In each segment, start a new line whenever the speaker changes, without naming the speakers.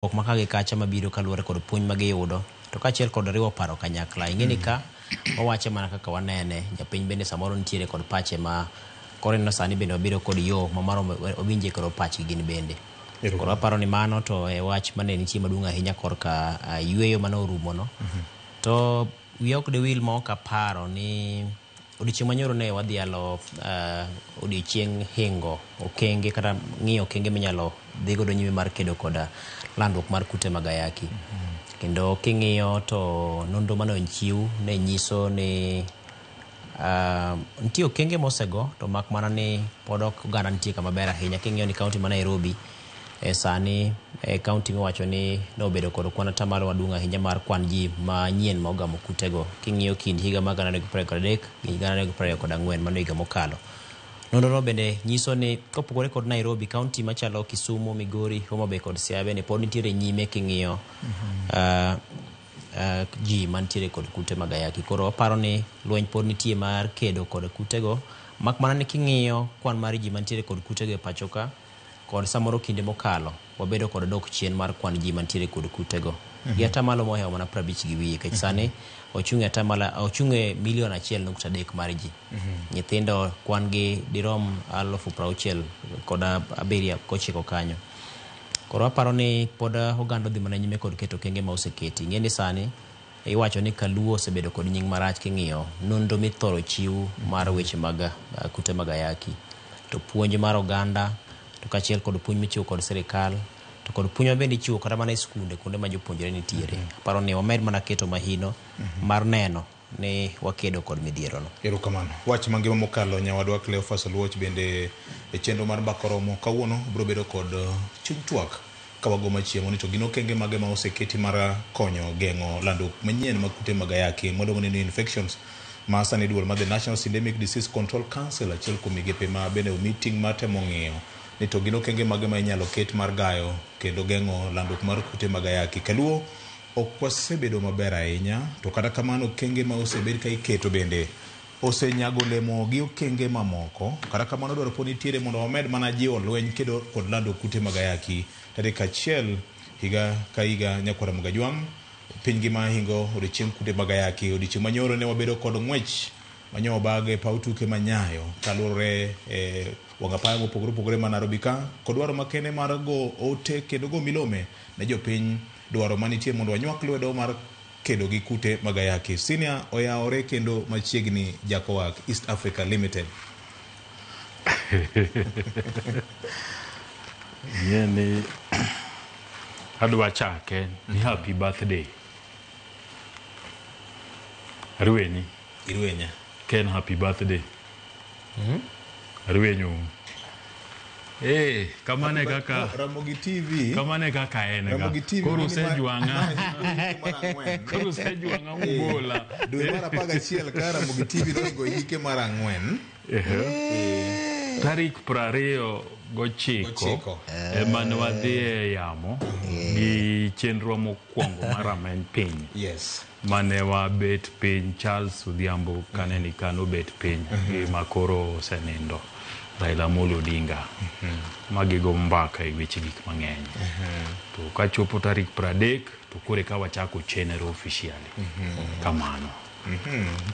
Pok ma ka gi kacha mabiro kaluwore kod puonj ma giyudo to kaachiel kod riwo paro kanyakla. Ing'e ni ka wawache mana kaka wanene, japiny bende samoro nitiere kod pache ma koro ineno sani bende wabiro kod yo ma maro wawinje kod pachgi gin bende. Koro aparo ni mano to e wach mane nitie maduong' ahinya korka yueyo mane orumo no. To wiya ok dewil ma ok aparo ni Odiochieng' manyoro ne wadhialo odiochieng' hingo okenge kata ng'iyo okenge minyalo dhi godo nyime mar kedo koda landruok mar kute mag ayaki. Kendo king'iyo to nonro mane ochiw ne nyiso ni nitie okenge mosego to mak mana ni pod ok oganda nitie kama ber ahinya. King'iyo ni kaunti ma Nairobi E sani e kaunti miwacho ni nobedo kod kwan atamalo maduong' ahinya mar kwan ji manyien ma ogamo kutego king'iyo kind higa mar 2023 gi 2024 mano higa mokalo. Nonrono bende nyiso ni kopogore kod Nairobi, kaunti machalo Kisumu, Migori, Homa Bay kod Siaya bende pod nitiere nyime king'iyo ji mantiere kod kute mag ayaki. Koro aparo ni lweny pod nitie mar kedo kod kutego mak mana ni king'iyo kwan mar ji mantiere kod kutego e pacho ka kod samoro kinde mokalo wabedo kod dok chien mar kwan ji mantiere kod kutego gi atamalo mohewo mana 50 gi wiye nikech sani ochung' e atamalo ochung' e milion 1.3 mar ji. Nyithindo kwan gi dirom 67,000 kochiko kanyo. Koro aparo ni pod oganda odhi mana nyime kod keto okenge ma oseketi. Ing'e ni sani Iwacho ni Kaluo osebedo kod nying marach king'iyo nonro mithoro chiw mar weche mag kute mag ayaki. To puonj mar oganda to kaachiel kod puonj michiwo kod sirikal to kod puonj mabende ichiwo kata mana e skunde kuonde ma jopuonjre nitiere. Aparo ni wamed mana keto mahino mar neno ni wakedo kod midhierono.
Erokamano. Wach mangima mokalo nyawadwa Cleophas Oluoch bende e chenro mar Mbaka Oromo kawuono biro bedo kod chuny twak Ka wago machiemo ni to gin okenge mage ma oseketi mar konyo geng'o landruok manyien mag kute mag ayaki mwaluongo ni new infections ma sani duol mar the National Syndemic Disease Control Council achiel kuom migepe ma bende omi ting' mar temo ng'iyo ni to gin okenge mage ma inyalo ket mar gayo kendo geng'o landruok mar kute mag ayaki. Kaluo ok wasebedo maber ahinya to kata kamano okenge ma osebed ka iketo bende osenyago olemo gi okenge mamoko. Kata kamano dwaro pod nitiere mondo wamed mana jiwo lweny kedo kod lando kute mag ayaki. Tarik achiel higa ka higa nyakwar Ramogi Ajwang' piny ngima hingo odiochieng kute mag ayaki. Odiochieng' manyoro ne wabedo kod ng'wech manyo obag e paw tuke ma Nyayo kaluwore e wang' apaya mopogore opogore ma Nairobi ka kod dwaro makende mar go ote kendo go milome ne jopiny dwaro manitie mondo wanywak lwedo mar kedo gi kute mag ayaki. Senior oyawore kendo machiegni Jakowak East Africa Limited.
Ing'e ni adwa chake ni happy birthday. Arwenyi.
Irwenya.
Ken happy birthday. Arwenyo. Eh, kamano e kaka
Ramogi TV.
kamano e kaka en ga.
Ramogi TV.
Koro
ni ma-
usejwang'a.
ma- mar ang'wen.
Koro usejwang'a mugola.
Dwe mar 11 ka Ramogi TV noringo hike mar ang'wen.
Ehe. Tarik 29
Gochiko.
ema ne wadhi e yamo gi chenro mokwongo mar rameny piny.
Yes.
Mane wabet piny Charles Odhiambo kane ni ka nobet piny gi ma koro osenindo Raila Amolo Odinga ma gigo mbaka e weche gik mang'eny. To kachopo tarik 30 to koro eka wachako chenro officially. Kamano.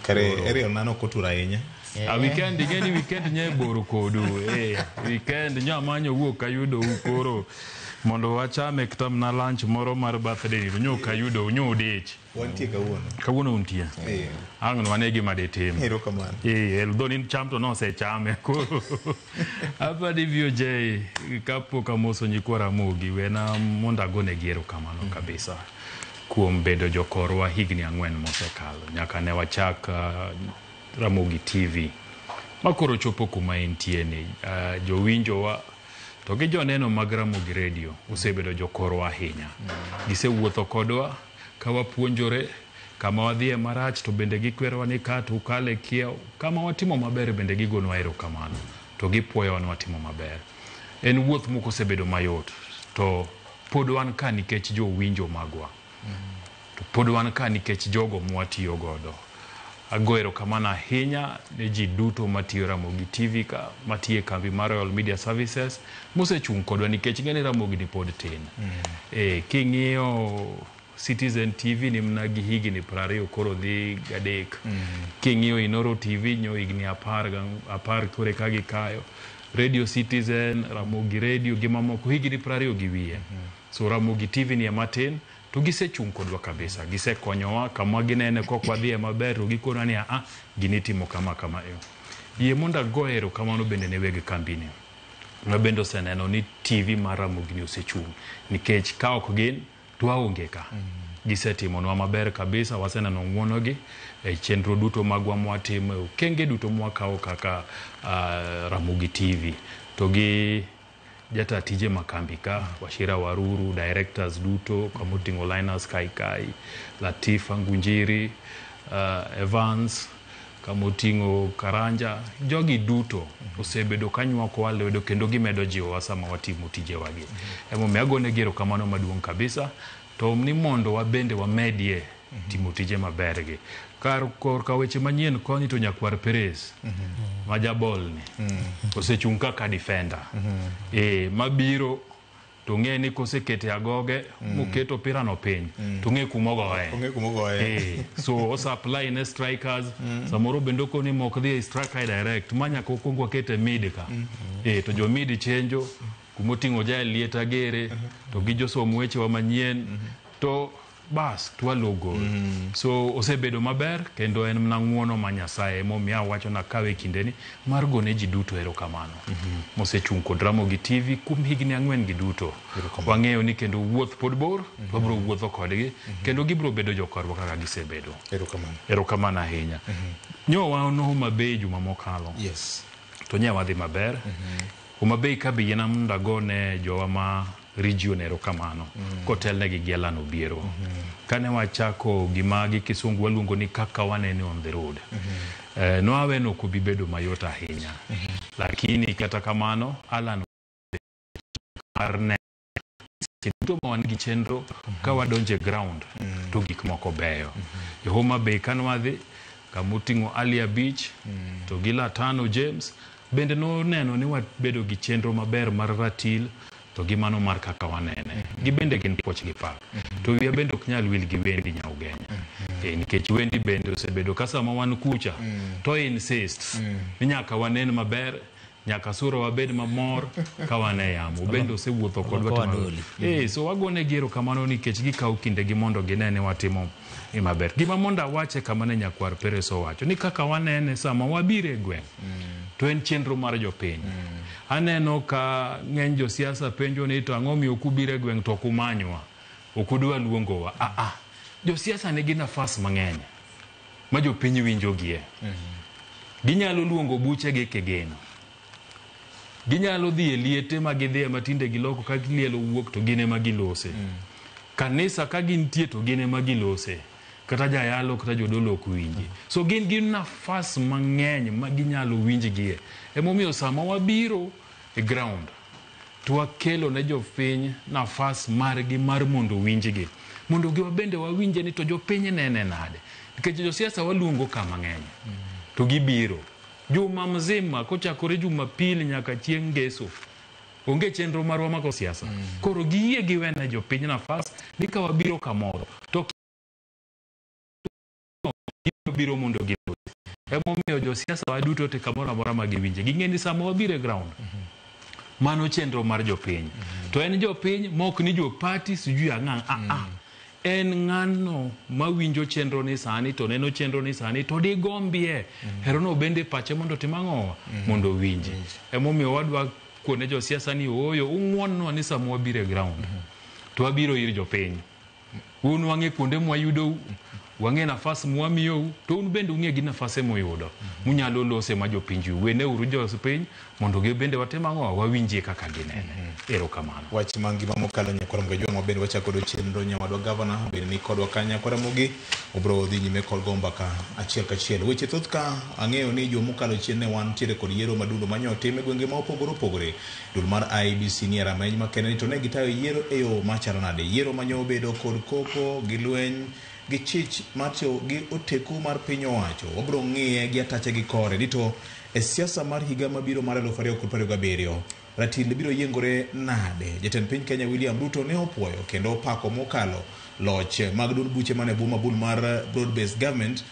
Kare Ariel nano ok otur ahinya.
A weekend ing'e ni weekend nye bor kodu. Eh, weekend nya manyo wuok ayudo u koro mondo wachame kata mana lunch moro mar birthday ni nyo kayudo nyo udich.
Wantie kawuono.
Kawuono untie.
Eh.
Ang' wane gima ditim.
Erokamano.
Eh, although ni cham to nosechame koro. Apani VOJ kapok amoso nyikwa Ramogi wena mondo agonegi erokamano kabisa kuom bedo jokorwa higni 4 mosekalo nyaka ne wachak Ramogi TV ma koro chopo kuma entie ni. Jowinjowa to gi joneno mag Ramogi Radio osebedo jokorwa ahinya. Gisewuotho kodwa ka wapuonjore kama wadhiye marach to bende gikwerowa ni ka to ukale kiew, kama watimo maber bende gigonwa erokamano to gipuoyowa ni watimo maber. En wuoth mok osebedo mayot to pod wan ka nikech jowinjo magwa. To pod wan ka nikech jogo mwatiyo godo. Ago erokamano ahinya ne ji duto matiyo Ramogi TV ka, matiyo e kambi mar Royal Media Services, mosechung' kodwa nikech ing'e ni Ramogi ni pod tin. King'iyo Citizen TV ni mana gi higni 20 koro dhi 3. King'iyo Inoro TV nyo higni 10 kore ka gikayo. Radio Citizen, Ramogi Radio gi mamoko higni 20 gi wiye. So Ramogi TV ni ema tin. To gisechung' kodwa kabisa, gisekonyowa kama ginene kok wadhiye maber to gikonwa ni a gini timo kama kama yo. Yie mondo ago erokamano bende ne weg kambini ma bende oseneno ni TV mar Ramogi ni osechung' nikech ka ok gin to waonge ka.Gisetimonwa maber kabisa, waseneno ng'uono gi e chenro duto magwa mwatimo, e okenge duto mwakawo kaka Ramogi TV. To gi jata tije ma kambi ka, Wachira Waruru, directors duto, kamoting'o Linus Kaikai, Latifa Ngunjiri, Evans, kamoting'o Karanja, jogi duto osebedo ka nywakowa lwedo kendo gimedo jiwowa sama watimo tijewagi. Emomiyo agonegi erokamano maduong' kabisa, to ni mondo wabende wamedie timo tije maber gi. Kar korka weche manyien koni to nyakwar Perez ma jabol ni osechung' kaka defender. Mabiro to ng'e ni kosekete agoge moketo opira no piny to ng'e kumogoye.
Ong'e kumogoye.
So osupply ne strikers, samoro bende okoni mok dhi e striker direct, ma nyaka okwong wakete mid ka. To jo mid chenjo kumoting'o Jael Lieta Gere to gi josom wechewa manyien to bas twalo gol. So osebedo maber kendo en mana ng'uono ma Nyasaye emomiyo awacho nakawe kindeni mar gone ji duto erokamano. Mosechung' kod Ramogi TV kuom higni 4 gi duto. Wang'eyo ni kendo wuoth pod bor, wabiro wuotho kodgi kendo gibiro bedo jokorwa kaka gisebedo.
Erokamano.
Erokamano ahinya. Nyo wan Homa Bay juma mokalo.
Yes.
To nye wadhi maber. Homa Bay ka be yiena mondo agone jowa ma region erokamano kotelnegi gi Alan Obiero. Kane wachako gima gi kisungu waluongo ni kaka wanene on the road. Nwawe no ok obi bedo mayot ahinya. Lakini kata kamano Alan mar ne duto ma wan gi chenro ka wadonjo e ground to gik moko beyo. E Homa Bay kane wadhi kamoting'o Alia Beach to gi Latano James bende noneno ni wabedo gi chenro maber mar ratil to gi mano mar kaka wanene. Gibende gin puoch gi pak. To wiya bende ok nyal wil gi Wendi Nyaugenya. Nikech Wendi bende osebedo ka sama wan kucha to insist ni nyaka wanen maber, nyaka sura wabed mamor ka wan e yamo. Bende osewuotho kodwa. So wagonegi erokamano nikech gikawo kindegi mondo gine ni watimo maber. Gima mondo awache kama ne nyakwar Peres owacho ni kaka wanene sama wabiro e gweng' to en chenro mar jopiny. Aneno ka ng'eny josiasa penjo ni to ang'o miyo ok ubiro e gweng' to ok umanywa, ok udwa luongowa. Josiasa nigi nafas mang'eny ma jopiny winjogie. Ginyalo luongo buchegi kigeno. Ginyalo dhi e liete ma gidhiye ma tinde giloko ka liel owuok to gin ema gilose. Kanisa ka gintie to gin ema gilose. Kata jayalo kata jodolo ok winji. So gin gi nafas mang'eny ma ginyalo winjgie. Emomiyo sama wabiro e ground to wakelo ne jopiny nafas margi mar mondo winjgi. Mondo giwa bende wawinje ni to jopiny nene nade. Nikech josiasa waluongo ka mang'eny to gibiro. Juma mzima kochakore Jumapili nyaka chieng' Ngeso onge chenro marwa mako siasa. Koro giyie giwene jopiny nafas ni ka wabiro kamoro to biro mondo gilosi. Emomiyo josiasa waduto te kamoro amora ma giwinje. Ging'e ni sama wabiro e ground mano chenro mar jopiny. To en jopiny mok ni jo party sijui ang'ang'. En ng'ano mawinjo chenro ni sani to neno chenro ni sani to digombie. Herono bende pache mondo otim ang'o? Mondo owinji. Emomiyo wadwa kone josiasa ni ooyo ung'uonnwa ni sama wabiro e ground to wabiro ir jopiny. Un wang'e kuonde mwayudou, wang'e nafas mwamiyou, to un bende ung'e gi nafase muyudo. Munyalo lose ma jopiny weneuru jopiny mondo gi bende watim ang'o? Wawinjie kaka ginene. Erokamano.
Wach mangima mokalo nyakwar Ramogi Ajwang' wabende wachako godo chenro nyawadwa gavana bende ni kodwa ka nyakwar Ramogi obiro dhi nyime kod go mbaka achiel kachiel. Weche thoth ka ang'eyo ni juma mokalo chien ne wantiere kod yiero madundo manyo otim e gwenge ma opogore opogore. Duol mar IEBC ni e rameny makende ni to ne gitayo yiero e yo machalo nade. Yiero manyo obedo kod koko gi lweny gi chich mar tiyo gi oteku mar piny owacho. Wabiro ng'iye gi atache gi kore ni to e siasa mar higa mabiro mar 2027 ratil biro yiengore nade. Jatend piny Kenya William Ruto ne opuoyo kendo opako mokalo loch mag duond buche mane bwo mabul mar broad based government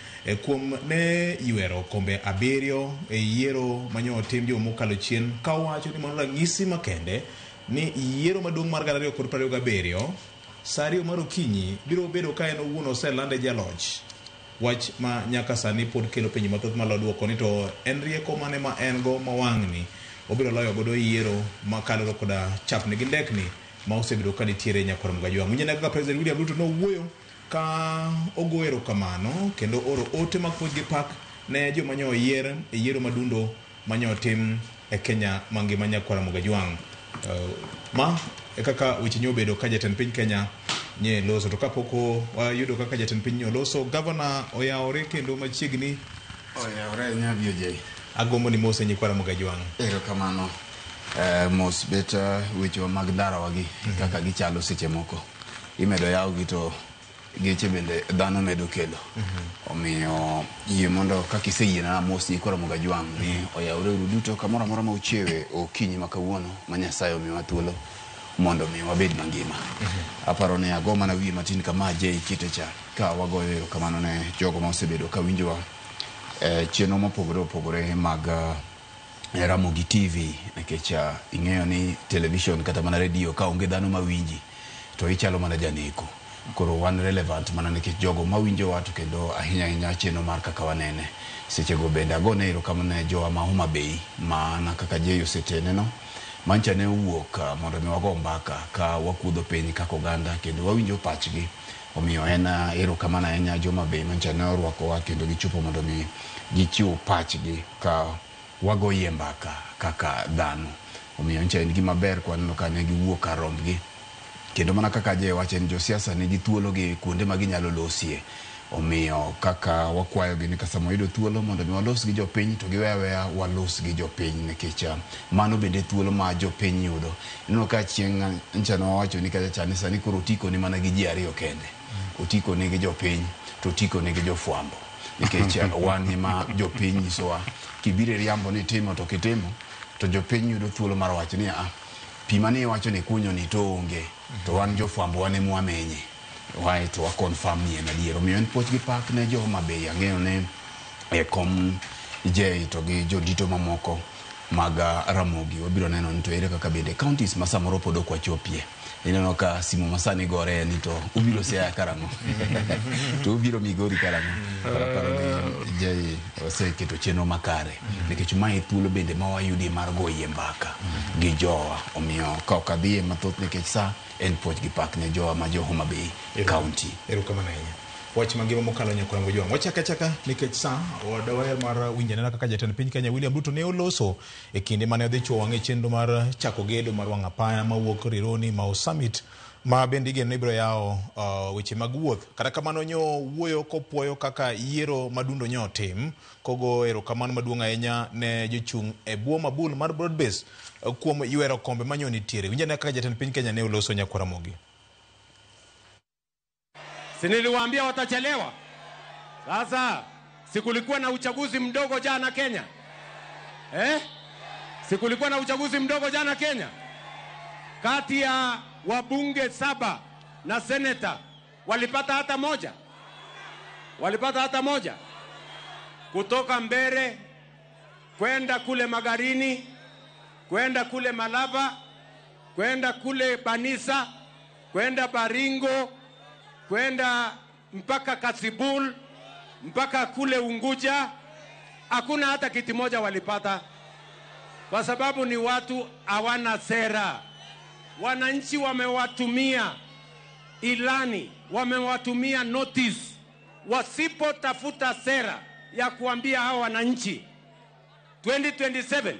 kuom ne ywero kombe 7 e yiero manyo otim juma mokalo chien, ka owacho ni mano ranyisi makende ni yiero maduong' mar 2027 saa 2 mar okinyi biro bedo ka en owuon oselande jaloch. Wach ma nyaka sani pod kelo penjo mathoth malo duoko ni to en rieko mane ma en go ma wang'ni obiro loyo godo yiero ma kaluwore koda chapni gi ndekni ma osebedo ka nitiere nyakwar Mgajwang'. Winj ane kaka President William Ruto nowuoyo ka ogo erokamano kendo oro ote mag puonj gi pak ne joma nyo oyier e yiero madundo manyo otim e Kenya mangima nyakwar Mgajwang'. Ma e kaka weche nyo obedo ka jatend piny Kenya nye loso. To kapok wayudo kaka jatend piny nyo loso, gavana oyawore kendo machiegni.
Oyawore ahinya BOJ.
Agombo ni mose nyikwara Mgajwang'.
Erokamano. Mos bet wechewa mag ndarawagi kaka gichalo seche moko. Imedo yawgi to geche bende dhano medo kelo. Omiyo yie mondo kaka iseyiena mos nyikwara Mgajwang' ni oyawre uru duto kamoro amora ma uchiewe okinyi ma kawuono ma Nyasaye omiyowa thuolo mondo mi wabed mangima. Aparo ni ago mana wiye matin kama J kite cha ka wagoyo erokamano ne jogo ma osebedo ka winjowa chenro mopogore opogore mag Ramogi TV, nikech ing'eyo ni television kata mana radio ka onge dhano mawinji to ichalo mana janeko. Koro wan relevant mana nikech jogo mawinjowa to kendo ahinya ahinya chenro mar kaka wanene. Sechego bende agone erokamano ne jowa ma Homa Bay mana kaka Jay oseteneno mancha ne owuok mondo mi wago mbaka ka wakuodho piny kaka oganda kendo wawinjo pachgi. Omiyo en erokamano ahinya jo Homa Bay mancha ne orwakowa kendo gichopo mondo mi gichiw pachgi ka wagoyie mbaka kaka dhano. Omiyo ncha en gima ber ka waneno ka ne giwuok kar rombgi. Kendo mana kaka Jay wacho en josiasa nigi thuolo gi kuonde ma ginyalo losie. Omiyo kaka wakwayogi ni ka sama wayudo thuolo mondo mi walos gi jopiny to giwe aweya walos gi jopiny, nikech mano bende thuolo ma jopiny yudo. Ineno ka chieng' ncha ne wawacho ni kacha cha ni sani koro otiko ni mana gi ji ariyo kende. Otiko nigi jopiny to otiko nigi jofwambo. Nikech wan ema jopiny nyisowa kibiro iriambo ni itimo to kitimo to jopiny yudo thuolo mar wacho ni a pi mane iwacho ni kunyo ni to onge to wan jofwambo wan ema wamenye. Wae to wa confirm ni en adier. Omiyo en puoch gi pak ne jo Homa Bay. Ang'eyo ni e kom Jay to gi jodito mamoko mag Ramogi wabiro neno ni to ere kaka bende counties ma samoro pod ok wachopie. Ineno ka simu ma sani gore ni to ubiro Siaya karang'o? To ubiro Migori karang'o? Aparo ni Jay oseketo chenro makare nikech mae thuolo bende ma wayudie mar goyie mbaka gi jowa. Omiyo ka ok adhiye mathoth nikech sa en puoch gi pak ne jowa ma jo Homa Bay County.
Erokamano ahinya. Wach mangima mokalo nyakwar Mgajwang'. Wachako achaka nikech sa waher mar winjo anena kaka jatend piny Kenya William Ruto ne oloso e kinde mane odhi chuo wang'e chenro mar chako gedo mar wang' apaya mawuok Rironi Mau Summit ma bende igeno ni ibiro yawo weche mag wuoth. Kata kamano nyo wuoyo kopuoyo kaka yiero madundo nyo otim kogo erokamano maduong' ahinya ne jochung' e bwo mabul mar broad base kuom ywero kombe manyo nitiere. Winj ane kaka jatend piny Kenya ne oloso nyakwar Ramogi.
Si niliwaambia watachelewa? Sasa si kulikuwa na uchaguzi mdogo jana Kenya? Si kulikuwa na uchaguzi mdogo jana Kenya? Kati ya wabunge 7 na seneta walipata hata moja? Walipata hata moja? Kutoka Mbere kwenda kule Magarini, kwenda kule Malava, kwenda kule Banisa, kwenda Baringo, kwenda mpaka Kasibul, mpaka kule Unguja, hakuna hata kiti moja walipata, kwa sababu ni watu hawana sera. Wananchi wamewatumia ilani, wamewatumia notice. Wasipotafuta sera ya kuambia hao wananchi 2027,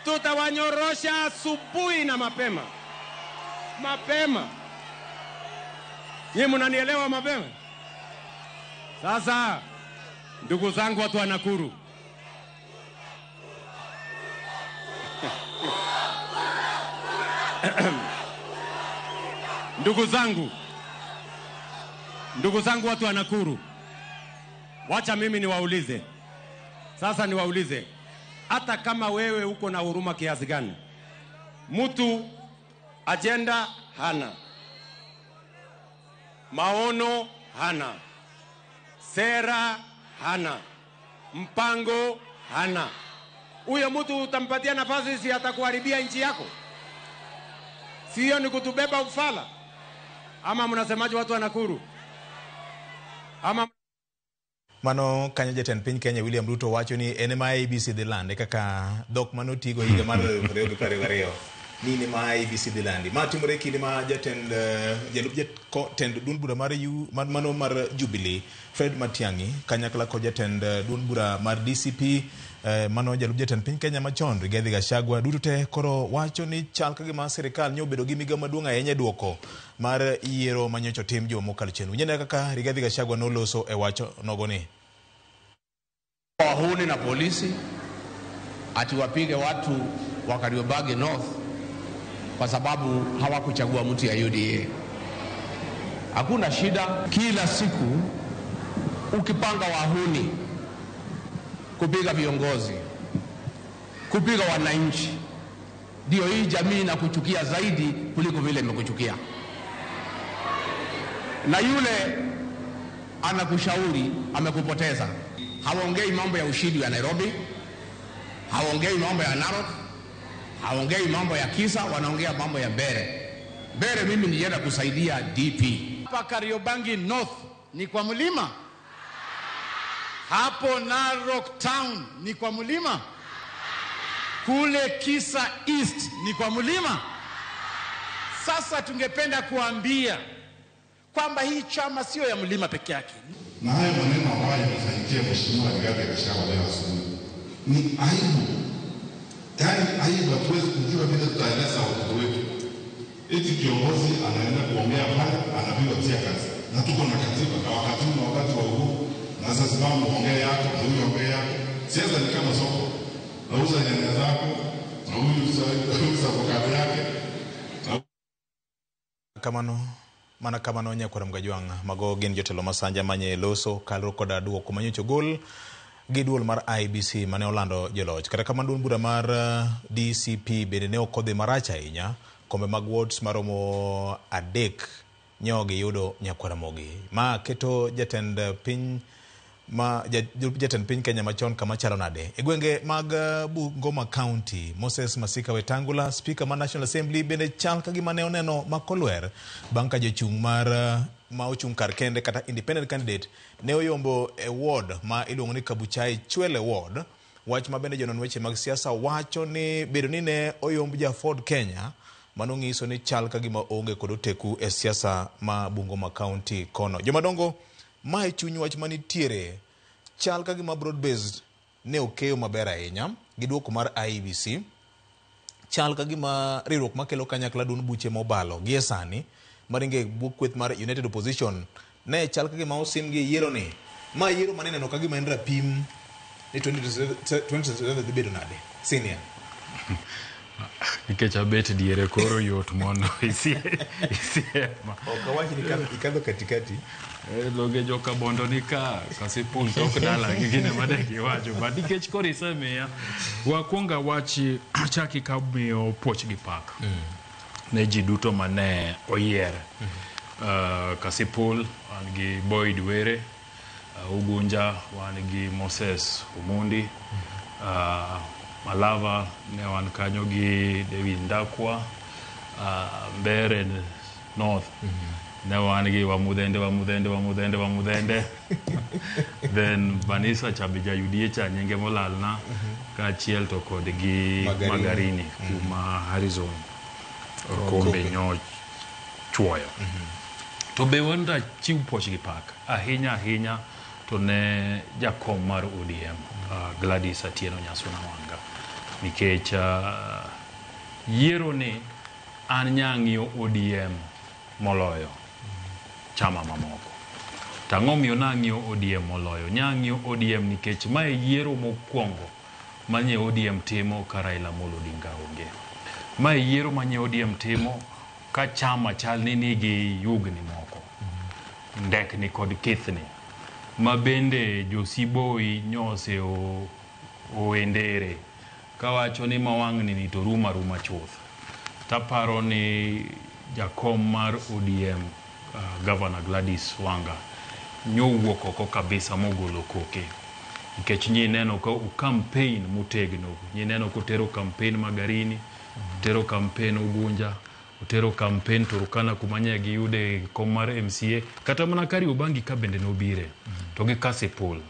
tutawanyorosha asubuhi na mapema. Mapema. Nyinyi mnanielewa mapema? Sasa ndugu zangu watu wa Nakuru, ndugu zangu, Ndugu zangu watu wa Nakuru, wacha mimi niwaulize. Sasa niwaulize, hata kama wewe uko na huruma kiasi gani, mtu ajenda hana, maono hana, sera hana, mpango hana, huyo mtu utampatia nafasi, si atakuharibia nchi yako? Sio ni kutubeba ufala? Ama mnasemaje watu wa Nakuru? Ama
Mano kanyo jatend piny Kenya William Ruto wacho ni en ema IEBC dhi lande kaka dhok manotigo higa mar 2022 ni en ema IEBC dhi landi. Ma timore e kinde ma jatend jalup jatend duond bura mar U, mano mar Jubilee Fred Matiang'i kanyakla kod jatend duond bura mar DCP mano jalup jatend piny Kenya machon Rigathi Gachagua duto te koro wacho ni chal ka gima sirikal nyobedo gi migawo maduong' ahinya e duoko mar yiero manyocha otim juma mokalo chien. Winjane kaka Rigathi Gachagua noloso e wacho nogo ni
wahuni na polisi ati wapige watu wa Kariobangi North kwa sababu hawakuchagua mtu ya UDA. Hakuna shida. Kila siku ukipanga wahuni kupiga viongozi, kupiga wananchi, ndio hii jamii inakuchukia zaidi kuliko vile imekuchukia. Na yule anakushauri amekupoteza. Hawaongei mambo ya ushindi ya Nairobi, hawaongei mambo ya Narok, hawaongei mambo ya Kisa, wanaongea mambo ya Mbere. Mbere mimi nilienda kusaidia DP.
Hapa Kariobangi North ni kwa mlima, hapo Narok Town ni kwa mlima, kule Kisa East ni kwa mlima. Sasa tungependa kuambia kwamba hii chama sio ya mlima peke yake.
Na hayo maneno ambayo yamefanyikia Mheshimiwa Rigathi Gachagua leo asubuhi ni aibu, yaani aibu. Hatuwezi kujua vile tutaeleza watoto wetu eti kiongozi anaenda kuongea pale anapigwa tear gas, na tuko na katiba na wakati huu na wakati wa uhuru, na sasa simama ongea yako na huyu ongea yako. Siasa ni kama soko, nauza nyanya zako na huyu uza avocado yake.
Kamano mana kamano nyakwar Mgajwang' mago gin jotelo masanja manye loso kaluwore koda duoko manyocha ogol gi duol mar IEBC mane olando joloch. Kata kamano duond bura mar DCP bende ne ok odhi marach ahinya. Kombe mag wards maromo 3 nyo giyudo nyakwar Ramogi. Ma keto jatend piny ma jatend piny Kenya machon kama chalo nade. E gwenge mag Bungoma County, Moses Masika Wetangula, Speaker mar National Assembly bende chal ka gima ne oneno makolwer bang' ka jochung' mar ma ochung' kar kende kata independent candidate ne oyombo e ward ma iluongo ni Kabuchai Chwele ward. Wach ma bende jonon weche mag siasa wacho ni bedo ni ne oyomb ja Ford Kenya mano ng'iso ni chal ka gima onge kod oteku e siasa ma Bungoma County kono. Jomadongo, mae chuny wach manitiere chal ka gima broad based ne okeyo maber ahinya gi duoko mar IEBC. Chal ka gima riwruok makelo kanyakla duond buche mobalo gie sani maringe bwo kweth mar United Opposition ne chal ka gima osim gi yiero ni ma yiero mane neno ka gima en rapim ni 2027 dhi bedo nade. Senior
nikech abet diere koro yot mondo isiema.
Ok awach ni ikadho katikati.
Loge joka bondo ni ka kasipul tok dala gi gine mane giwacho but nikech koro isemiya wakwonga wachi chaki ka miyo puoch gi pak ne ji duto mane oyier. Kasipul wan gi Boyd Were, Ugunja wan gi Moses Omondi, Malava ne wan kanyo gi David Ndakwa, Mbere North ne wan gi Wamudhende then Vanessa Chabija UDA cha nyinge molalna kaachiel to kod gi Magarini kuma Harrison Kombe nyo chuoyo. To be wanda chiw puoch gi pak ahinya ahinya to ne jakom mar ODM Gladys Atieno Nyasuna Wanga nikech yiero ni an nyang'iyo ODM moloyo chama mamoko. Tang'o miyo nang'iyo ODM moloyo? Nyang'iyo ODM nikech mae yiero mokwongo manye ODM timo ka Raila Amolo Odinga onge. Mae yiero manye ODM timo ka chama chal ni nigi yugni moko. ndekni kod kithni ma bende josiboi nyose oendere kawacho ni mawang'ni ni to rumo aruma chuth. Taparo ni jakom mar ODM Governor Gladys Wanga nyowuok oko kabisa mogolo koke nikech nyineno ka campaign motegno, nyineno kotero campaign Magarini, otero campaign Ugunja, otero campaign Turkana kuma nye giyude kom mar MCA, kata mana Kariobangi ka bende nobire to gi Kasipul.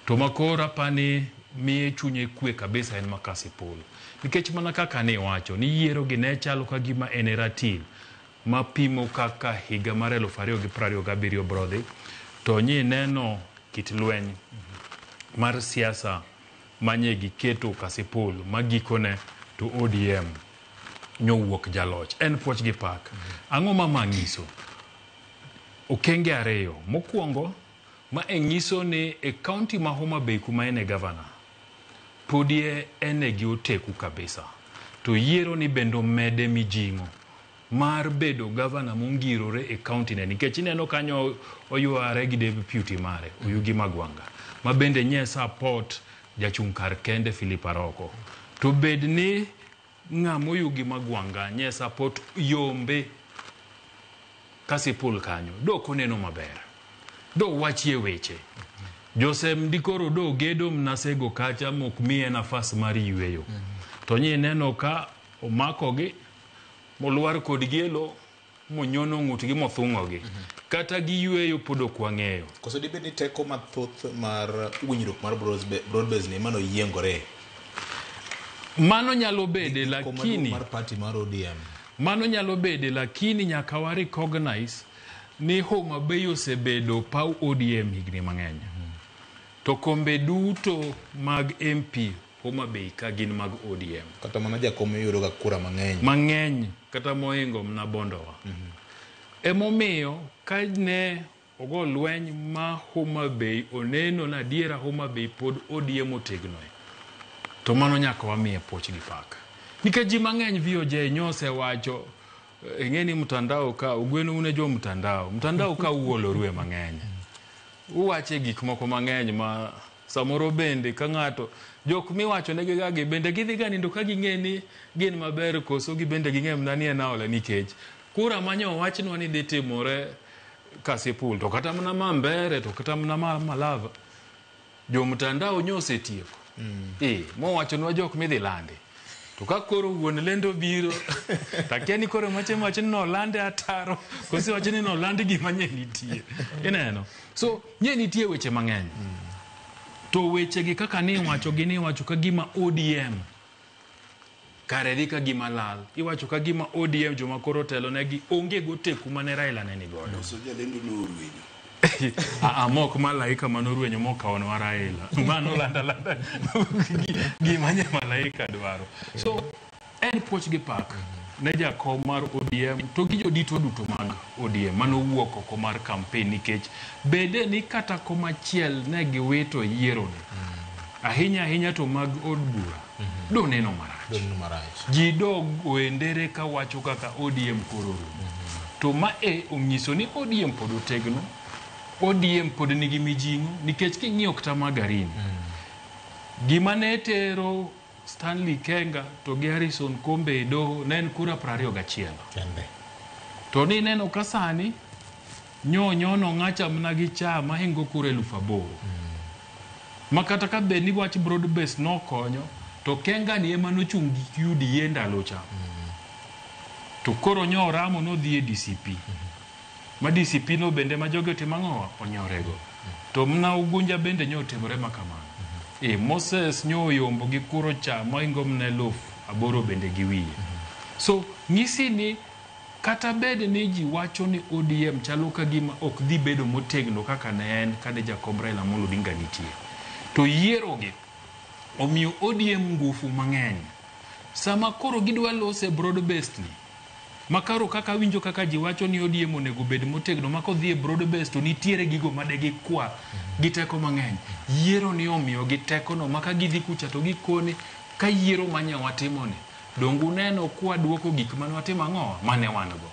To makoro apani miye chunye kwe kabisa en ma Kasipul, nikech mana kaka ne wacho ni yiero gi ne chalo ka gima en e ratil mapimo kaka higa mar 2027 biro dhi, to nyineno kit lweny mar siasa manye giketo Kasipul ma gikone to ODM nyowuok jaloch. En puoch gi pak. Ang'o ma ma nyiso? Okenge ariyo. Mokwongo, ma e nyiso ni e kaunti ma Homa Bay kuma en e gavana, podi en e gi oteku kabisa. To yiero ni bende omede mijing'o mar bedo gavana mongirore e kaunti ne, nikech ineno kanyo oyware gi deputy mare Oyugi Magwanga ma bende nye support jachung' kar kende Philip Aroko. To bed ni ng'ama Oyugi Magwanga nye support yombe Kasipul kanyo dok oneno maber, do wachie weche Josem dikoro do gedo mnasego kacha mok miye nafas mar yweyo. To nyineno ka omakogi molwar kodgi e lo monyono ng'utgi mothung'ogi. Kata giyweyo pod ok wang'eyo.
Koso dibed ni teko mathoth mar winjruok mar broad base ni mano yiengore?
Mano nyalo bede lakini
mar party mar ODM.
Mano nyalo bede lakini nyaka wa recognize ni Homa Bay osebedo paw ODM higni mang'eny. To kombe duto mag MP Homa Bay ka gin mag ODM.
Kata mana jakom iyudo ga kura mang'eny.
Mang'eny kata mohingo mna Bondowa. Emomiyo ka ne ogo lweny ma Homa Bay oneno na adiera Homa Bay pod ODM otegnoe, to mano nyaka wamiye puoch gi pak. Nikech ji mang'eny VOJ nyosewacho, ing'e ni mtandao ka ugweno une jo mtandao, mtandao ka uolorue mang'eny. Uwache gik moko mang'eny ma samoro bende ka ng'ato jok miwacho negi ga gi bende gidhi ga nindo ka ging'e ni gin maber koso gibende ging'e mana ni en aola, nikech kura manyo wachnwa ni dhi timore Kasipul to kata mana Mambere to kata mana Malava jo mtandao nyo osetieko. Mowachonwa jok midhi lande. To ka koro wuon lendo biro, takia ni koro mache mache ni nolande ataro, koso wacho ni nolande gima nye nitie. Ineno? So, nye nitie weche mang'eny. To weche gi kaka ni iwacho gi ni iwacho ka gima ODM kare dhi ka gima lal. Iwacho ka gima ODM joma koro telo negi onge go teku mane Raila ne ni godo.
Koso jalendo norwenyo.
Mok malaika manorwenyo mokawonwa Raila. Mano landa landa gima nye malaika dwaro. So en puoch gi pak ne jakom mar ODM to gi jodito duto mag ODM manowuok oko mar campaign, nikech bede ni kata komachiel ne giwito yieroni. Ahinya ahinya to mag od bura do neno marach.
Do neno marach.
Ji do oendere ka wacho kaka ODM koro rumo. To ma e onyiso ni ODM pod otegno, ODM pod nigi mijing'o, nikech king'iyo kata Magarini, gima ne tero Stanley Kenga to gi Harrison Kombe e doho ne en kura 21. To ni neno ka sani nyo nong'acha mana gi cha mahingo kura 8,000. Ma kata ka bed ni wach broad base nokonyo, to Kenga ni ema nochung' gi UDA ndalo cha. To koro nyo oramo nodhi e DCP. Ma DCP no bende ma jogi otimo ang'o? Onyorego. To mna Ugunja bende nyo otimore ma kamano. Moses nyo oyombo gi kuro cha mohingo mna 8,000 bende gi wiye. So nyisi ni kata bed ni ji wacho ni ODM chalo ka gima ok dhi bedo motegno kaka ne en kane jakom Raila Amolo Odinga nitie. To yiero gi omiyo ODM ngufu mang'eny. Sama koro gidwa lose broad based ni, makaro kaka winjo kaka ji wacho ni ODM onego bed motegno ma kodhi e broad based to nitiere gigo made gikwa gi teko mang'eny. Yiero ni omiyo gi teko no maka gidhi kucha to gikone ka yiero manya watimo ni Donge uneno kwa duoko gik mane watimo ang'o mane wan go.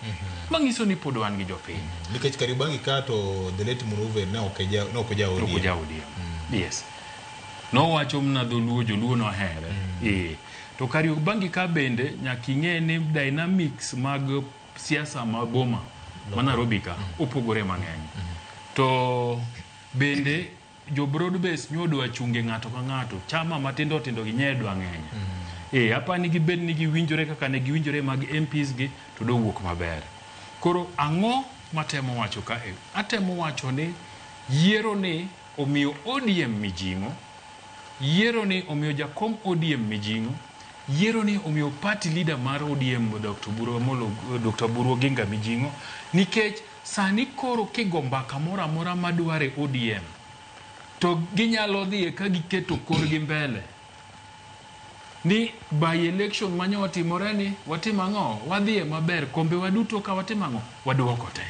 Manyiso ni pod wan gi jopiny.
Nikech Kariobangi ka to the late Munuve ne ok ja ne ok ja
Ok
ODM.
oja ODM. Yes. Nowacho mana dholuo joluo nohere. To Kariobangi ka bende nyaka ing'e ni dynamics mag siasa ma boma ma Nairobi ka opogore mang'eny. To bende jo broad base nyodwa chunge ng'ato ka ng'ato chama matindo tindo gi nyedwa ng'eny. Apani gibed ni giwinjore kaka ne giwinjore mag MPs gi to dowuok maber. Koro ang'o matemo wacho kae? Atemo wacho ni yiero ni omiyo ODM mijing'o, yiero ni omiyo jakom ODM mijing'o, yiero ni omiyo party leader mar ODM Dr. Oburu Amolo Dr. Oburu Oginga mijing'o nikech sani koro kigo mbaka moro amora madware ODM to ginyalo dhiye ka giketo korgi mbele ni by election manya otimore ni watimo ang'o wadhiye maber kombe waduto ka watimo ang'o waduoko te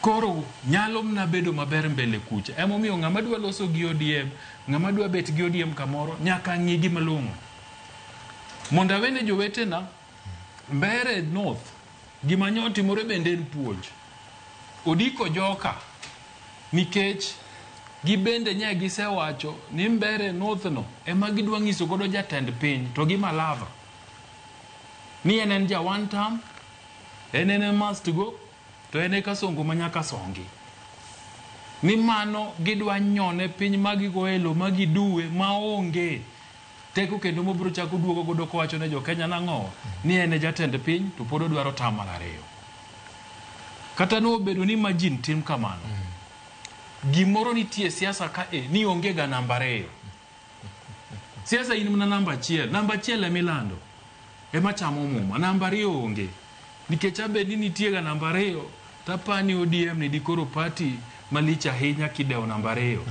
koro nyalo mna bedo maber mbele kucha emomiyo ng'ama dwa loso gi ODM ng'ama dwa bet gi ODM kamoro nyaka ng'i gi malong'o mondo awene jowetena Mbeere North gima nyo otimore bende en puonj Odiko joka nikech gibende nye gisewacho ni Mbeere North no ema gidwa nyiso godo jatend piny to gi Malava ni en en ja one term en en must go to en e kasongo ma nyaka songi ni mano gidwa nyone piny ma gigo elo ma giduwe maonge teko kendo mobiro chako duogo godo kowacho ne jokenya nang'o ni en e jatend piny to pod odwaro tam mar ariyo kata nobedo ni margin tin kamano gimoro nitie e siasa ka e ni onge ga namba ariyo siasa in mana namba achiel namba achiel emilando ema chamo muma namba ariyo onge nikech abed ni nitie ga namba ariyo tapani ODM ni dikoro party malich ahinya kidewo namba ariyo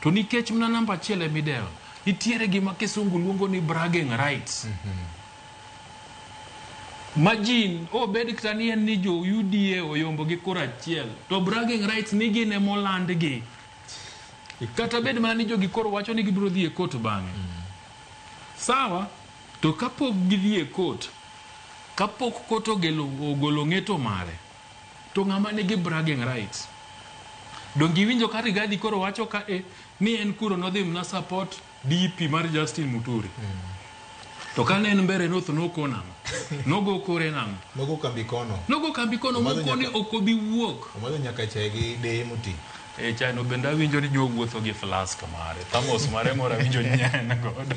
to nikech mana namba achiel emidewo nitiere gima kisungu luongo ni bragging rights Margin obed kata ni en ni jo UDA oyombo gi kura achiel to bragging rights ni gin emolandgi kata bed mana ni jogi koro wacho ni gibiro dhi e court bang'e sawa to kapok gidhi e court kapok court ogelo ogolo ng'eto mare to ng'ama nigi bragging rights donge iwinjo ka Rigathi koro wacho ka e ni en kuro nodhi mana support DP mar Justin Muturi to kane en Mbeere North noko nang'o nogo kore nang'o
Nogo kambi kono.
nogo kambi kono
Omadho
mokoni
nyaka-
ok obi wuok
Omadho nyaka chae gi deye moti.
E chai no bende awinjo ni nyowuotho gi flask mare thamos mare moro awinjo ni en godo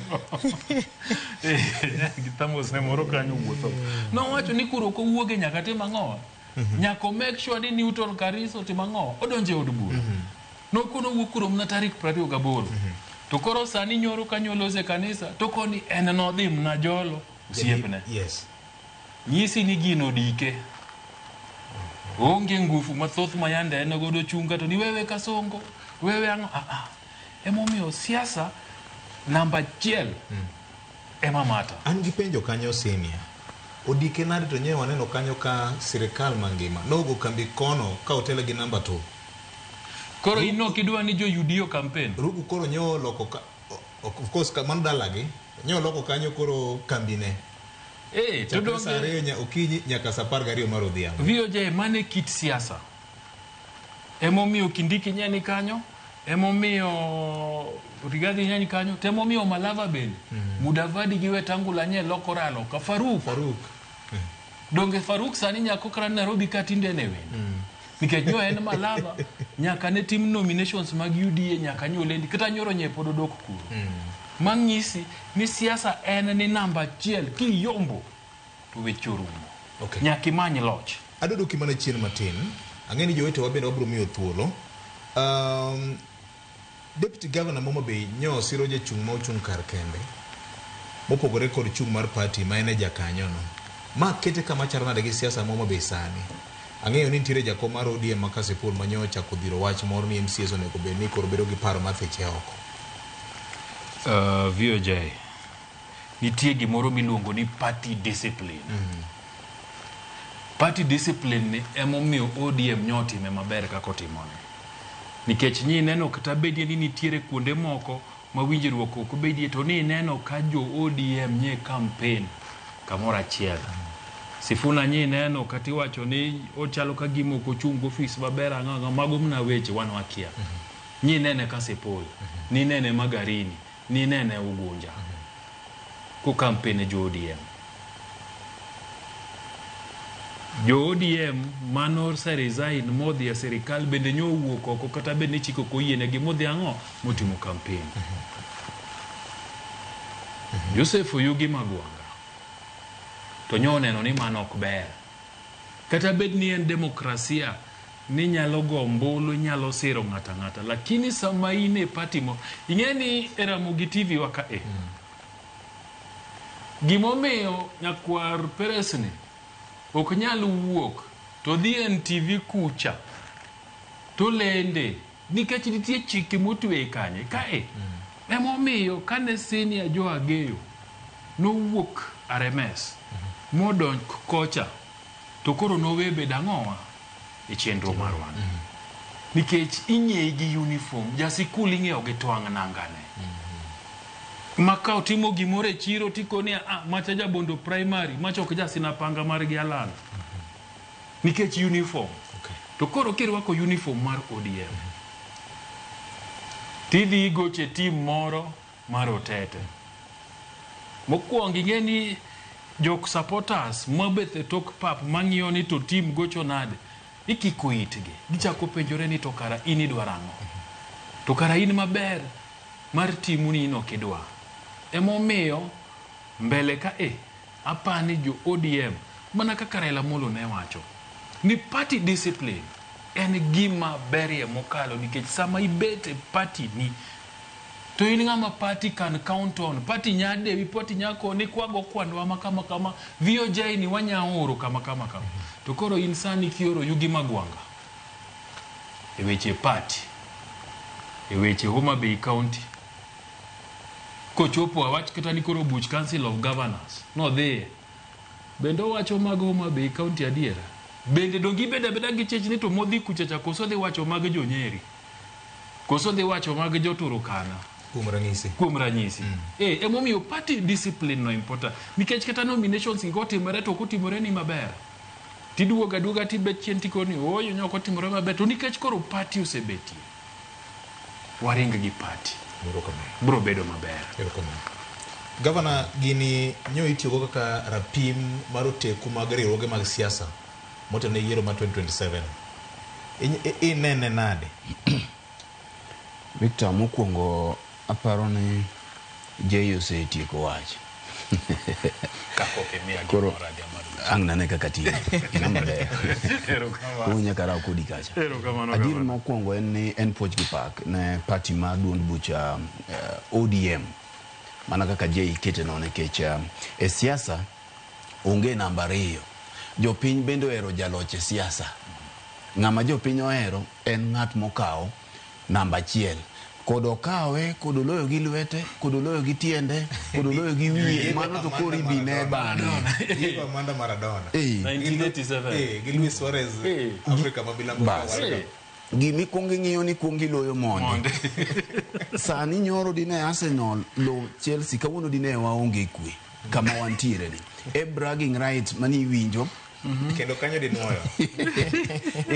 gi thamos ne moro kanyo wuotho nowacho ni kuro ok owuoge nyaka tim ang'o nyaka o make sure ni Newton Kariso tim ang'o odonjo e od bura nokono owuok kuro mana tarik 28 to koro sani nyoro kanyo lose e kanisa to koni en nodhi mna jolo osiepne
Yes.
nyisi ni gino odike onge ngufu mathoth ma yande en godo chunga to ni wewe kasongo wewe ang'o ah, ah. Emomiyo siasa namba achiel ema mata
An gi penjo kanyo senior. Odike nade to nyewe waneno kanyo ka sirikal mangima nogo kambi kono ka otelo gi namba 2.
Koro in ok idwa ni jo UDA campaign
Ruku koro nyo loko ka, of course ka, mano dalagi nyo loko kanyo koro kambine.
Eh, to
Chakre saa
donge
ariyo okinyi nyaka saa 12 mar odhiambo.
VOJ mane kit siasa emomiyo Kindiki nye ni kanyo emomiyo Rigathi nye ni kanyo to emomiyo Malava bende Mudavadi gi Wetangula nye lokore aloka Faruk
Faruk.
Donge Faruk sani nyako kata Nairobi ka tinde en e wende nikech nyo en Malava nyaka ne tim nominations mag UDA nyaka nyo lendi kata nyoro nye pod odok kuro mang'isi ni siasa en ni namba achiel kiyombo to weche orumo
Okay.
nyaka imany loch
Adwa duoki mana chien matin. Ang'e ni jowetewa bende wabiro miyo thuolo. Deputy Governor ma Homa Bay nyo siro jachung' ma ochung' kar kende mopogore kod chung' mar party ma en e jakanyono. Ma kete kama chalo nade gi siasa ma Homa Bay sani? Ang'eyo ni nitiere jakom mar ODM ma Kasipul ma nyo ochako dhiro wach moro ni MCAs onego bed ni koro bedo gi paro mar thiche oko.
VOJ nitie gimoro miluongo ni party discipline Party discipline ni emomiyo ODM nyo otime maber kaka otimone nikech nyi neno kata bedie ni nitiere kuonde moko ma winjruok ok bedie to ni neno ka jo ODM nye campaign Kamoro achiel. Sifuna nyi neno kata iwacho ni ochalo ka gima ok ochung' gofis maber ang'o ang'o mago mana weche wan wakia. Nyi nene Kasipul, ninene Magarini, ninene Ugunja. Ko campaign ne jo ODM. Jo ODM mano ose resign modhi e sirikal bende nyo owuok oko kata bed ni chik ok oyienegi modhi ang'o motimo campaign. Joseph Oyugi Magwanga to nyo oneno ni mano ok ber. Kata bed ni en demokrasia ni nyalo go ombulu, inyalo siro ng'ato ang'ata, lakini sama in e party mo, ing'e ni e Ramogi TV wa ka e, gimomiyo nyakwar Peres ni ok nyal wuok to dhi NTV kucha to lende nikech nitie chike motwe kanye kae. Emomiyo kane senior Joe Ageyo nowuok RMS modonj kocha to koro nowe bedo ang'owa e chenro marwa nikech ing'eyi gi uniform jasikul ing'eyo gi twang' nangane ma ka otimo gimoro e chiro tikoni ah, macha jabondo primary macha ok jasinapanga margi Alan nikech uniform. To koro kirwako uniform mar ODM tidhi igoche team moro mar Otete. Mokwongo ing'e ni jok supporters mabet e tok pap mang'iyo ni to team gocho nade, ikiko itgi. Gichako penjore ni to kara in idwaro ang'o? To kara in maber mar timu ni in ok idwa. Emomiyo mbele ka e apani jo ODM mana kaka Raila Amolo ne wacho ni party discipline en gima berie mokalo nikech sama ibet e party ni to in ng'ama party can count on, party nya dewi, party nya koni kwago kwandwa ma kama kama, VOJ ni wanya oro kama kama kama. To koro in sani kioro Yugi Magwanga e weche party, e weche Homa Bay County, kochopo awach kata ni koro buch Council of Governors nodhiye, bende owacho mag Homa Bay County adiera? Bende donge ibedo abeda gi chich ni to modhi kucha cha koso dhi wacho mag jo Nyeri? Koso dhi wacho mag jo Turkana?
Kuom ranyisi.
Kuom ranyisi. Emomiyo party discipline no important. Nikech kata nominations gi kotimore to ok otimore ni maber. Tiduogo aduoga tibet chien tikoni ooyo nyo ok otimore maber. To nikech koro party osebetie, waring gi party. Bro bedo maber.
Governor, gini nyo itiyogo kaka rapim mar oteku mag riwruoge mag siasa motelo ne yiero mar 2027. Inene nade?
Victor, mokwongo aparo ni Jay osetieko wach.
Kapok imiya
Koro
gimoro adhi amadh.
ang' nane kaka tiyo. Ng'ama ber.
Erokamano.
Koro nyaka raw kodi kacha.
Erokamano,
Adier
Gavana.
mokwongo en ni en puoch gi pak ne party mar duond bucha ODM. Mana kaka Jay kete no nikech e siasa onge namba ariyo. Jopiny bende ohero jaloch e siasa. Ng'ama jopiny ohero en ng'at mokawo namba achiel. Kod okawe, kod oloyo gi lwete, kod oloyo gi tiende, kod oloyo gi wiye, mano to koro ibine bang'e.
Diego Armando Maradona.
1987.
Gi Luis Suarez, Afrika ma milambo
Bas.
ka World Cup.
Gimikwongo ing'iyo ni kuong iloyo monde. Sani nyoro dine Arsenal lo Chelsea, kawuono dine waonge kwe kama wantiere ni. E bragging right mani iwinjo.
Kendo kanyo dinuoyo.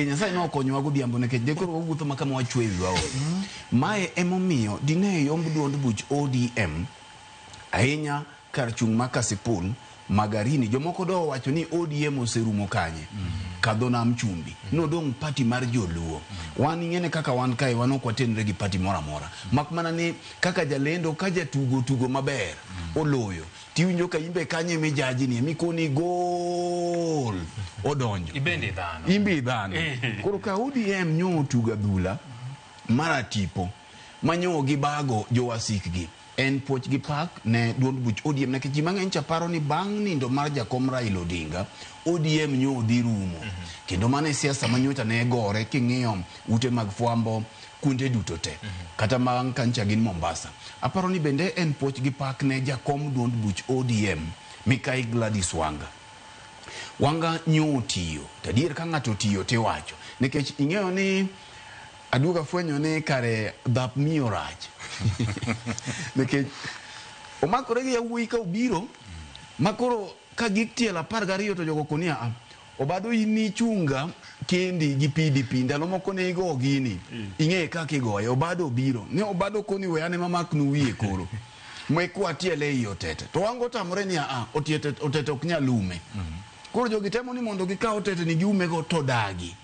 Nyasaye ne okonyowa godhiambo nikech de koro wawuotho ma kama wachwe wiwa ol. Mae emomiyo dine yomb duond buch ODM ahinya kar chung' ma Kasipul, Magarini, jomoko do owacho ni ODM oserumo kanye. Kadho nam chumbi. Nodong' party mar joluo. Wan ing'ene kaka wan kae, wan ok watenre gi party moro amora. Mak mana ni kaka jalendo, ka jatugo tugo maber, oloyo. Tiwinjo ka imbe kanye mijaji ni, mikoni gol, odonjo.
Ibende dhano.
Imbe dhano. Koro ka ODM nyo otugo adhula mar atipo, manyo gibago jowasikgi, en puoch gi pak ne duond buch ODM nikech ji mang'eny cha paro ni bang' nindo mar jakom Raila Odinga, ODM nyo dhi rumo. Kendo mano e siasa ma nyocha ne gore king'iyo ute mag fwambo kuonde duto te. Kata bang' kancha gin Mombasa. Aparo ni bende en puoch gi pak ne jakom duond buch ODM Mikai Gladys Wanga. Wanga nyo otiyo. To adier ka ng'ato otiyo tiwacho. Nikech ing'eyo ni aduogo afwenyo ni kare dhap miyo rach. Nikech omakore gi yawuoyi ka obiro ma koro Ka gik tielo 12 to jogo konia a Obado in nichunga kendi gi PDP ndalo moko ne igo gini ing'e kaka igoye. Obado obiro ne Obado koni we an ema maknu wiye koro mekwa tiele ei Otete to Wanga otamore ni a otiete Otete ok nyal ume. Koro jogi temo ni mondo gikaw Otete ni giumego to dagi.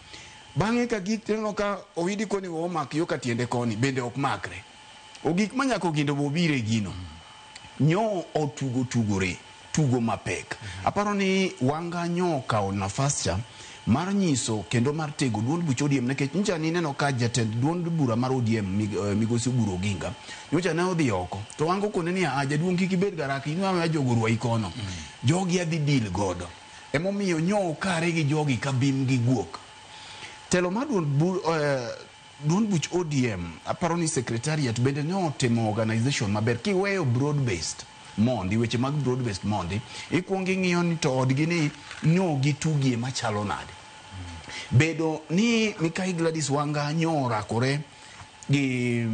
Bang'e ka gik tineno ka Owidi koni we omak yo ka tiende koni bende ok makre. Ogik ma nyaka Ogindo be obire gino. Nyo otugo tugore tugo mapek. Aparo ni Wanga nyo okawo nafas cha mar nyiso kendo mar tego duond buch ODM nikech nyocha nineno ka jatend duond bura mar ODM migosi Oburu Oginga nyocha ne odhi oko to Wanga okone ni a jaduong' kik ibed garaka in aweya jogo rwai kono. Jogi adhi deal godo. Emomiyo nyo okare gi jogi ka bim gi guok. Telo mar duond buch ODM aparo ni secretariat bende ne otimo organization maber kiweyo broad based mondi weche mag broad based mondi ikuongo ing'iyo ni to odgi ni nyo gitugie machalo nade. Bedo ni Mikai Gladys Wanga nyo orakore gi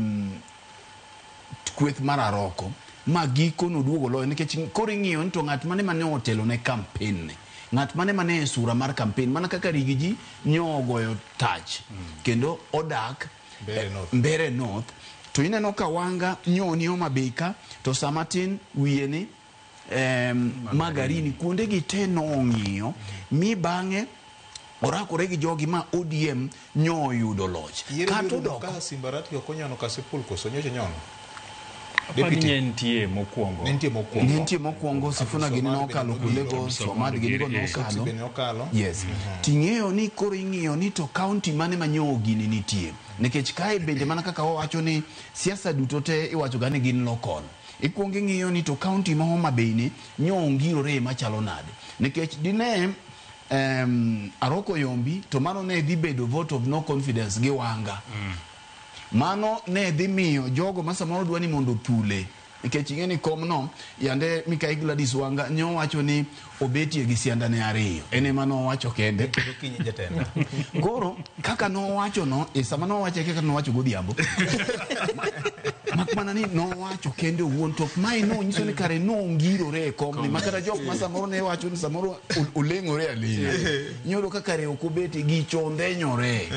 kweth mar Aroko ma giko noduogo loyo nikech koro ing'iyo ni to ng'at mane mane otelo ne campaign ne ng'at mane mane e sura mar campaign mana kaka Rigiji nyo ogoyo tach kendo odak
Mbeere North.
Mbeere North to ineno ka Wanga nyo ni Homa Bay ka to sama tin wiye ni Magarini kuonde gi te nong'iyo mi bang'e orakore gi jogi ma ODM nyo oyudo loch.
Yiero
Kata
biro
odok
ka Simba Arati ok onyono Kasipul koso nyocha nyono?
Apani
Deputy.
ne nitie mokwongo.
Ne nitie mokwongo.
Ne nitie mokwongo Sifuna gini
Somad
nokalo
bende
kuondego,
nobiro.
Somad gini go
Giri,
Soksi
nokalo.
bende nokalo.
Yes. Ting'eyo ni koro ing'iyo ni to county mane ma nyo gini nitie. Nikech kae bende mana kaka wawacho ni siasa duto te iwacho ga ni gin local. Ikuongo ing'iyo ni to county ma Homa Bay ni nyo ongirore machalo nade. Nikech dine Aroko Yombi to mano ne dhi bedo vote of no confidence gi Wanga. Mano ne dhi miyo jogo ma samoro dwa ni mondo othule nikech ing'e ni komno yande Mikai Gladys Wanga nyo wacho ni obetie gi siandane ariyo en ema nowacho kende.
Okinyi jatenda.
Koro kaka nowacho no e sama nowache kaka nowacho godhiambo mak mana ni nowacho kende owuon to mae nonyiso ni kare nongirore e komni ma kata jok ma samoro ne wacho ni samoro oleng'ore aling'a iyudo ka kare ok obete gicho ndhenyore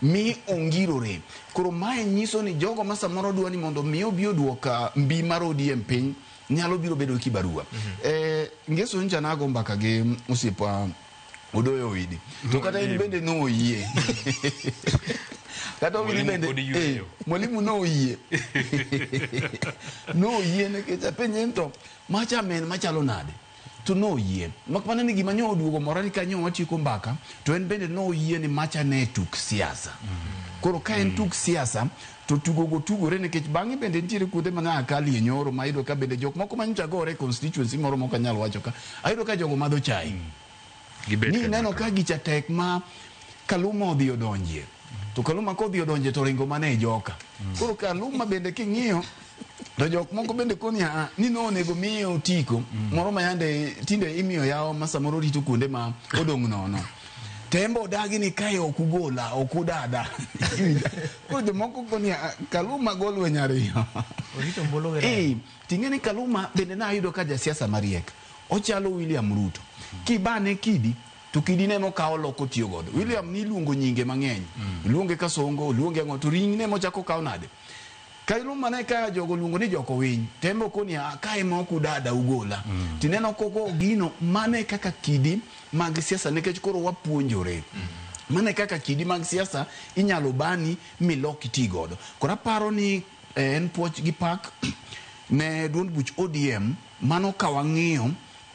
mi ongirore. Koro mae nyiso ni jogo ma samoro dwa ni mondo mi obi oduok mbi mar ODM piny nyalo biro bedo kibarua. Ngeso nyocha nago mbaka gi osiepa Odoyo Owidi to kata en bende noyie. Kata Owidi
Mwalimu
bende
pod yweyo.
Mwalimu noyie. Noyie nikech apenje ni to macha men machalo nade to noyie. Mak mana ni gima nyo oduogo mora ni kanyo watieko mbaka to en bende noyie ni macha ne tuk siasa. Koro ka en tuk siasa to tugo go tugore nikech bang'e bende nitiere kuonde ma akalie nyoro ma ayudo ka bende jok moko ma nyocha gore e constituency moro mok anyal wacho ka ayudo ka jogo madho chai.
Gibet
Ni
kanyakla.
neno ka gicha tek ma Kaluma odhi odonjie. To Kaluma kodhi odonje to ringo mana e joka. Koro Kaluma bende king'iyo to jok moko bende koni a ni nonego miye otiko moro ma yande tinde imiyo yawa ma samoro rito kuonde ma odong' nono. Tembo odagi ni kae ok ugola ok udada. Koro jomoko koni a Kaluma gol weny ariyo.
Orito ombulu gi remo.
Ting'e ni Kaluma bende nayudo ka jasiasa mariek. Ochalo William Ruto. Kibane kidi to kidi ne mokawo loko tiyo godo. William ni iluongo nyinge mang'eny. Iluonge Kasongo, iluonge ang'o to ring ne mochako kawo nade. Kaluma ne ka jogo luongo ni joko winy. Tembo koni a kae ma ok udada ugola. Tineno koko gino mane kaka kidi mag siasa nikech koro wapuonjore. Mane kaka kidi mag siasa inyalo bani milok iti godo. Koro aparo ni en puoch gi pak ne duond buch ODM mano ka wang'iyo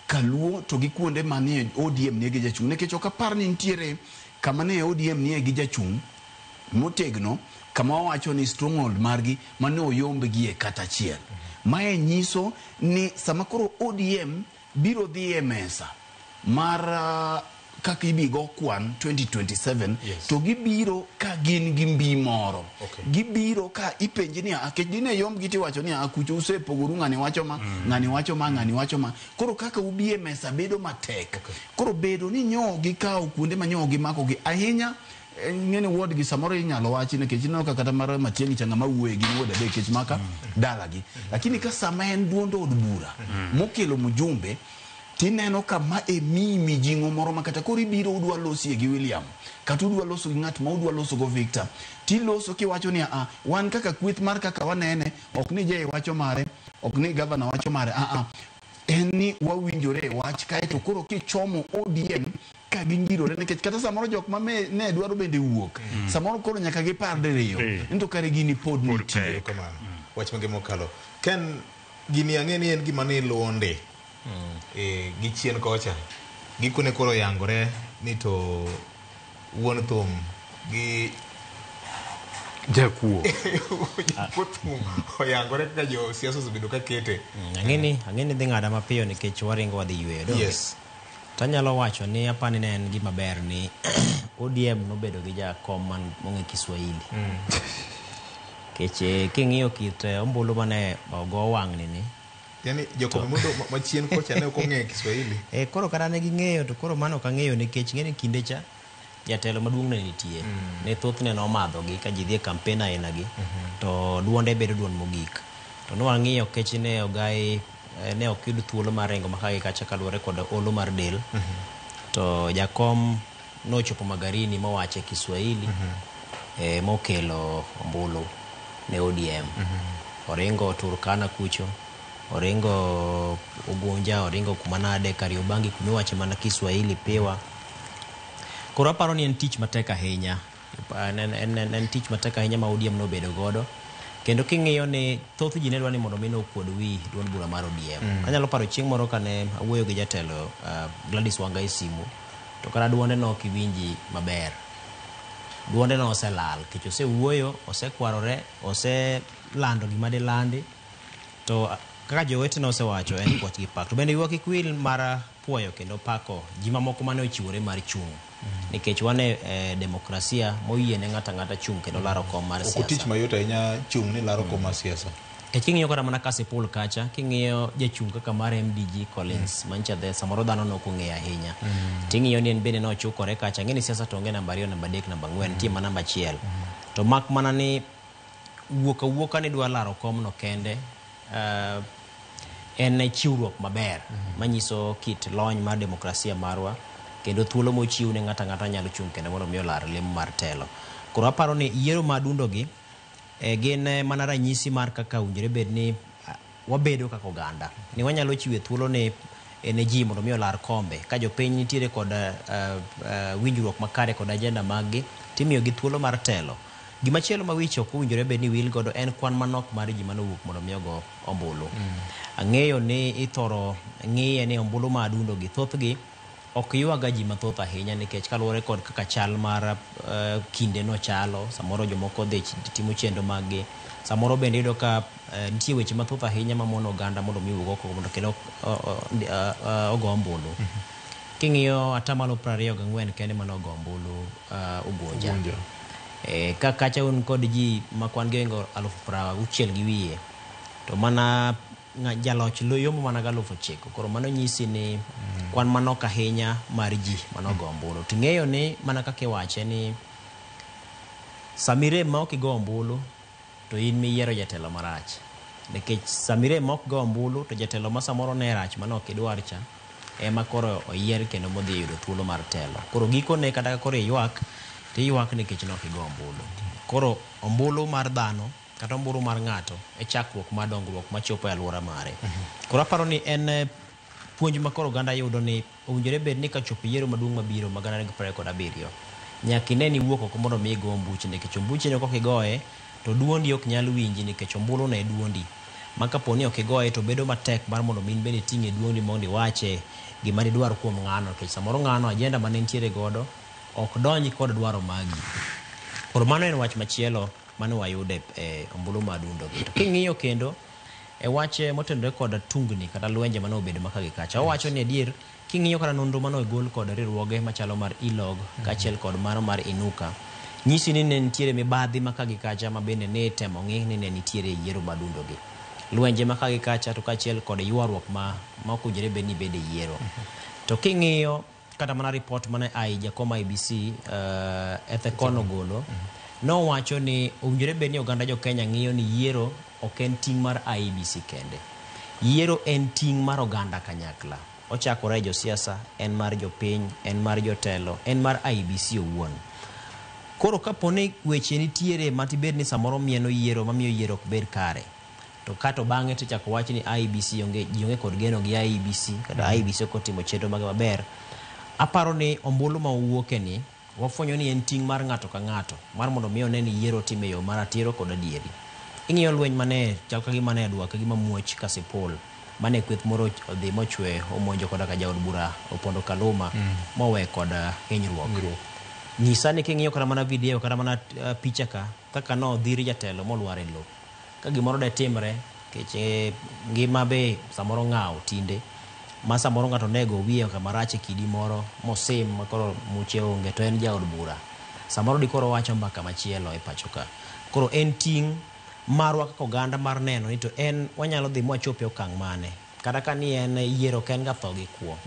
kaluo to gi kuonde manie ODM nie gi jachung' nikech ok apar ni nitiere kama ne ODM nie gi jachung' motegno kama wawacho ni stronghold margi mane oyombgie kata achiel. Mae nyiso ni sama koro ODM biro dhi e mesa mar kaka ibigo kwan 2027
Yes.
to gibiro ka gin gi mbi moro.
Okay.
Gibiro ka ipenji ni akech dine yombgi tiwacho ni kucho usepogoru ng'ani wacho ma, ng'ani wacho ma, ng'ani wacho ma. Koro kaka ubi e mesa bedo matek.
Okay.
Koro bedo ni nyo gikawo kuonde ma nyo gimako gi ahinya Ing'eni ward gi samoro inyalo wachi nikech ineno ka kata mar Matiang'i cha ng'ama wuoye gin ward adek nikech maka dalagi. Lakini ka sama en duond od bura mokelo mjumbe tineno ka ma e miyi mijing'o moro ma kata koro ibiro udwa losie gi William kata udwa loso gi ng'at ma udwa loso go Victor tiloso kiwacho ni a wan kaka kweth mar kaka wanene ok ni Jay wacho mare ok ni gavana wacho mare a a en ni wawinjore e wach kaeto koro kichomo ODM ka gingirore nikech kata samoro jok ma ne dwaro bende wuok samoro koro nyaka gipar diriyo ni to kare gini pod nitie.
Erokamano. Wach mangima mokalo. Ken gini ang'e ni en gima ne iluwo ndi. Gi chien kocha. Gikone koro oyangore ni to wuon thum gi
Jakuo.
Jakuo thum oyangore kaka jo siasa osebedo ka kete.
Ang'eni ang'eni dhi ng'ada mapiyo nikech waringo wadhi yweyo. Donge?
Yes.
Tanyalo wacho ni apani ne en gima ber ni ODM nobedo gi jakom man mong'e Kiswahili. Nikech king'iyo kit ombulu mane ogo wang'ni ni.
Yani jokom mondo machien kocha ne ok ong'eyo Kiswahili.
Koro kata ne ging'eyo to koro mano ok ang'eyo nikech ng'eni kinde cha jatelo maduong' ne nitie. Ne thothne nomadho gi ka ji dhi e campaign aina gi to duonde bedo duond mogik. To ne wang'iyo kech ne ogai ne ok yud thuolo mar ringo maka gi kacha kaluwore kod olo mar del. To jakom nochopo Magarini mowache Kiswahili mokelo ombulu ne ODM. Oringo Turkana kucho, oringo Ugunja, oringo kuma nade, Kariobangi kumiwache mana Kiswahili piwa. Koro aparo ni en tich matek ahinya. En tich matek ahinya ma ODM nobedo godo. Kendo king'iyo ni thoth ji ne dwa ni mondo mi nokuod wi duond bura mar ODM. Anyalo paro chieng' moro kane awuoyo gi jatelo Gladys Wanga e simu, to kata duonde no ok iwinji maber. Duonde no oselal, nikech osewuoyo, osekwarore, oselando gima dilandi. To kaka jowetene osewacho en puoch gi pak. To bende wiwa kik wil mar puoyo kendo pako ji mamoko mane ochiwore mar chung'. Nikech wan e demokrasia moyiene ng'ato ang'ata chung' kendo laro kom mar
Ok
siasa.
tich mayot ahinya chung' ni laro kom mar siasa.
Nikech king'iyo kata mana Kasipul kacha, king'iyo jachung' kaka mar MDG Collins mancha dhe samoro dhano ne ok ong'eyo ahinya. Ting'iyo ni en bende nochukore kacha, ng'e ni siasa to onge namba 2, namba 3, namba 4, nitie mana namba 1. To mak mana ni wuok awuoka ni dwa laro komno kende, en chiwruok maber manyiso kit lony mar demokrasia marwa kendo thuolo mochiw ne ng'ato ang'ata nyalo chung' kendo mondo mi olar lemo mar telo. Koro aparo ni yiero ma dundogi gin mana ranyisi mar kaka owinjore bed ni wabedo kaka oganda. Ni wanyalo chiwo thuolo ne ji mondo mi olar kombe. Ka jopiny nitiere kod winjruok makare kod agenda mag gi, timiyogi thuolo mar telo. Gimachielo ma wich ok owinjore bed ni wil godo en kwan manok mar ji manowuok mondo mi ogo ombulu. Ang'eyo ni ithoro ng'iye ni ombulu ma adundo gi thothgi ok ywaga ji mathoth ahinya nikech kaluwore kod kaka chal mar kinde no chalo, samoro jomoko dhi timo chenro mag gi, samoro bende iyudo ka nitie weche mathoth ahinya mamono oganda mondo mi owuog oko mondo kendo ogo ombulu. King'iyo atamalo 24 kende mane ogo ombulu Ugunja. Ka kacha un kod ji ma kwan gi ohingo 60,000 gi wiye, to mana jaloch yombo mana gi 9,000. Koro mano nyisi ni kwan manok ahinya mar ji manogo ombulu. Ting'eyo ni mana kaka iwache ni samirem ma ok igo ombulu to in miyiero jatelo marach. Nikech samirem ma ok go ombulu to jatelo ma samoro ne rach mane ok idwar cha ema koro oyier kendo modhi yudo thuolo mar telo. Koro gikone kata ka koro iywak, to iywak nikech ne ok igo ombulu. Koro ombulu mar dhano kata ombulu mar ng'ato e chakruok mar dongruok machopo e alwora mare. Koro aparo ni en puonj ma koro oganda yudo ni owinjore bed ni kachopo yiero maduong' mabiro mag 2027, nyaka ine ni iwuok oko mondo mi igo ombuche, nikech ombuche no kok igoye to duondi ok nyal winji nikech ombulu no e duondi. Ma kapo ni ok igoye to bedo matek mar mondo mi in bende iting'e duondi mondo iwache gima didwar kuom ng'ano, nikech samoro ng'ano agenda mane nitiere godo ok donji kod dwaro magi. Koro mano en wach machielo mane wayudo e ombulu ma adundo gi. To king'iyo kendo e wach motenore kod tungni kata lwenje mane obedo maka gi kacha, owacho ni adier king'iyo kata nonro mane ogol kod riwruoge machalo mar ILOG kaachiel kod mano mar Inuka, nyisi ni ne nitiere mibadhi maka gi kacha ma bende ne itemo ng'i ni ne nitiere yiero madundo gi. Lwenje maka gi kacha to kaachiel kod ywaruok ma ok owinjore bed ni bede yiero. To king'iyo kata mana report mane ai jakom IEBC Ethekon ogolo, nowacho ni owinjore bed ni oganda jo Kenya ng'iyo ni yiero ok en ting' mar IEBC kende. Yiero en ting' mar oganda kanyakla. Ochakore e josiasa, en mar jopiny, en mar jotelo, en mar IEBC owuon. Koro kapo ni weche nitiere matibed ni samoro mieno yiero mamiyo yiero ok bed kare, to kato bang'e to ichako wach ni IEBC onge, ji onge kod geno gi IEBC kata IEBC ok otimo chenro mage maber. Aparo ni ombulu ma owuoke ni wafwenyo ni en ting' mar ng'ato ka ng'ato mar mondo mi one ni yiero otim e yo maratiro kod adieri. Ing'iyo lweny mane chal ka gima ne dwa ka gima muoch ka sipul mane kweth moro odhi mochwe omonjo koda ka jaod bura Opondo Kaluma mowe kod hinyruok. Nyisa ni king'iyo kata mana video kata mana picha ka kaka nodhir jatelo molwar e lowo. Ka gimoro de timre nikech ngima be samoro ng'aw tinde ma samoro ng'ato ne go wiye kama rach e kidi moro mosim ma koro muche onge to en jaod bura. Samoro dikoro wacho mbaka machielo e pacho ka. Koro en ting' marwa kaka oganda mar neno ni to en wanyalo dhi mwachop e okang' mane. Kata ka ni en yiero ok en ga tho gi kwo.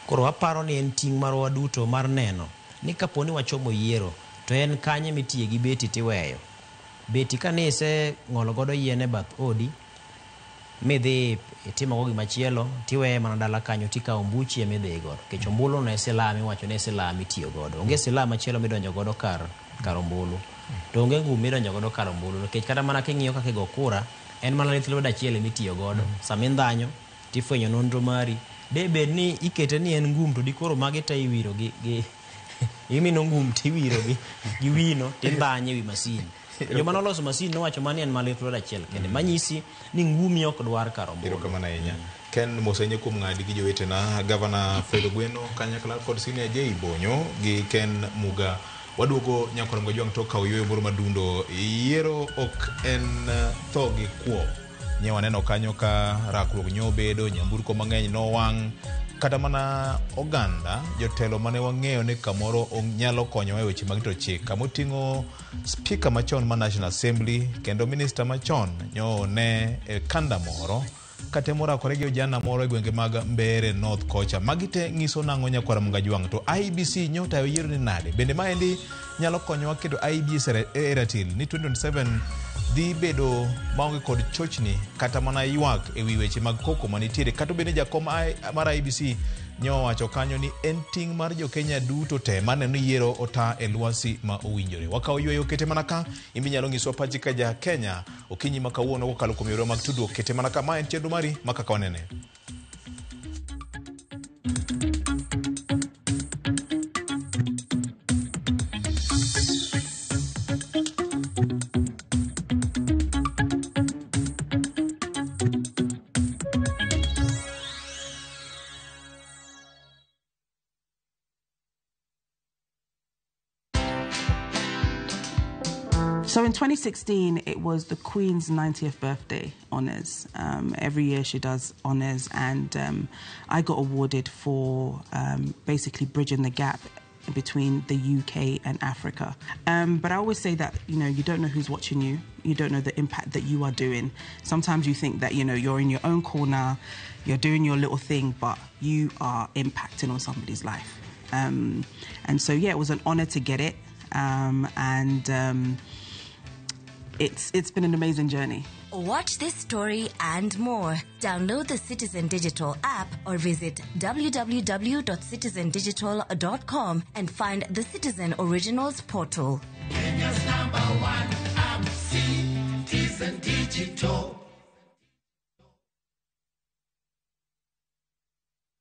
Koro aparo ni en ting' marwa duto mar neno ni kapo ni wachomo yiero to en kanye mitiye gi beti tiweyo. Beti ka ni iseng'olo godo yien e bath odi midhi itimo go gimachielo tiweye mana dala kanyo tikawo mbuchi emidhi godo. Nikech ombulu no e silaha miwacho ni e silaha mitiyo godo. Onge silaha machielo midonjo godo kar ombulu. To onge ngum midonjo godo kar ombulu nikech kata mana king'iyo kaka igo kura en mana lith lwedo achiel emitiyo godo. Sama indhanyo tifwenyo nonro mari. De bed ni ikete ni en ngum to dikoro magi te iwiro gi imino ngum tiwiro gi wino tindhanye ewi masin. Joma noloso masin nowacho mani en mana lith lwedo achiel kende. Manyisi ni ngumi ok dwar kar ombulu.
Erokamano ahinya. Ken mos ahinya kuom ng'adi gi jowetena Gavana Fred Ogweno kanyakla kod Senior J Bonyo gi Ken Muga. Waduogo nyakwar Mgajwang' tok kawo yueyo moro madundo. Yiero ok en tho gi kwo. Nye waneno kanyo ka rakruok nyobedo, nyamburko mang'eny nowang', kata mana oganda jotelo mane wang'eyo ni kamoro nyalo konyowa e weche mag rito chik. Kamoting'o speaker machon ma National Assembly kendo minister machon nyo ne e kanda moro katemo rakore gi ojana moro e gwenge mag Mbeere North kocha. Magi te ng'iso nang'o nyakwar Mgajwang'? To IEBC nyotayo yiero ni nade? Bende maendi nyalo konyowa keto IEBC e ratil ni 2027 dhi bedo maonge kod chochni kata mana ywak ewi weche mag koko manitiere. Kata obedo ni jakom mar IEBC nyowacho kanyo ni en ting' mar jo Kenya duto te maneno ni yiero ota e lwasi ma owinjore. Wakawo yweyo kete mana ka, in inyalo nyiswa pachi ka ja Kenya okinyi ma kawuono kokalo kuom yore mag tudruok kete mana ka. Ma en chenro mari ma kaka wanene.
So in 2016, it was the Queen's 90th birthday honours. Every year she does honours, and I got awarded for basically bridging the gap between the UK and Africa. But I always say that, you know, you don't know who's watching you. You don't know the impact that you are doing. Sometimes you think that, you know, you're in your own corner, you're doing your little thing, but you are impacting on somebody's life. And so, yeah, it was an honour to get it. It's been an amazing journey.
Watch this story and more. Download the Citizen Digital app or visit www.citizendigital.com and find the Citizen Originals portal.
Kenya's number one app, Citizen Digital.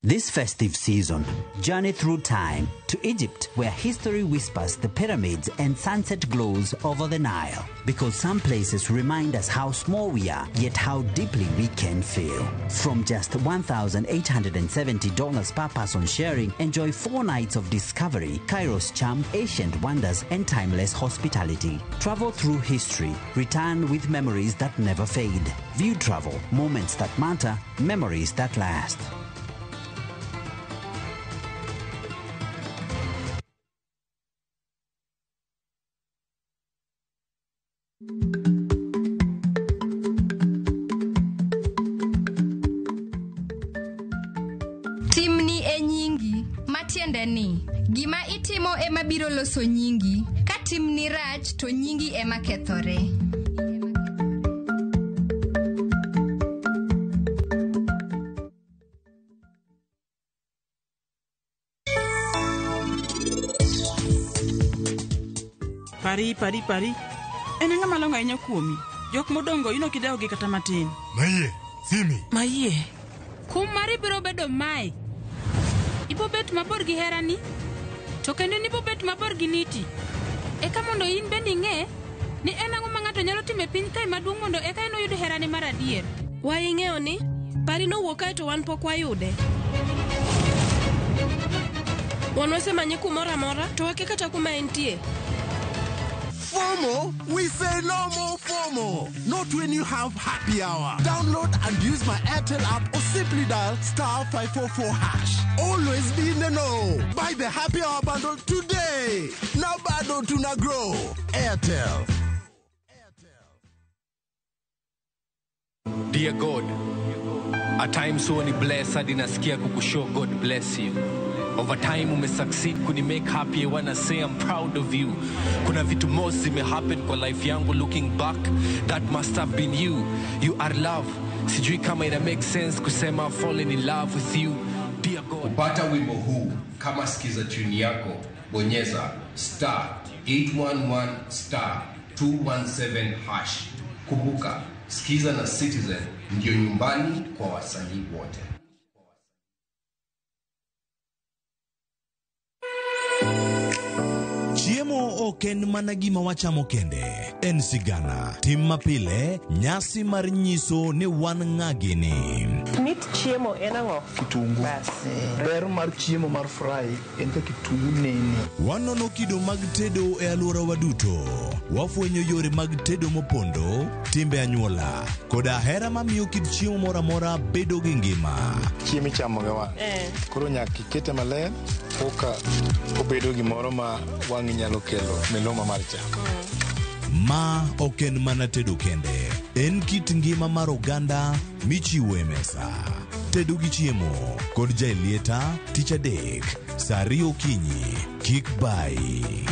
This festive season, journey through time to Egypt, where history whispers the pyramids and sunset glows over the Nile. Because some places remind us how small we are, yet how deeply we can feel. From just $1,870 per person sharing, enjoy 4 nights of discovery, Cairo's charm, ancient wonders, and timeless hospitality. Travel through history, return with memories that never fade. View travel, moments that matter, memories that last.
Timni e nyingi, matiende Tiende ni, gima itimo ema biro loso nyingi. Ka timni rach to nyingi ema kethore.
Pari, pari, pari. En ang'o malong'o ahinya kuomi? Jok modongo in ok idewogi kata matin.
Mayie, Simi.
Mayie.
Kum mari biro bedo mae. Ibobet mabor gi herani, to kendo nibobet mabor gi niti. Eka mondo in bende ing'e ni en ang'o ma ng'ato nyalo timo e piny kae maduong' mondo eka en oyud herane mar adier.
Wa ing'eyo ni Pari nowuok kae to wan pok wayude. Wan wasemanye kumoro amora to wakia kata kuma entie.
FOMO? We say no more FOMO. Not when you have happy hour. Download and use my Airtel app or simply dial star 544 hash. Always be in the know. Buy the happy hour bundle today. Now bado tuna grow. Airtel.
Dear God, at times huwa ni bless hadi nasikia kukushow God bless you. Over time umesucceed kuni make happy, I wanna say I'm proud of you. Kuna vitu most zimehappen kwa life yangu, looking back that must have been you. You are love. Sijui kama ina make sense kusema I've fallen in love with you. Dear God.
Kupata wimbo huu kama skiza tune yako, bonyeza star 811 star 217 hash. Kumbuka, Skiza na Citizen ndio nyumbani kwa wasanii wote.
Chiemo ok en mana gima wachamo kende, en sigana, tim mapile, nyasi mar nyiso ni wan ng'a gini.
Mit chiemo en ang'o?
Kitungu. Ber mar chiemo mar fry en ka kitungu nene.
Wanono kido mag tedo e alworawa duto. Wafwenyo yore mag tedo mopondo, timbe anyuola, koda hera mamiyo kit chiemo moro amora bedo gi ngima.
Chiemo ichamo gi wang'. Koro nyaka ikete maler koka obedo gimoro ma wang'i nyalo kelo miluma mar chamo.
Ma ok en mana tedo kende, en kit ngima mar oganda michiwo e mesa. Tedo gi chiemo kod Jaelieta tich adek saa 2 okinyi. Kik bai.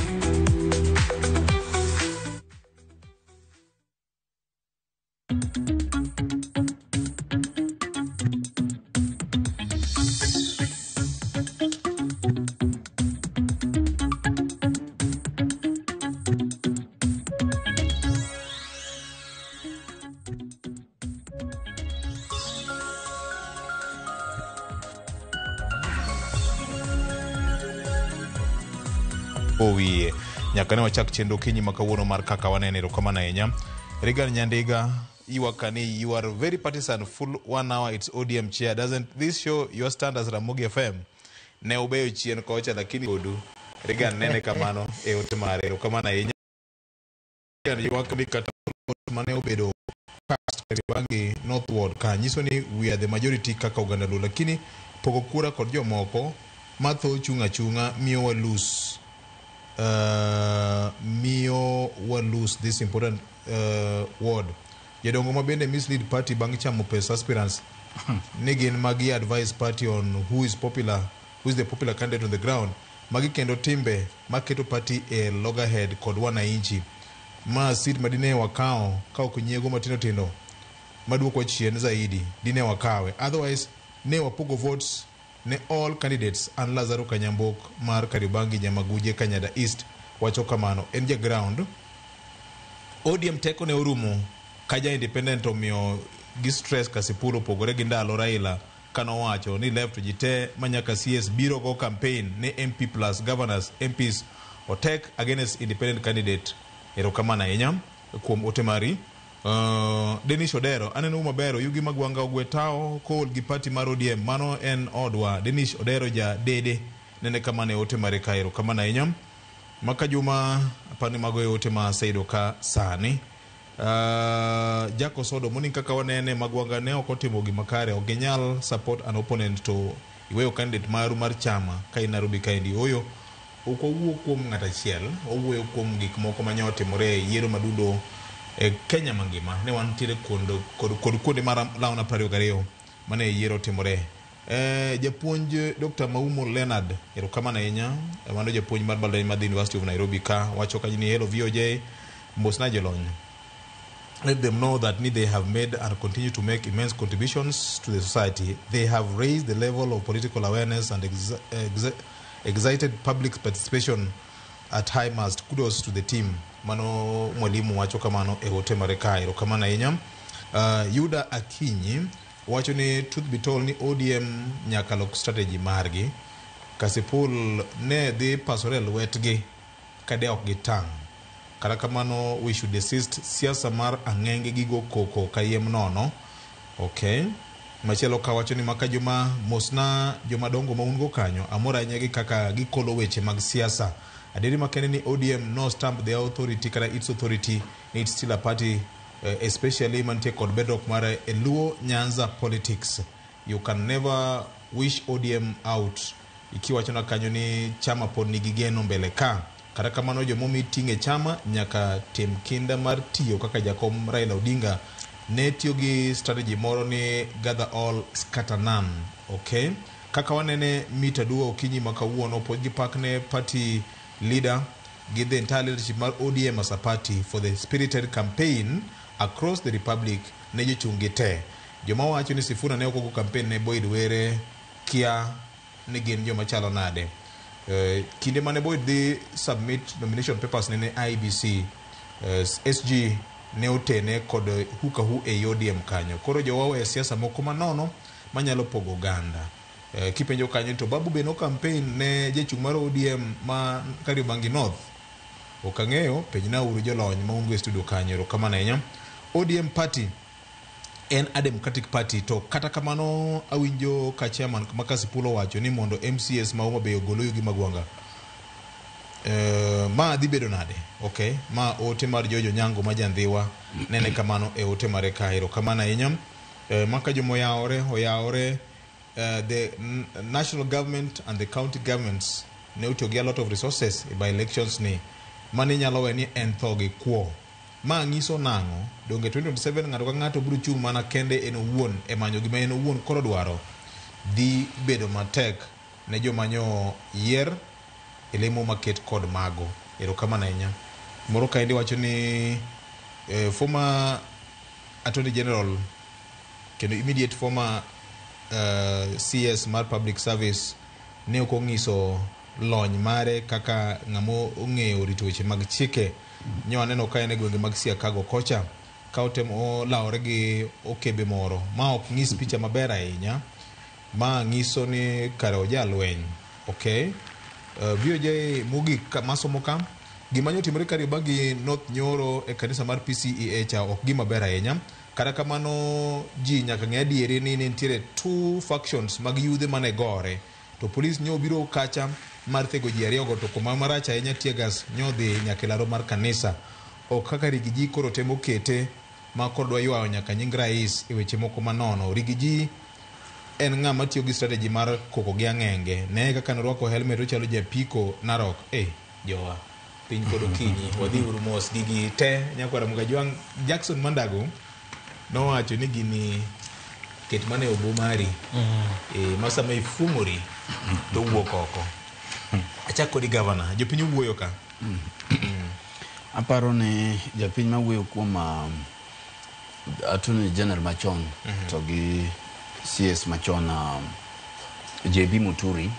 Owiye nyaka ne wachak chenro okinyi ma kawuono mar kaka wanene. Erokamano ahinya Regan Nyandiga. Ywak ni you are very partisan, full one hour it's ODM chair. Doesn't this show your stand as Ramogi FM? Ne ubeyo chien kocha lakini kodu Regan nene kamano e ote mare. Erokamano ahinya. Regan ywak ni kata mane obedo cast Kariobangi North Ward ka nyiso ni we are the majority kaka oganda Luo, lakini pogo kura kod jomoko matho chung' achung'a miyo wa lose this important ward. Jodongo ma bende mislead party bang' chamo pesa aspirants ni gin magi advise party on who is popular, who is the popular candidate on the ground. Magi kendo timbe maketo party e loggerhead kod wananchi. Ma seat madine wakawo ka ok nyiego matindo tindo maduoko chien zaidi dine wakawe, otherwise ne wapogo votes ne all candidates. An Lazaro Kanyambok mar Kariobangi Nyamaguje Kanyada East wacho kamano. En ja ground ODM teko ne orumo ka ja independent omiyo gi stress Kasipul opogore gi ndalo Raila kanowacho ni left ji te manyaka CS biro go campaign ne MP plus governors MPs otek against independent candidate. Erokamano ahinya kuom ote mari. Denis Odero, aneno maber Oyugi Magwanga ogwe tao kool gi party mar ODM, mano en odwa. Denis Odero ja dede nene kamano e ote mare ka. Erokamano ahinya. Maka Juma apani mago e ote ma aseyudo ka sani. Jack Osodo morning kaka wanene Magwanga ne ok otimo gima kare, ok ginyal support an opponent to iweyo candidate maru mar chama ka in Nairobi kaendi. Oyo ok owuo kuom ng'at achiel, owuoyo kuom gik moko manye otimore e yiero madundo e Kenya mangima. Ne wantiere kod kuonde mar launa 22 mane yiero otimore. Japuonj Dr. Maumo Leonard, erokamano ahinya. Mano japuonj mar mbalariany mar The University of Nairobi ka wacho kanyo ni hello VOJ, mosna jolony. Let them know that they have made and continue to make immense contributions to the society. They have raised the level of political awareness and excited public participation at high mast. Kudos to the team. Mano mwalimu wacho kamano e ote mare ka, erokamano ahinya. Yuda Akinyi wacho ni truth be told ni ODM nyaka lok strategy margi. Kasipul ne dhi pasore lwetgi kade ok gitang'. Kata kamano we should desist siasa mar ang'enge gigo koko kayiem nono. Okay. Machielo ka wacho ni maka joma mosna joma dongo ma un go kanyo amor ahinya gi kaka gikolo weche mag siasa. Adieri makende ni ODM no stamp the authority kata its authority ni it's still a party, especially mantie kod bedrock mar e Luo Nyanza politics. You can never wish ODM out. Ikiwachona kanyo ni chama pod nigi geno mbele ka. Kata kamano jomomi ting' e chama nyaka tim kinda mar tiyo kaka jakom Raila Odinga ne tiyo gi strategy moro ni gather all scatter none. Okay. Kaka wanene mita duo okinyi ma kawuono pod gi pak ne party leader gi the entire leadership mar ODM as a party for the spirited campaign across the republic ne jochung' gi te. Joma wacho ni Sifuna ne ok ogo campaign ne Boyd Were kia ni gin joma chalo nade. Kinde mane Boyd dhi submit nomination papers ne IEBC, SG ne otene kod hukahu e ODM kanyo. Koro jowa owe siasa moko manono manyalo pogo oganda. Kipenjo kanyo to Babu be no campaign ne jachung' mar ODM ma Kariobangi North. Ok ang'eyo, penjna uru jolony ma un go e studio kanyo. Erokamano ahinya. ODM party en a democratic party to kata kamano awinjo ka chairman ma Kasipul owacho ni mondo MCAs ma Homa Bay ogol Oyugi Magwanga. Ma dhi bedo nade? Okay, ma ote mar George Onyango ma jandhiwa nene kamano e ote mare ka. Erokamano ahinya. Maka joma oyawore the national government and the county governments ne otiyo gi a lot of resources e by elections ni mani nyalo we ni en tho gi kwo. Ma nyiso nang'o? Donge 2027 ng'ato ka ng'ato biro chung' mana kende en owuon e manyo gima en owuon koro dwaro. Dhi bedo matek ne joma nyo yier e lemo maket kod mago. Erokamano ahinya. Moro kaendi wacho ni former Attorney General kendo immediate former CS mar Public Service ne ok ong'iso lony mare kaka ng'ama ong'eyo rito weche mag chike. Nyo aneno ka en e gwenge mag Siakago kocha ka otemo lawore gi okebe moro ma ok ng'is picha maber ahinya, ma ng'iso ni kare ojalweny. Okay. VOJ mogik masomo ka gima nyotimore Kariobangi North nyoro e kanisa mar PCEA cha ok gima ber ahinya. Kata kamano ji nyaka ng'e adieri ni nitiere two factions mag yudhe mane gore. To polis nyo biro kacha mar thego ji ariyogo to kuma marach ahinya tear gas nyo dhi nyaka e laro mar kanisa. Ok kaka Rigiji koro temo kete ma koro dwa ywayo nyaka nying rais e weche moko manono. Rigiji en ng'ama tiyo gi strategy mar koko gi ang'enge. Ne kaka norwako helmet ochalo japiko Narok. Jowa, piny kod okinyi, wadhi uru mos gigi te. Nyakwara Mugajwang' Jackson Mandago nowacho ni gini ket mana e obo mari. Ma sama ifuong'ori to wuok oko. Achak kodi gavana, jopiny owuoyo ka.
Aparo ni japiny mawuoyo kuom Attorney General machon to gi CS machon JB Muturi.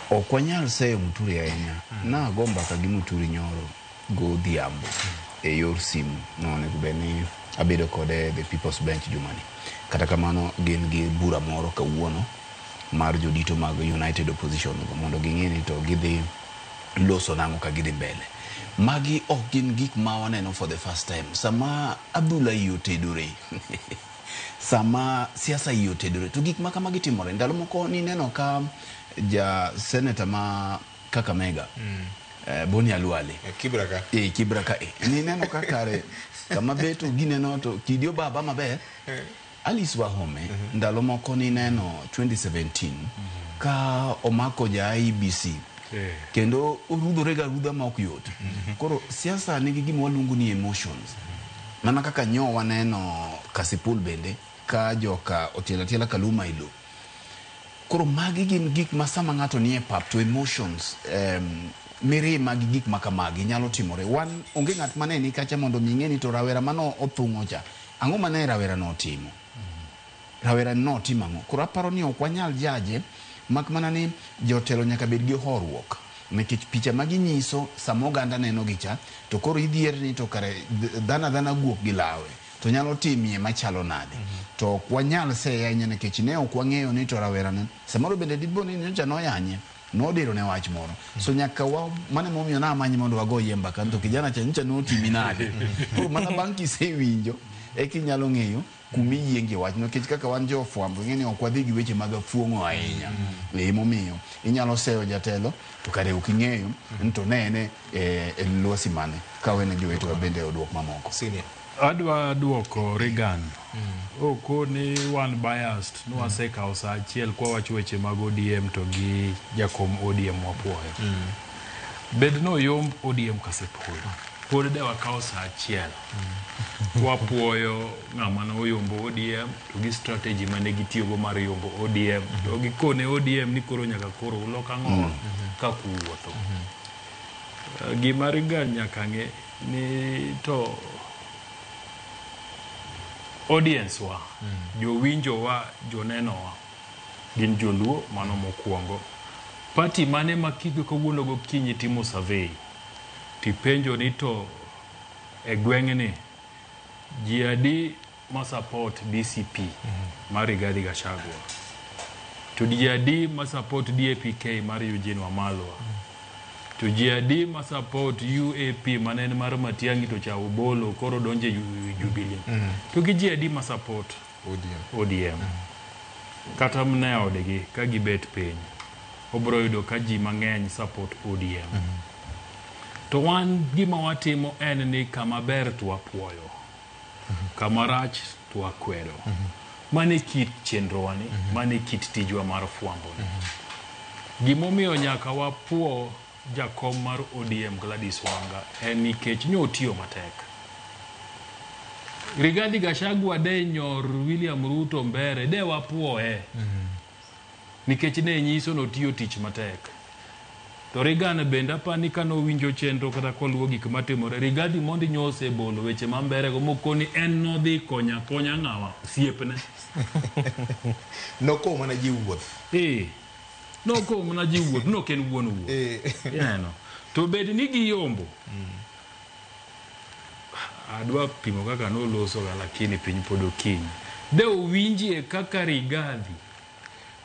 Ok wanyal seyo Muturi ahinya. Nago mbaka gi Muturi nyoro godhiambo e yor simu. Nonego bed ni abedo kode the People's Bench jumani. Kata kamano gin gi bura moro kawuono mar jodito mag United Opposition mondo ging'e ni to gidhi loso nang'o ka gidhi mbele. Magi ok gin gik ma waneno for the first time. Sama adhula iye otedore, sama siasa iye otedore, to gik ma kamagi timore. Ndalo moko nineno ka ja senator ma Kakamega, Boni Khalwale.
Kibra ka.
Kibra ka. Nineno ka kare kama beto gineno to kidi obaba maber. Alice Wahome, ndalo moko nineno 2017 ka omako ja IEBC. Kendo orudhore ga rudha ma ok yot. Koro siasa nigi gima waluongo ni emotions. Mana kaka nyo waneno Kasipul bende ka joka Otieno Atiela Kaluma ilo. Koro magi gin gik ma sama ng'ato nie pap to emotions, mirima gi gik ma kamagi nyalo timore. Wan onge ng'at mane ni kacha mondo mi ing'e ni to rawera mano othung'o cha, ang'o mane rawera no otimo? Rawera no otimo ang'o? Koro aparo ni ok wanyal jaje, mak mana ni jotelo nyaka bed gi horuok. Nikech picha ma ginyiso sama oganda neno gi cha, to koro idhier ni to kare dhano adhana guok gi lawe to nyalo timie machalo nade. To ok wanyal seye ahinya nikech ne ok wang'eyo ni to rawera no samoro bende dipo ni nyocha noyanye, nodiro ne wach moro. So nyaka wa, mano emomiyo namany mondo wago yie mbaka to kijana cha nyocha notimi nade. Koro mana bang' kisewinjo eka inyalo ng'eyo kumiyienge wach nikech kaka wan jofwambo ing'e ni ok wadhi gi weche mag afuong'o ahinya. Emomiyo inyalo seyo jatelo to kare ok ing'eyo ni to ne en e lwasi mane ka wene jowetewa bende oduok mamoko.
Senior.
Adwa duoko Reagan. Okoni wan biased, nwasekawo saa achiel kwawacho weche mag ODM to gi jakom ODM wapuoyo. Bed no yomb ODM kasepuoyo. Pod de wakawo saa achiel. Wapuoyo ng'ama noyombo ODM to gi strategy mane gitiyogo mar yombo ODM. To gikone ODM ni koro nyaka koro ulok ang'owa kaka uwuotho. Gima Reagan nyaka ng'e ni to audience wa, jowinjo wa, joneno wa gin joluo, mano mokwongo. Party mane ma kawuono gokinyi timo survey tipenjo ni to e gweng'ni ji adi ma support DCP mar Rigathi Gachagua, to ji adi ma support DAPK mar Eugene Wamalwa, to ji adi ma support UAP mane en mar Matiang'i to cha obolo koro donje Jubilee, to gi ji adi ma support ODM. Kata mana e odgi ka gibet piny obro yudo ka ji mang'eny support ODM. To wan gima watimo en ni kama ber to wapuoyo, kama rach to wakwedo. Mano e kit chenrowa ni, mano e kit tijwa mar fwambo ni. Gimomiyo nyaka wapuo jakom mar ODM Gladys Wanga en nikech nyotiyo matek. Rigathi Gachagua de nyor William Ruto mbere de wapuoye nikech ne nyiso notiyo tich matek. To Reagan bende apani kanowinjo chenro kata koluwo gik matimore, Rigathi mondi nyosebolo weche ma mbere go mokoni en nodhi konya konya ng'awa osiepne.
Nokowo mana ji wuoth.
Nokowo mana ji wuoth, nok en wuon wuoth. Ineno. To bed ni giyombo. Adwa pimo kaka noloso ga lakini piny pod okinyi. De owinjie kaka Rigathi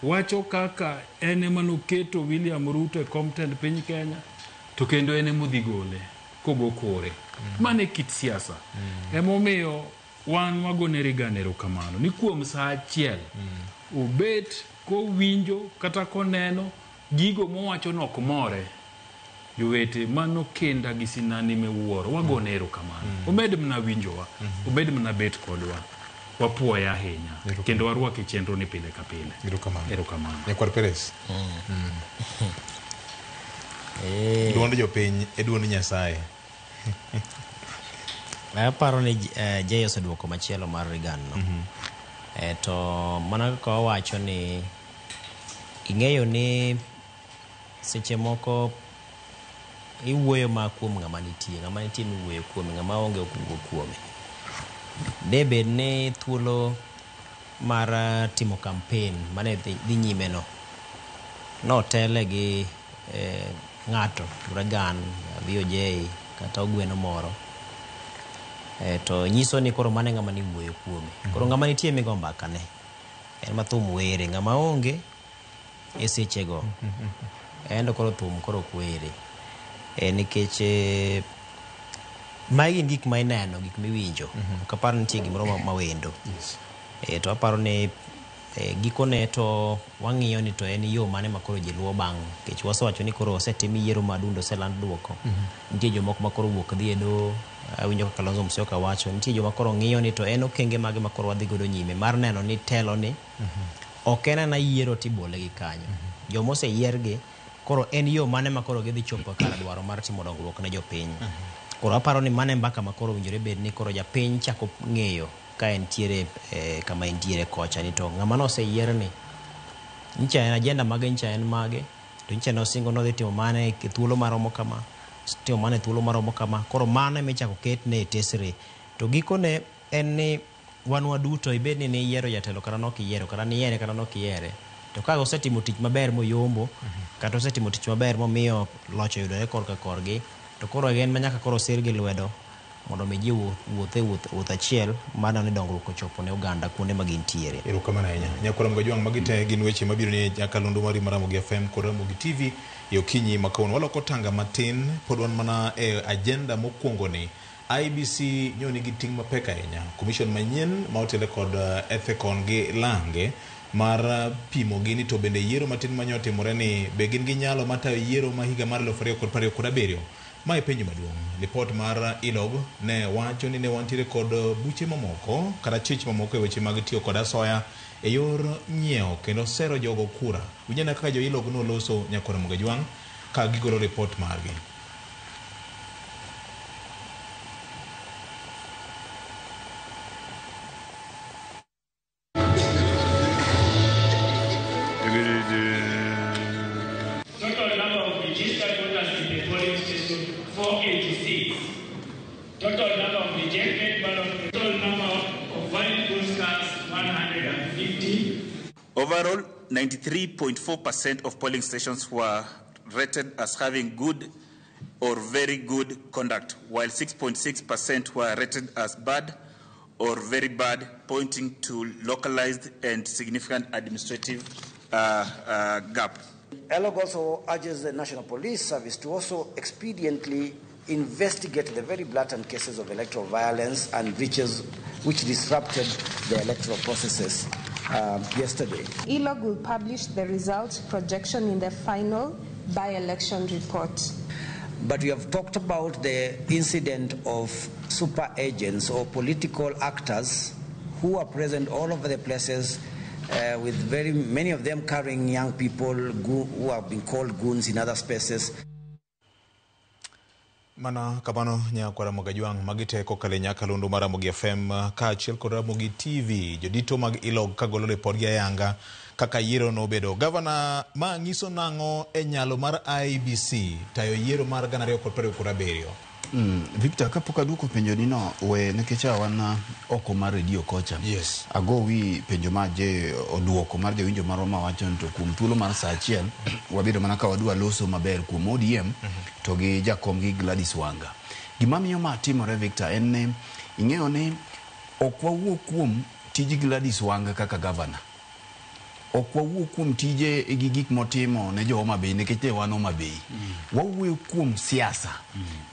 wacho kaka en ema noketo William Ruto e kom tend piny Kenya to kendo en ema odhi gole kogo kore. Mano e kit siasa. Emomiyo wan wagone Reagan erokamano ni kuom saa achiel obet kowinjo kata koneno gigo mowacho nok more. Jowete mano kinda gi sinani miwuoro wagone erokamano. Omed mana winjowa, omed mana bet kodwa. Wapuoye ahinya kendo warwake chenro ni pile ka pile. Erokamano.
Nyakwar Perez. Duond jopiny e duond Nyasaye.
Aparo ni Jay oseduoko machielo mar Reagan no. To mana kaka wawacho ni ing'eyo ni seche moko iwuoyo ma kuom ng'ama nitie, ng'ama nitie miwuoyo kuome, ng'ama onge ok wuo kuome. De bed ni thuolo mar timo campaign mane dhi nyime no notele gi ng'ato Reagan, VOJ kata ogweno moro, to nyiso ni koro mano e ng'ama niwuoyo kuome. Koro ng'ama nitie migo mbaka ne en ma thum were, ng'ama onge e sechego en to koro thum koro ok were. Nikech magi gin gik ma ineno, gik miwinjo. Ok apar ni nitie gimoro ma wendo. To aparo ni gikone to wang'iyo ni to en yo mane ma koro ji luwo bang'. Nikech wasewacho ni koro osetim yiero ma dundo oseland duoko. Nitie jomoko ma koro wuok dhi e doho, awinjo kaka Kalonzo Musyoka wacho. Nitie joma koro ng'iyo ni to en okenge mage ma koro wadhi godo nyime mar neno ni telo ni ok en ana yiero tibole gi kanyo. Joma oseyiergi koro en yo mane ma koro gidhi chopo kar dwaro mar timo dongruok ne jopiny. Koro aparo ni mano e mbaka ma koro owinjore bed ni koro japiny chako ng'eyo ka entiere kama entiere kocha ni to ng'ama noseyier ni Nyicha en agenda mage nyicha en mage to nyicha nosingo nodhi timo mane e thuolo maromo kama timo mane e thuolo maromo kama koro mano ema ichako ketne e tesre to gikone en ni wan waduto ibed ni niyiero jatelo kata nok iyiero kata niyiere kata nok iyiere to ka osetimo tich maber moyombo kata osetimo tich maber momiyo loch oyudore korka korgi to koro en ma nyaka koro sir gi lwedo mondo mi ji wuoth e wuoth achiel mar neno ni dongruok ochopo ne oganda kuonde ma gintiere.
Erokamano ahinya. Nyakwar Ramogi Ajwang', magi te gin weche mabiro ni nyakalondo mari mar Ramogi FM kod Ramogi TV e okinyi ma kawuono. Waloko tanga matin, pod wan mana e agenda mokwongo ni. IEBC nyo nigi ting' mapek ahinya. Commission manyien ma otele kod Ethekon gi Lange mar pimo gi ni to bende yiero matin manyo otimore ni be gin gi nyalo mar tayo yiero ma higa mar 2027. Ma e penjo maduong'. Lipot mar ILOG ne wacho ni ne wantiere kod buche mamoko kata chich mamoko e weche mag tiyo kod asoya e yor nyiewo kendo sero jogo kura. Winjana kaka jo ILOG noloso Nyakwar Ramogi Ajwang' ka gigolo ripot margi.
Total number of registered voters in the polling station 486. Total number of rejected ballots, total number of valid votes cast 150.
Overall, 93.4% of polling stations were rated as having good or very good conduct, while 6.6% were rated as bad or very bad, pointing to localized and significant administrative gap.
ELOG also urges the National Police Service to also expediently investigate the very blatant cases of electoral violence and breaches which disrupted the electoral processes yesterday.
ELOG will publish the result projection in the final by-election report.
But we have talked about the incident of super agents or political actors who are present all over the places, with very many of them carrying young people who have been called goons in other spaces.
Mana kamano Nyakwar Ramogi Ajwang' magi te kokalo e nyakalondo mar Ramogi FM kaachiel kod Ramogi TV jodito mag ILOG kagolo ripodgi ayanga kaka yiero nobedo. Gavana, ma nyiso nang'o e nyalo mar IEBC tayo yiero mar 2027?
Victor, kapok aduoko penjo ni no, we nikech wan oko mar redio kocha.
Yes.
Ago wi penjo ma je oduoko mar jawinjo marwa mawacho ni to kuom thuolo mar saa achiel wabedo mana ka wadwa loso maber kuom ODM to gi jakom gi Gladys Wanga. Gima miyo ma timore Victor en ni ing'eyo ni ok wawuo kuom tij Gladys Wanga kaka gavana. Ok wawuo kuom tije gi gik motimo ne jo Homa Bay nikech ne wan Homa Bay. Wawuoyo kuom siasa.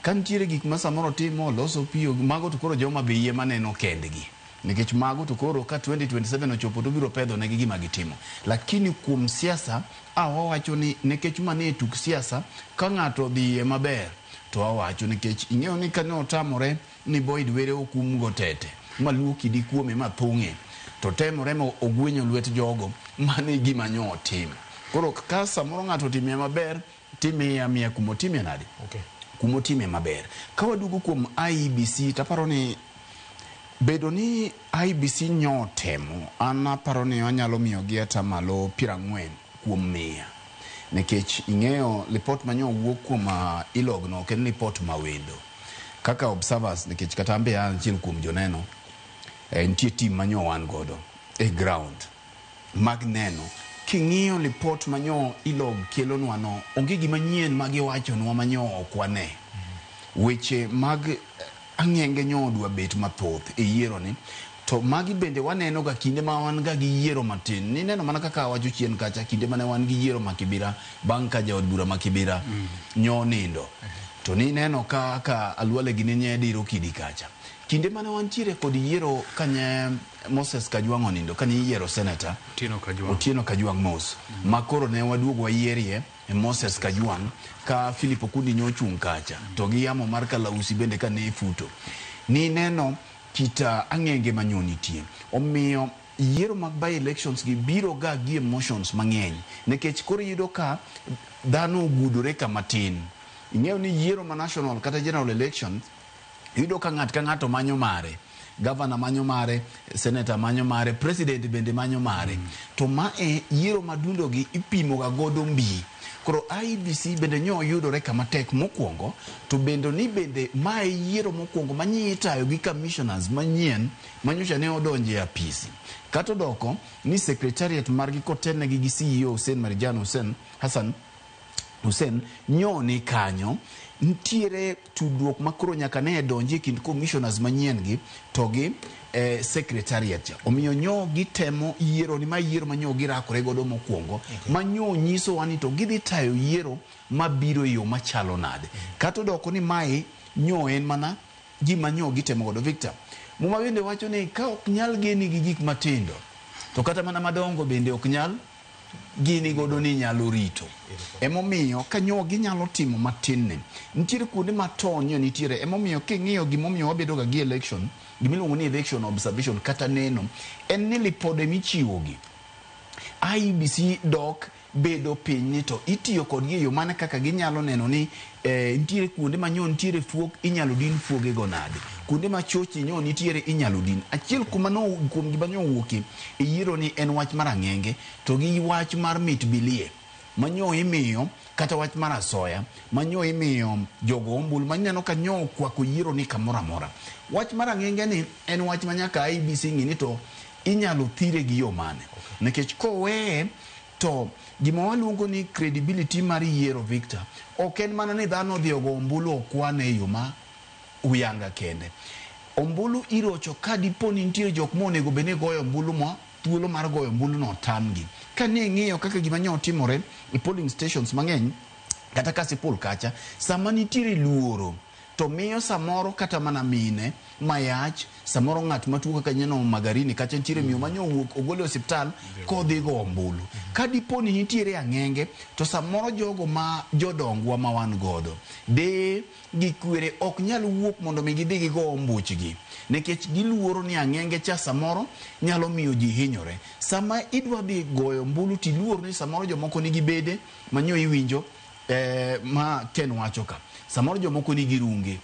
Ka nitiere gik ma samoro timo, loso piyo, mago to koro jo Homa Bay ema neno kendgi. Nikech mago to koro ka 2027 ochopo to biro pedho negi gima gitimo. Lakini kuom siasa, wawacho ni nikech mane e tuk siasa, ka ng'ato odhiye maber, to wawacho nikech ing'eyo ni kane otamore ni Boyd Were okum go tete, maluo kidi kuome ma thung'e, to temore ma ogwenyo lwet jogo, mano e gima nyo otimo. Koro ka samoro ng'ato otime maber, timiye amiya kuma otime nade?
Okay.
Kuma otime maber. Ka waduogo kuom IEBC, taparo ni bedo ni IEBC nyo otemo, an aparo ni anyalo miyogi atamalo 40 kuom 100. Nikech ing'eyo lipot manyo wuok kuom ILOG no ok en lipot mawendo. Kaka observers, nikech kata an be an achiel kuom joneno, nitie team manyo wan godo e ground mag neno. King'iyo lipot manyo ILOG kelonwa no, onge gima nyien ma giwachonwa manyo ok wane. Weche mag ang'enge nyo dwa bet mathoth e yiero ni, to magi bende waneno ga kinde ma wan ga gi yiero matin. Nineno mana kaka awacho chien kacha, kinde mane wan gi yiero ma Kibira, bang' ka jaod bura ma Kibira nyo nindo. To nineno kaka Alwale gini nye diro kidi kacha. Kinde mane wantiere kod yiero kanye Moses Kajwang' onindo, kane iyiero senator
Otieno Kajwang'.
Otieno Kajwang' Mos, ma koro ne waduogo wayierie Moses Kajwang' ka Philip Okundi nyochung' kacha, to gi yamo mar Kalausi bende kane futo. Nineno kita ang'enge manyo nitie. Omiyo yiero mag by elections gi biro ga gi emotions mang'eny, nikech koro iyudo ka dhano ogudore kama tin. Ing'eyo ni yiero ma national kata general election, iyudo ka ng'at ka ng'ato manyo mare. Gavana manyo mare, senator manyo mare, president bende manyo mare. To mae yiero madundo gi ipimo ga godo mbi. Koro IEBC bende nyo yudore kama tek mokwongo, to bende ni bende mae yiero mokwongo manyi itayo gi commissioners manyien manyocha ne odonjo e apisi. Kata odoko ni secretariat margi kotelnegi gi CEO Hussein Marijan Hussein Hassan Hussein nyo ni kanyo nitiere tudruok makoro nyaka ne donji e kind commissioners manyien gi to gi secretariat cha. Omiyo nyo gitemo yiero ni ma yiero ma nyo girakore godo mokwongo ma nyo nyisowa ni to gidhi tayo yiero mabiro e yo machalo nade. Kata odoko ni mae nyo en mana gima nyo gitemo godo. Victor, Muma bende wacho ni ka ok nyal geni gi gik matindo to kata mana madongo bende ok nyal gini godo ni nyalo rito. Emomiyo ka nyo ginyalo timo matin ni, nitiere kuonde ma tony nitiere. Emomiyo king'iyo gimomiyo wabedo ga gi election, gimiluongo ni election observation kata neno, en ni lipode michiwo gi IEBC dok bedo piny ni to itiyo kodgi e yo mane kaka ginyalo neno ni nitiere kuonde ma nyo nitiere fuok inyalo din fuoge go nade, kuonde ma chochni nyo nitiere inyalo din. Achiel kuma no kuom gima nyo owuokie e yiero ni en wach mar ang'enge to gi wach mar mit bilie ma nyo imiyo kata wach mar asoya ma nyo imiyo jogo ombulu ma ineno ka nyo okwako yiero ni kamoro amora. Wach mar ang'enge ni en wach ma nyaka IEBC ng'i ni to inyalo thire gi yo mane. Nikech koweye to gima waluongo ni credibility mar yiero Victor ok en mana ni dhano odhi ogo ombulu okwane e yo ma uyanga kende. Ombulu irocho ka dipo ni nitie jok monego bed ni goyo ombulu ma thuolo mar goyo ombulu no otamgi. Ka ne ing'iyo kaka gima nyo otimore e polling stations mang'eny kata Kasipul kacha, sama nitiere luoro to miyo samoro kata mana mine mayach, samoro ng'at matuo kaka neno Magarini kacha nitiere miyo manyo owuok ogol e osiptal kodhi go ombulu. Ka dipo ni nitiere ang'enge to samoro jogo ma jodongwa ma wan godo deye gi kwere ok nyal wuok mondo mi gidhi gigo ombuchgi nikech giluoro ni ang'enge cha samoro nyalo miyo ji hinyore. Sama idwa dhi goyo ombulu tiluor ni samoro jomoko nigi bede manyo iwinjo ma Ken wacho ka, samoro jomoko nigi runge,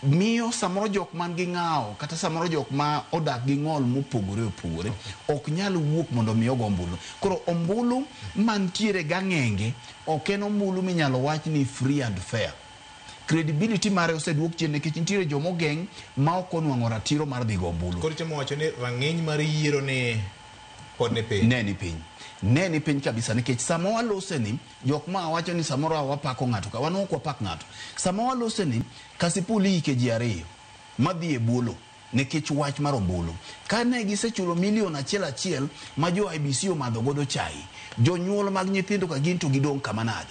miyo samoro jok man gi ng'awo kata samoro jok ma odak gi ng'ol mopogore opogore ok nyal wuok mondo mi ogo ombulu. Koro ombulu mantiere gang'enge ok en ombulu minyalo wach ni free and fair. Credibility mare oseduok chien nikech nitiere joma ogeng' ma ok onwang'o ratiro mar dhi go ombulu.
Koro itemo wacho ni rang'iny mar yiero ni pod ni piny.
Ne ni piny. Ne ni piny kabisa nikech sama walose ni jok ma wacho ni samoro wapako ng'ato ka wan ok wapak ng'ato. Sama walose ni Kasipul iyike ji ariyo madhi e buolo nikech wach mar ombulu. Kane gisechulo milion achiel achiel ma jo IEBC omadho godo chai, jonyuol mag nyithindo ka gin to gidong' kama nade?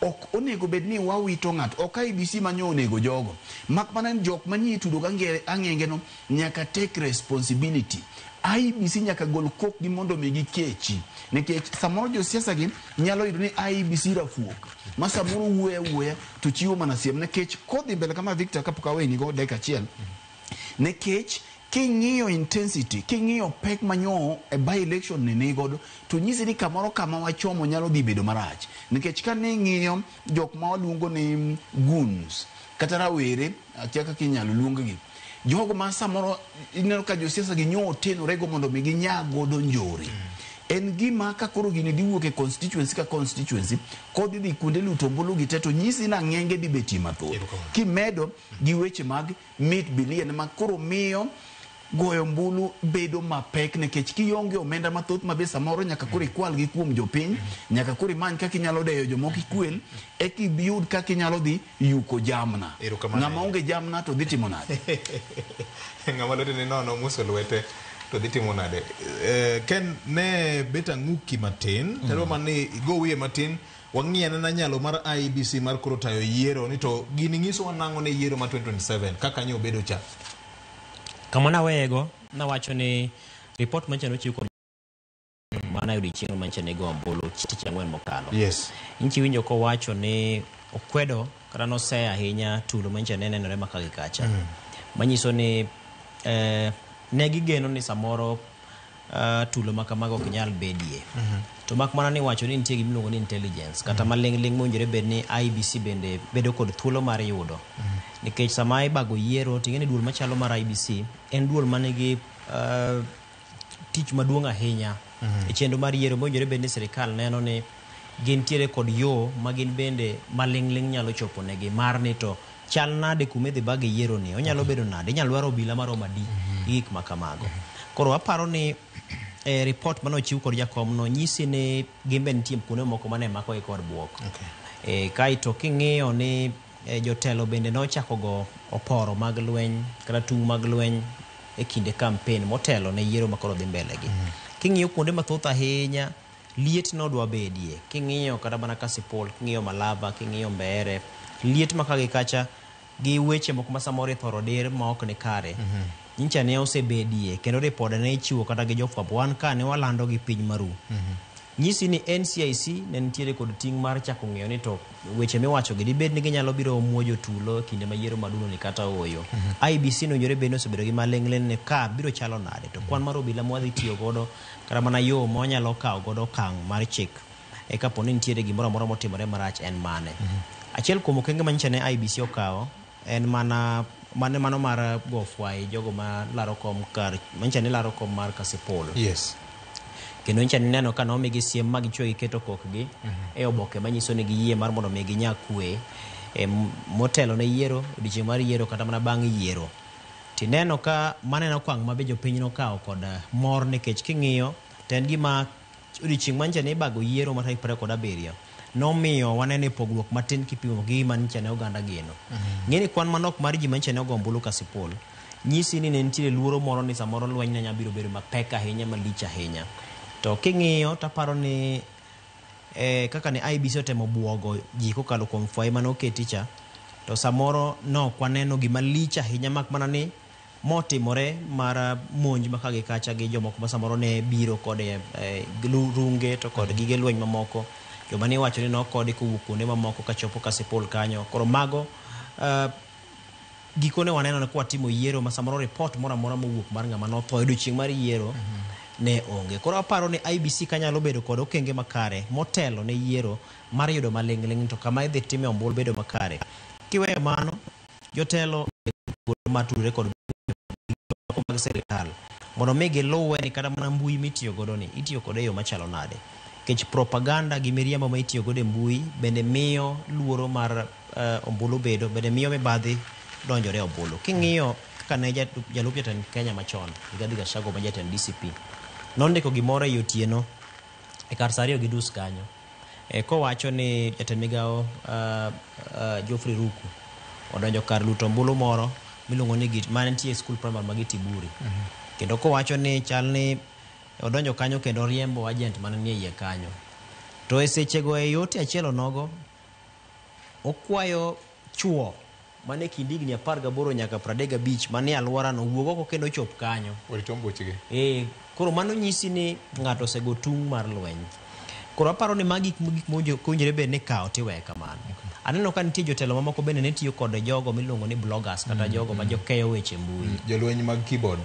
Ok onego bed ni wawito ng'ato, ok IEBC manyo onego jogo. Mak mana ni jok manie tudo gi ang'enge no nyaka take responsibility. IEBC nyaka gol kokgi mondo mi gikechi. Nikech samoro josiasa gi nyalo yudo ni IEBC rafuok. Ma samoro wuoyo awuoya to chiwo mana siem. Nikech kodhi mbele kama Victor kapok aweni go dakika achiel. Nikech king'iyo intensity, king'iyo pek manyo e by election ni nigodo, to nyisi ni kamoro kama wachomo nyalo dhi bedo marach. Nikech ka ne ing'iyo jok ma waluongo ni goons, kata rawere, akia kaka inyalo luong gi. Jogo ma samoro ineno ka josiasa gi nyo otenore go mondo mi ginya godo njore. En gima ka koro gini dhi wuok e constituency ka constituency, kodhi dhi kuonde luto ombulu gi te, to nyisi ni ang'enge dhi betie mathoth. Kimedo gi weche mag mit bilien ma koro miyo goyo ombulu bedo mapek nikech kionge omenda mathoth ma be samoro nyaka koro ikwal gi kuom jopiny, nyaka koro imany kaka inyalo deyo jomoko ikwel, eka iyud kaka inyalo dhi yuko jamna. Ng'ama onge jamna to dhi timo nade?
Ng'ama lwete ni nono muso lwete to dhi timo nade? Ken ne bet ang'uki matin, tadwa mana ni igo wiye matin, wang'i anena nyalo mar IEBC mar koro tayo yiero ni to gini nyisowa nang'o ne yiero ma 2027 kaka nyo obedo cha.
Kama naweyego, nawacho ni report mancha nochiw kod mana e odiechieng' mancha nego ombulu tich ang'wen mokalo. Nchi winjo kowacho ni okwedo kata noseyo ahinya tulo mancha ne nenore maka gi kacha. Manyiso ni ne gigeno ni samoro tulo ma kamago ok nyal bedie. To mak mana ni wacho ni nitie gima iluongo ni intelligence kata maling'ling' mowinjore bed ni IEBC bende bedo kod thuolo mar yudo. Nikech sama ibago yiero to ing'e ni duol machalo mar IEBC en duol manigi tich maduong' ahinya e chenro mar yiero mowinjore bed ni sirikal neno ni gintiere kod yo ma gin bende maling'ling' nyalo chopo negi mar ni to chal nade kuma idhi bage yiero ni onyalo bedo nade inyalo dwaro obila maromo adi gi gik ma kamago. Koro aparo ni report mane ochiw kod jakom no nyisi ni gin be nitie kuonde moko mane makogi kod buok. Kaeto king'iyo ni jotelo bende nochako go oporo mag lweny kata tung' mag lweny e kinde kampen motelo ne yiero ma koro dhi mbele gi. King'iyo kuonde mathoth ahinya liet nodwa bedie. King'iyo kata mana Kasipul, king'iyo Malava, king'iyo Mbeere, liet ma ka gi kacha gi weche moko ma samoro ithoro dir ma ok ni kare. Nyicha ne osebedie kendo ripode ne ichiwo kata gi jofwambo. Wan ka ne walando gi piny maru. Nyisi ni NCIC ne nitiere kod ting' mar chako ng'iyo ni to weche miwacho gi dibed ni ginyalo biro muojo tulo e kinde ma yiero maduong' ni kata ooyo. IEBC nowinjore bed ni osebedo gi maling'ling' ni ka biro chalo nade to kwan mar obila mwadhi tiyo godo kata mana yo mwanyalo kawo godo okang' mar chik e kapo ni nitiere gimoro amora motimore marach en mane. Achiel kuom okenge manyicha ne IEBC okawo en mana mane mano mar go fwai jogo ma laro kom kar manyicha ni laro kom mar Kasipul.
Yes.
Kendo nyicha ni neno ka nomigi siem ma gichwe giketo kokgi e oboke manyiso ni giyie mar mondo mi ginya kwe motelo ne yiero, odiochieng' mar yiero kata mana bang' yiero. Tineno ka maneno okang' ma be jopiny nokawo kod mor nikech king'iyo to en gima odiochieng' manyicha ne ibago yiero mar tarik 27 nomiyo waneno e pogruok matin kipimo gi gima nyicha ne oganda geno. Ng'e ni kwan manok mar ji manyicha ne ogo ombulu Kasipul nyisi ni ne nitiere luoro moro ni samoro lweny ne nyalo biro bedo mapek ahinya malich ahinya. To king'iyo taparo ni kaka ne IEBC otemo buogo ji kokalo kuom fwai mane oketi cha, to samoro nok waneno gima lich ahinya mak mana ni motimore mar monj ma ka gi kacha gi jomoko ma samoro ne biro kod runge to kod gige lweny mamoko. Joma ne iwacho ni nokodi kowuok kuonde mamoko kachopo Kasipul kanyo. Koro mago gikone waneno ni kwatimo yiero ma samoro report moro amora mowuok mar ng'ama notho e odiochieng' mar yiero ne onge. Koro aparo ni IEBC kanyalo bedo kod okenge makare motelo ne yiero mar yudo maling'ling' to kama idhi time ombulu bedo makare. Kiweyo mano, jotelo matudore kod mag sirikal mondo mi giluwe ni kata mana mbui mitiyo godo ni itiyo kode e yo machalo nade. Nikech propaganda gi miriambo ma itiyo godo e mbui bende miyo luoro mar ombulu bedo, bende miyo mibadhi donjore e ombulu. King'iyo kaka ne jalup jatend Kenya machon, Rigathi Gachagua ma jatend DCP, nondiko gimoro ei otieno e kar saa 2:30 kanyo. Kowacho ni jatend migawo Geoffrey Ruku odonjo kar luto ombulu moro miluongo ni Git mane nitie e skul primary ma Gitiburi. Kendo kowacho ni chal ni odonjo kanyo kendo oriembo agent mane nie iye kanyo. To e sechego e yote achiel onogo okwayo chuo mane kind higni 18 nyaka 35 mane alworano wuog oko kendo chop kanyo.
Orit ombuchgi.
Koro mano nyisi ni ng'ato osego tung' mar lweny. Koro aparo ni magi gik mowinjore bed ni ikawo tiweyo kamano. Aneno ka nitie jotelo mamoko bende ne tiyo kod jogo miluongo ni bloggers kata jogo ma jokeyo weche mbui.
Jolweny mag keyboard.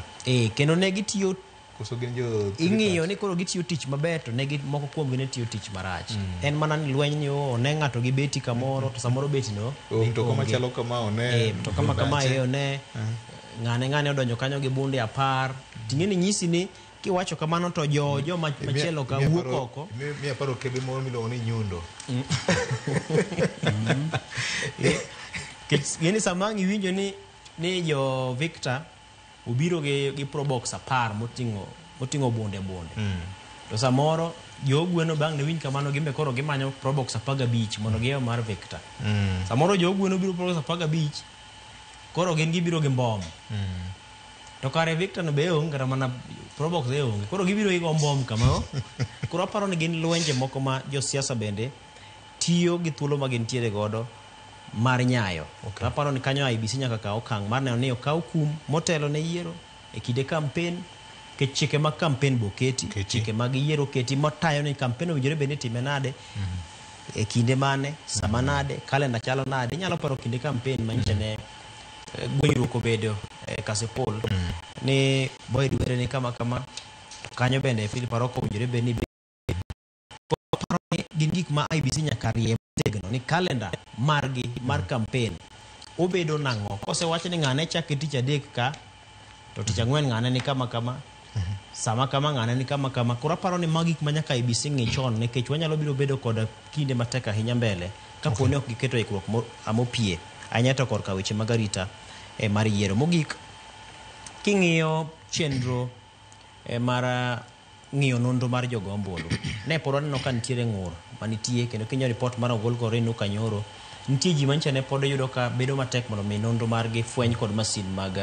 Kendo ne gitiyo
Koso gin jo
ing'iyo ni koro gitiyo tich maber to ne moko kuomgi ne tiyo tich marach. En mana ni lweny ni one ng'ato gi beti kamoro to samoro beti no
mtoka machalo kama one.
Mtoka ma kama one. Ng'ane odonjo kanyo gi bunde 10. Ting'e ni nyisi ni kiwacho kamano to jo machielo ka wuok oko.
Miya paro kebe moro miluongo ni nyundo.
Ng'e ni sama ang' iwinjo ni jo Victor obiro gi Probox 10 moting'o bunde. To samoro jo gweno bang' ne winj kamano gimbe koro gimanyo Probox 15 mondo giyaw mar Victor. Samoro jo gweno biro Probox 15 koro gin gibiro gi mbom. To kare Victor no be onge kata mana Probox e onge. Koro gibiro gi mbom kama. Koro aparo ni gin lwenje moko ma josiasa bende tiyo gi thuolo ma gintiere godo mar nyayo. Aparo ni kanyo IEBC nyaka kaw okang' mar neno ni okaw kum motelo ne yiero e kinde kampen, nikech chike mag kampen be oketi, chike mag yiero oketi matayo ni kampen owinjore bed ni itime nade, e kinde mane, sama nade, kalenda chalo nade. Inyalo paro kinde kampen manyicha ne gwenyruok obedo e Kasipul ni Boyd Were ni kama kama, kanyo bende Philip Aroko owinjore bed ni gin gik ma IEBC nyaka rie motegno ni kalenda margi mar campaign obedo nang'o. Kosewach ni ng'ane chake tich adek ka, to tich ang'wen ng'ane ni kama kama, sama kama ng'ane ni kama kama. Koro aparo ni magi gik ma nyaka IEBC ng'i chon, nikech wanyalo biro bedo kod kinde matek ahinya mbele kapo ni ok giketo ikruok mopie ahinya to korka weche mag arita mar yiero. Mogik, king'iyo chenro mar ng'iyo nonro mar jogo ombulu, ne pod waneno ka nitiere ng'ur manitie, kendo king'iyo ripot mar ogol kod Renu Kanyoro, nitie ji manyicha ne pod yudo ka bedo matek mondo mi nonro margi fweny kod masin mag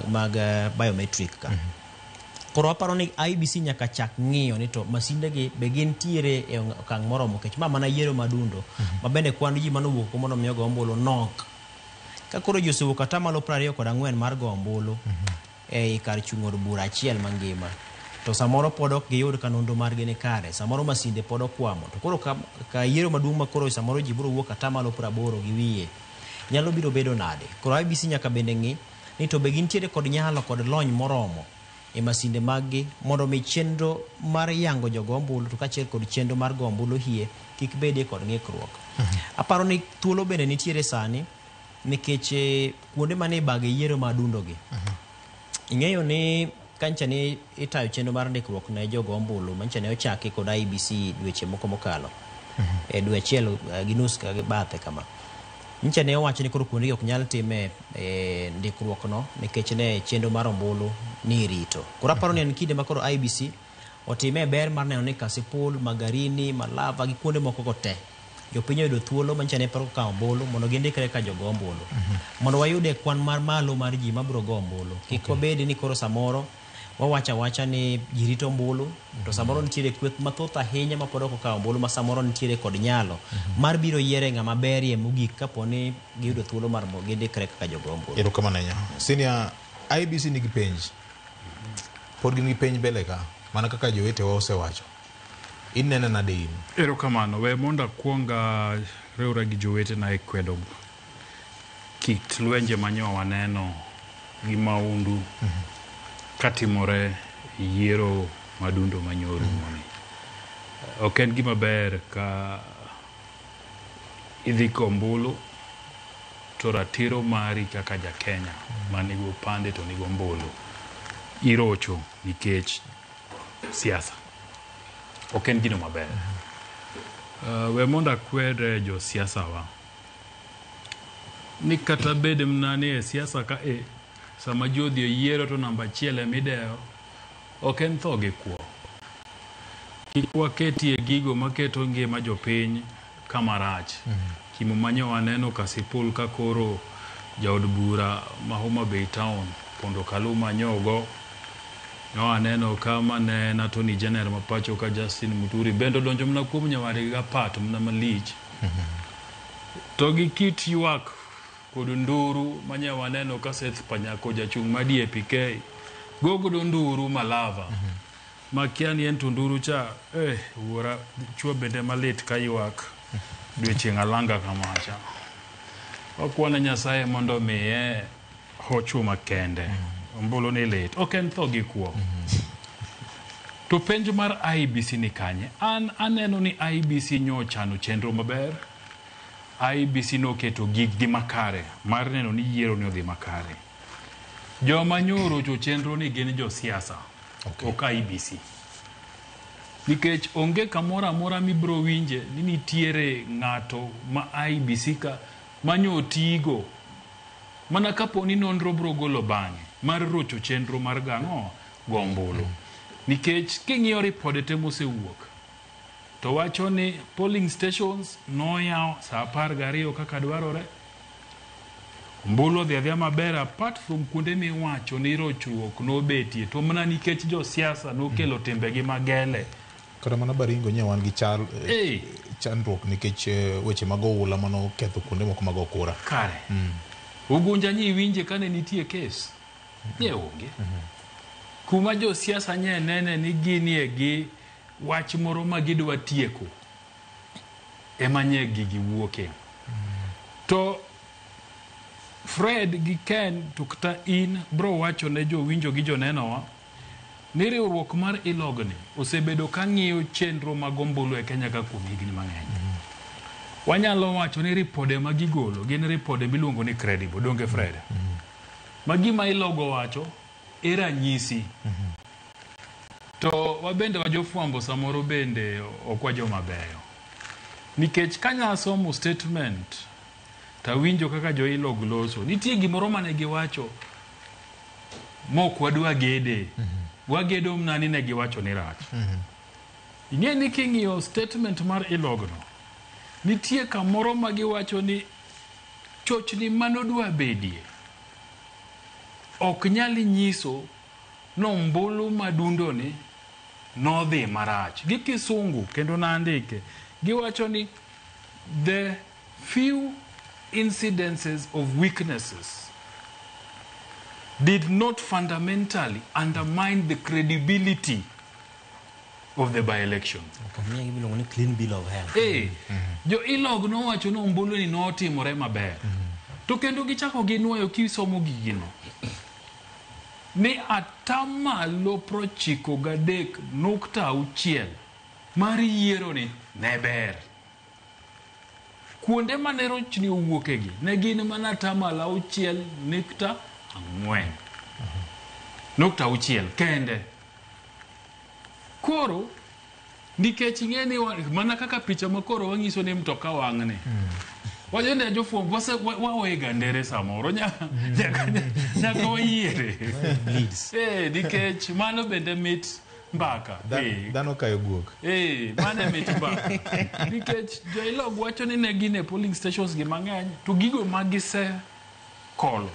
mag biometric ka. Koro aparo ni IEBC nyaka chak ng'iyo ni to masinde gi be gintiere e okang' moromo, nikech ma mana yiero madundo ma bende kwan ji manowuok oko mondo mi ogo ombulu nok. Ka koro ji osewuok 24% mar go ombulu ei kar chung' od bura achiel mangima, to samoro pod ok giyud ka nonro margi ni kare, samoro masinde pod okwamo. To koro ka yiero maduong' ma koro samoro ji biro wuok 80% gi wiye, nyalo biro bedo nade? Koro IEBC nyaka bende ng'i ni to be gintiere kod nyalo kod lony moromo e masinde mag-gi mondo mi chenro mar yango jogo ombulu to kaachiel kod chenro mar go ombulu hie kik bedie kod ng'ikruok. Aparo ni thuolo bende nitiere sani nikech kuonde mane ibage yiero madundo gi. Ing'eyo ni kancha ni itayo chenro mar ndikruok ne jogo ombulu mancha ne ochaki kod IEBC dweche moko mokalo. E dwe achiel gi nus ka bathe kama. Nyicha ne owacho ni koro kuondegi ok nyal time ndikruok no nikech ne chenro mar ombulu ni irito. Koro aparo ni en kinde ma koro IEBC otime ber mar neno ni Kasipul, Magarini, Malava gi kuonde moko go te. Jopiny oyudo thuolo manyicha ne paro kawo ombulu mondo gindikre ka jogo ombulu. Mondo wayude kwan mar malo mar ji mabiro go ombulu. Kik wabed ni koro samoro wawacho awacha ni ji rito ombulu to samoro nitiere kweth mathoth ahinya ma pod ok okawo ombulu ma samoro nitiere kod nyalo mar biro yiere ng'ama berie mogik kapo ni giyudo thuolo mar gindikre kaka jogo ombulu.
Erokamano ahinya. Senior, IEBC nigi penj. Pod gin gi penj mbele ka, mana kaka jowetewa osewacho. Inene nade in?
Erokamano. We mondo akwong riwra gi jowetena e kwedo kit lwenje manyo waneno gi maundu katimore yiero madundo manyorumo ni. Ok en gima ber ka idhi go ombulu to ratiro mari kaka ja Kenya manigi opande to nigi ombulu irocho nikech siasa. Ok en gino maber. We mondo akwed josiasa wa ni kata bed mana ni e siasa ka e sama ji odhi e yiero to namba achiel emidewo ok en tho gi kwo. Kik waketie gigo maketo ngima jopiny kama rach. Kimo manyo waneno Kasipul ka koro jaod bura ma Homa Bay Town Pondo Kaluma nyogo. Nwaneno kama ne en Attorney General ma pacho ka Justin Muturi bende odonjo mana kuom nyawadgi gapat mana malich. To gi kit ywak kod nduru manye waneno ka Seth Panyako jachung' ma DAP-K go godo nduru Malava. Makia ni en to nduru cha wuora chwo bende malit ka ywak dwechieng' alanga kamacha. Wakwane Nyasaye mondo omiye hocho makende. Ombulu ni lit. Ok en tho gi kwo. To penj mar IEBC ni kanye? An aneno ni IEBC nyochano chenro maber. IEBC noketo giggi makare mar neno ni yiero ni odhi makare. Joma nyorocho chenro ni gin josiasa, ok IEBC. Nikech onge kamoro amora mibiro winje ni nitiere ng'ato ma IEBC ka manyotigo mana kapo ni nonro biro golo bang'e mar rocho chenro mar gang'o go ombulu. Nikech king'iyo ripode te mosewuok to wacho ni polling stations noyaw saa 12 kaka dwarore. Ombulu odhi adhiya maber apart from kuonde miwacho ni rochruok nobetie to mana nikech josiasa nokelo timbegi magele.
Kata mana Baringo nye wan gi chal chandruok nikech weche mag oula manoketho kuonde moko mag okura.
Kare. Ugunja nyi iwinje kane nitie kes. Nye onge. Kuma josiasa nye nene ni ginie gi wach moro ma gidwa tieko ema nye gigi wuoke. To Fred gi Ken to kata in bro wacho ne jowinjo gi jonenowa Ni riwruok mar ILOG ni osebedo ka ng'iyo chenro mag ombulu e Kenya ka kuom higni mang'eny. Wanyalo wacho ni ripode ma gigolo gin ripode miluongo ni credible, donge Fred? Ma gima ILOG owacho e ranyisi. To wabende wa jofwambo samoro bende ok wa joma beyo. Nikech kanya somo statement tawinjo kaka jo ILOG loso, nitie gimoro mane giwacho mok wadwa gede. Wagedo mana ni ne giwacho ni rach. Ing'e ni king'iyo statement mar ILOG no, nitie kamoro ma giwacho ni chochni manodwa bedie ok nyal nyiso nombulu madundo ni nodhi marach. Gi kisungu kendo nandike, giwacho ni the few incidences of weaknesses did not fundamentally undermine the credibility of the by-election.
Miya gimiluongo ni clean bill of health.
Jo ILOG nowacho ni ombulu ni notimore maber. To kendo gichako ginuoyo kisomo gigino. Ni atamalo 93.6 mar yiero ni ne ber. Kuonde mane rochni owuokegi ne gin mana atamalo 6.4. Nukta auchiel kende. Koro nikech ing'e ni mana kaka picha ma koro wanyiso ni mtoka wang'ni. Wacho ni jofwambo waoega ndere samoro nyaka wayiere. Nikech mano bende mit mbaka.
Dhano kayo guok.
Mano e mit mbaka. Nikech jo ILOG wacho ni ne gin e polling stations gi mang'eny to gigo ma gisekolo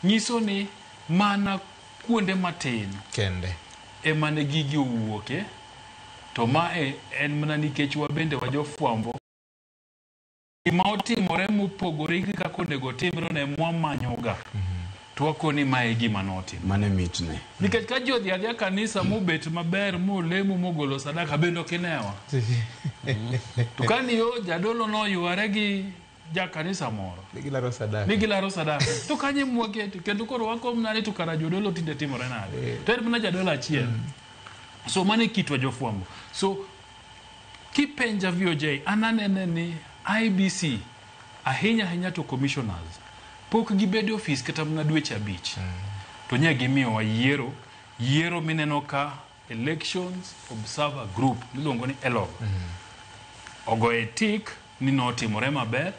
nyiso ni mana kuonde matin
kende
ema ne gigi owuoke, to mae en mana nikech wabende wajofwambo. Gima otimore mopogore gi kaka onego otimre ne mwamanyoga. To wakoni mae gima notimo.
Mano e mitne.
Nikech ka ji odhi adhiya kanisa mobet maber molemo mogolo sadaka bende ok inewa. To ka niyo jadolo noyware gi jakanisa moro.
Ni gilaro sadaka.
Ni gilaro sadaka. To kanye mwakete kendo koro wakom nade to kara jodolo tinde timore nade. To en mana jadolo achiel. So mano e kitwa jofwambo. So kipenja VOJ an anene ni IEBC ahinya ahinya to commissioners pok gibedo e ofis kata mana dweche 5. To nye gimiyowa yiero, yiero mineno ka Elections Observer Group miluongo ni ELOG ogoye tik ni notimore maber,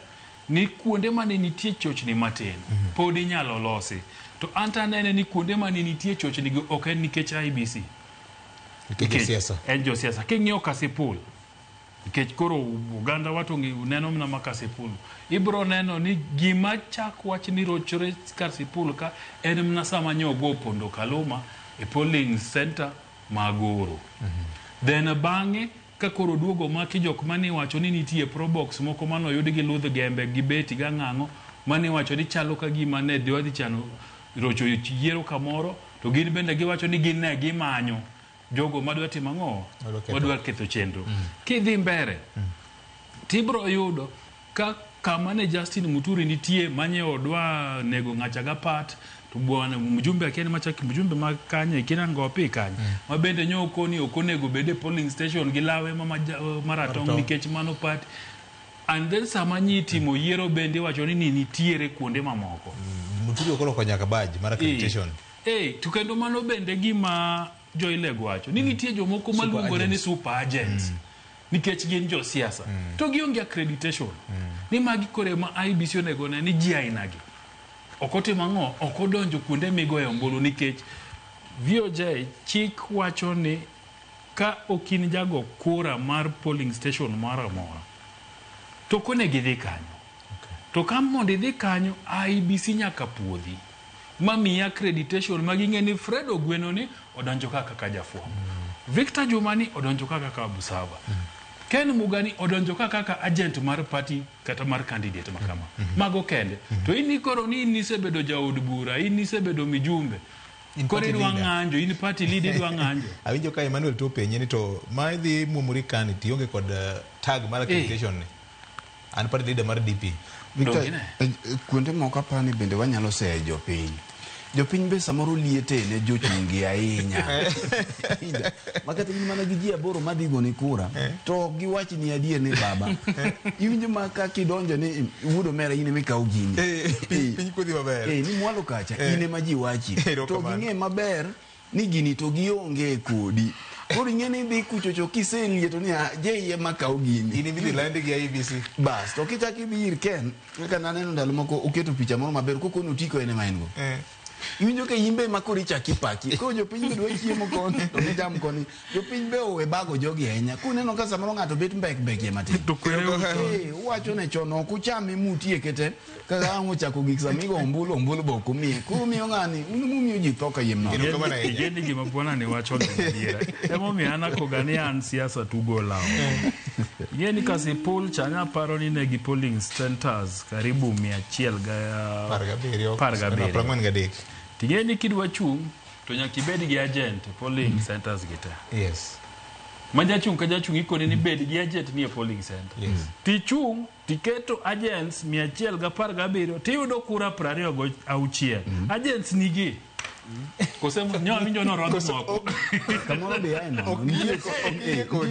ni kuonde mane nitie chochni matin pod inyalo losi. To an to anene ni kuonde mane nitie chochni gi ok en nikech IEBC.
Nikech josiasa.
En josiasa. King'iyo Kasipul, nikech koro oganda wa to neno mana ma Kasipul, ibiro neno ni gima chak wach ni rochore Kasipul ka en mana sama nyogo opondo Kaluma e polling center Magoro. Then bang'e ka koro duogo maki jok mane iwacho ni nitie probox moko manoyud gi ludh gembe gi beti gang'ang'o mane iwacho ni chalo ka gima ne dwa dhi chano rocho yiero kamoro, to gin bende giwacho ni gin ne gimanyo jogo madwa timo ang'o, madwa ketho chenro. Kidhi mbele tibro yudo ka kama ne Justin Muturi nitie manye odwa nego ng'acha gapat to bwana mjumbe akia ni machak mjumbe ma kanye kina ngopi kanye ma bende nyo okoni ok onego bed e polling station gi lawe ma maratong' nikech mano party. And then sama nyi timo yiero bende iwacho ni nitiere kuonde mamoko.
Muturi ok oloko nyaka badge mar accreditation.
To kendo mano bende gima jo ILEG wacho ni nitie jomoko maluongore ni super agents nikech gin josiasa to gionge accreditation. Ni magi kore ma IEBC onego ne ni ji ainagi ok otimo ang'o, ok odonjo kuonde migoye ombulu nikech VOJ chik wacho ni ka ok in jago kura mar polling station moro amora to ok onego idhi kanyo. To ka mondo idhi kanyo IEBC nyaka puodhi mamiyi accreditation ma ging'e ni Fred Ogweno ni odonjo ka kaka jafwambo, Victor Juma ni odonjo ka kaka observer, Ken Mugani odonjo ka kaka agent mar party kata mar candidate ma kama. Mago kende. To in koro ni in isebedo jaod bura, in isebedo mijumbe, koro idwa ng'anjo, in party leader idwa ng'anjo.
Awinjo ka Emmanuel to penye ni to ma idhi muomori kani tionge kod tag mar accreditation ni. An party leader mar DP.
Victor, kuonde moko apani bende wanyalo seyo jopiny. Jopiny be samoro liete ne jochung' gi ahinya. Ija, makata in mana gi ji 8 madhi goni kura, to ok giwach ni adier ni baba. Iwinjo ma ka kidonjo ni wuod omera in ema ikawo gini.
Piny kodhi maber.
Ni mwalo kacha in ema ji wachi. To
Erokamano.
ging'e maber ni gini to gionge kodi. Koro ing'e ni idhi kuchocho kiselieto ni je ema kawo gini.
In idhi landi gi IEBC.
Bas, to kichak idhi ir Ken, kaka naneno ndalo moko oketo picha moro maber kokono otiko en ema en go. Iwinjo ka in be ema koro ichako ipaki. Koro jopiny be dwa chiemo koni to gicham koni. Jopiny be owe bago jogi ahinya. Kuneno ka samoro ng'ato bet mbek mbekie matin. Uwacho ne chon ok uchame mutieke te. Kaka ang' ochako gik sama igo ombulu, ombulu be ok umiye. Koro umiyo ng'ani, un mumiyo ji tho kayiem nono.
Igeni gima bwana ni wacho no adiera. Emomiyo an akoga ni an siasa tugo law. Ing'e ni Kasipul cha naparo ni ne gi polling centers karibu 117.
43.
Ting'e ni kidwa chung' to nyaka ibed gi agent e polling centers gi te.
Yes.
Ma jachung' ka jachung' ikone ni bed gi agent ni e polling center.
Yes.
Tichung' tiketo agents 117 tiyudo kura 26. Agents nigi. Kose nyo winjo norodh moko.
Kamoro be ae nono. Nitie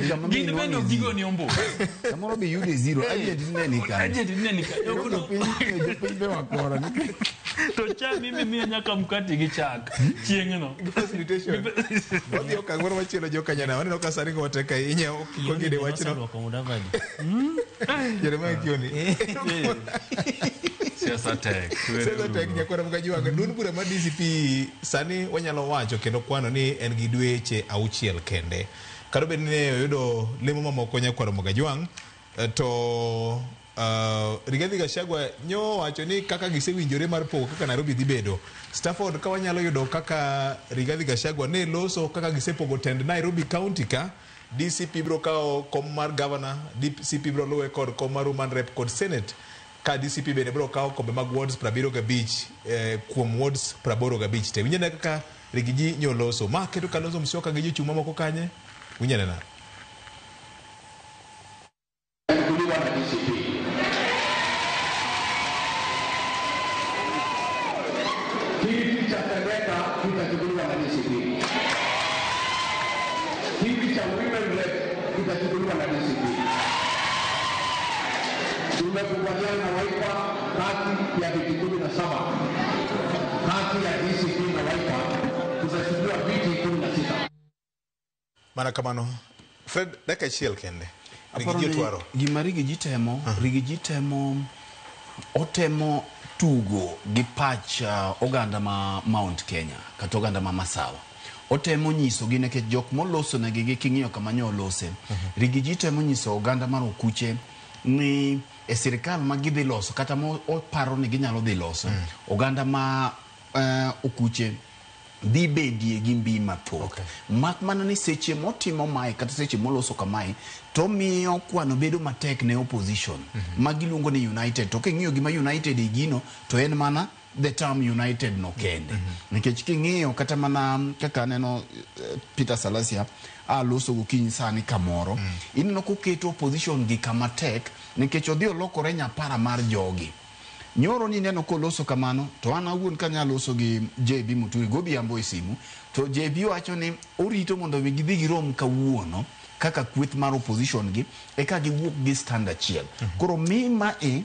kama be
Gin bende
inwang'e
ok
zero.
gigoni ombulu.
Kamoro be iyude zero. Agent ne ni kanyo.
Agent ne ni kanyo.
Jopiny be wakora.
To cham imi miya nyaka mkati gi chak chieng'no.
Facilitation. Wadhi e okang' moro machielo jokanyana. Waneno ka sani go tek ahinya okiko wachno.
Oseluoko Mudavadi.
Jeremiah Kioni.
Siasa tek.
Siasa tek nyakwara Mkajwang'. Duond bura mar DCP sani wanyalo wacho kendo kwano ni en gi dweche 6 kende. Kata obedo ni ne oyudo lemo mamoko nyakwara Mkajwang', to Rigathi Gachagua nyo wacho ni kaka gisewinjore mar pogo kaka Nairobi dhi bedo. Stafford ka wanyalo yudo kaka Rigathi Gachagua ne loso kaka gisepogo tend Nairobi County ka, DCP biro kawo kom mar governor, DCP biro luwe kod kom mar woman rep kod senate. Ka DCP bende biro kawo kombe mag wards 75 kuom wards 85 te. Winjo kaka Rigiji nyo loso. Ma keto Kalonzo Musyoka gi jochung' mamoko kanye? Winjo nena.
Kuliwa na DCP. Kiti cha seneta kitachukuliwa na DCP. Kiti cha women rep kitachukuliwa na DCP. Tumekubaliana na Wiper kati ya viti 17, kati ya DCP na Wiper tutachukua viti 16.
Mana kamano. Fred, dakika achiel kende.
Aparo
Rigiji
ni
otwaro.
Gima Rigiji temo, Rigiji temo, otemo tugo gi pach oganda ma Mount Kenya kata oganda ma Masawa. Otemo nyisogi nikech jok moloso negi gi king'iyo kama nyo olose. Rigiji temo nyiso oganda mar Okuche ni e sirikal ma gidhi loso kata ma oparo ni ginyalo dhi loso, oganda ma Okuche dhi bedie gi mbi mathoth. Mak mana ni seche motimo mae kata seche moloso kamae to miyo kwano bedo matek ne opposition ma giluongo ni United. To king'iyo gima United e gino to en mana the term United no kende. Nikech king'iyo kata mana kaka aneno Peter Salasia loso gokinyi sani kamoro, ineno koketo opposition gi kama tek nikech odhi olokore nyapara mar jogi. Nyoro ni neno koloso kamano to an awuon kanya loso gi JB Muturi godhiambo e simu to JB wacho ni orito mondo mi gidhi girom kawuono kaka kweth mar opposition gi eka giwuok gi stand achiel. Koro mi ma e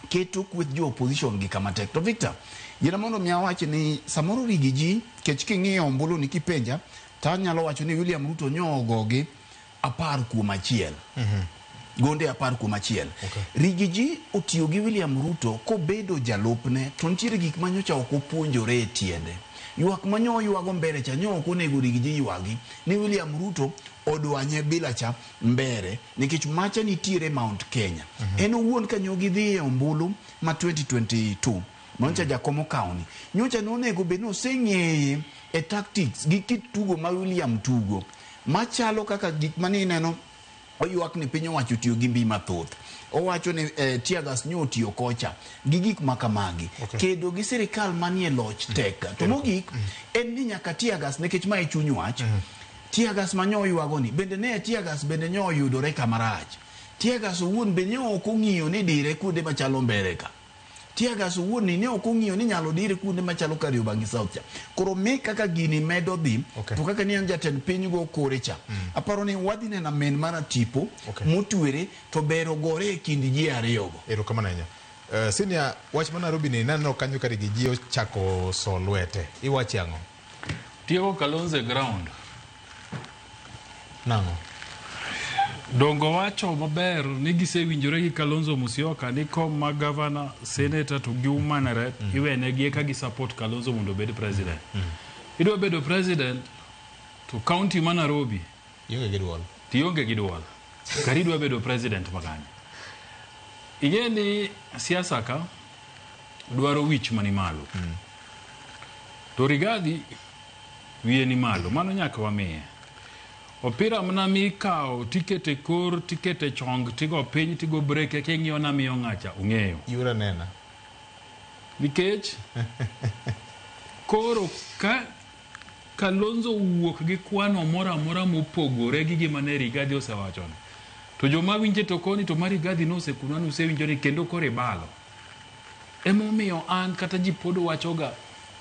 keto kweth jo opposition gi kama tek. To Victor, yiena mondo mi awach ni samoro Rigiji kech king'iyo ombulu ni kipenja to anyalo wacho ni William Ruto nyo ogogi 10 kuom 1. Gonde 10 kuom 1. Rigiji otiyo gi William Ruto kobedo jalupne to nitiere gik manyocha ok opuonjore e tiende. Ywak manyo oywago mbele cha nyo ok onego Rigiji ywagi ni William Ruto odwanye bila cha mbere nikech macha nitiere Mount Kenya. En owuon ka nyo gidhi e ombulu ma 2022 manyocha Jakom okawni nyocha nonego bed ni oseng'eye e tactics gi kit tugo ma William tugo machalo kaka gik mane ineno oywak ni piny owacho otiyo gi mbi mathoth. Owacho ni tear gas nyo otiyo kocha gi gik makamagi. Kedo gi sirikal manie loch tek. To mogik en ni nyaka tear gas nikech ma e chuny wach. Tear gas ma nyo oywago ni bende ne tear gas bende nyo oyudore kama rach. Tear gas owuon be nyo ok ong'iyo ni dire kuonde machalo mbere ka. Teargas owuon ni ne ok ong'iyo ni nyalo dire kuonde machalo Kariobangi South cha. Koro mi kaka gini medo dhi, to kaka ni an jatend piny go kore cha. Aparo ni wadhi neno amen mar tipo motwere to ber ogore e kind ji ariyogo.
Erokamano ahinya. Senior, wach ma Nairobi ni naneno kanyo ka Riggy G ochako so lwete. Iwache ang'o?
Tieko Kalonzo e ground.
Nang'o?
Dongo wacho maber ni gisewinjore gi Kalonzo Musyoka ni kom ma gavana, senator to gi woman rep iwenegi eka gi support Kalonzo mondo obed president. Idwa bedo president to county ma Nairobi
ionge gi duol.
Tionge gi duol. Kari idwa bedo president makanye. Ing'e ni siasa ka dwaro wich mani malo. To Rigathi wiye ni malo, mano nyaka wamiye. Opira mana mikawo tikete kor, tikete chong, tigo piny, tigo break, eka ing'iyo na miyo ng'acha, ong'eyo.
Yura nena.
Nikech koro ka Kalonzo owuok gi kwano moro amora mopogore gi gima ne Rigathi osewachono, to joma winje to koni to ma Rigathi nosekunwa nusewinjo ni kendo koro ibalo. Emomiyo an kata ji pod wachoga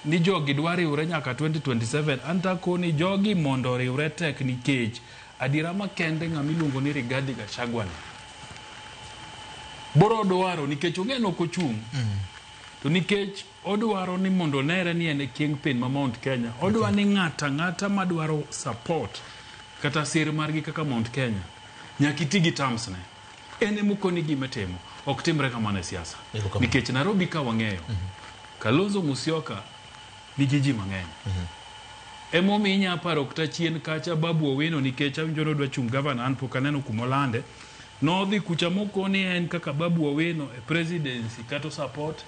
ni jogi dwa riwre nyaka 2027, an to akoni jogi mondo oriwre tek nikech adiera makende ng'ama iluongo ni Rigathi Gachagua ni boro dwaro nikech ong'e ni ok ochung'. To nikech odwaro ni mondo onere ni en e kingpin ma Mount Kenya, odwa ni ng'ato ang'ata madwaro support kata sir margi kaka Mount Kenya, nyaka iti gi terms ne. En emokoni gima itimo. Ok timre kamano e siasa. Nikech Nairobi ka wang'eyo, Kalonzo Musyoka nigi ji mang'eny. Emomiyo inya paro kata chien kacha Babu Owino nikech awinjo ni odwa chung' gavana, an pok aneno kumolande. Nodhi kucha mokoni en kaka Babu Owino e presidency kata support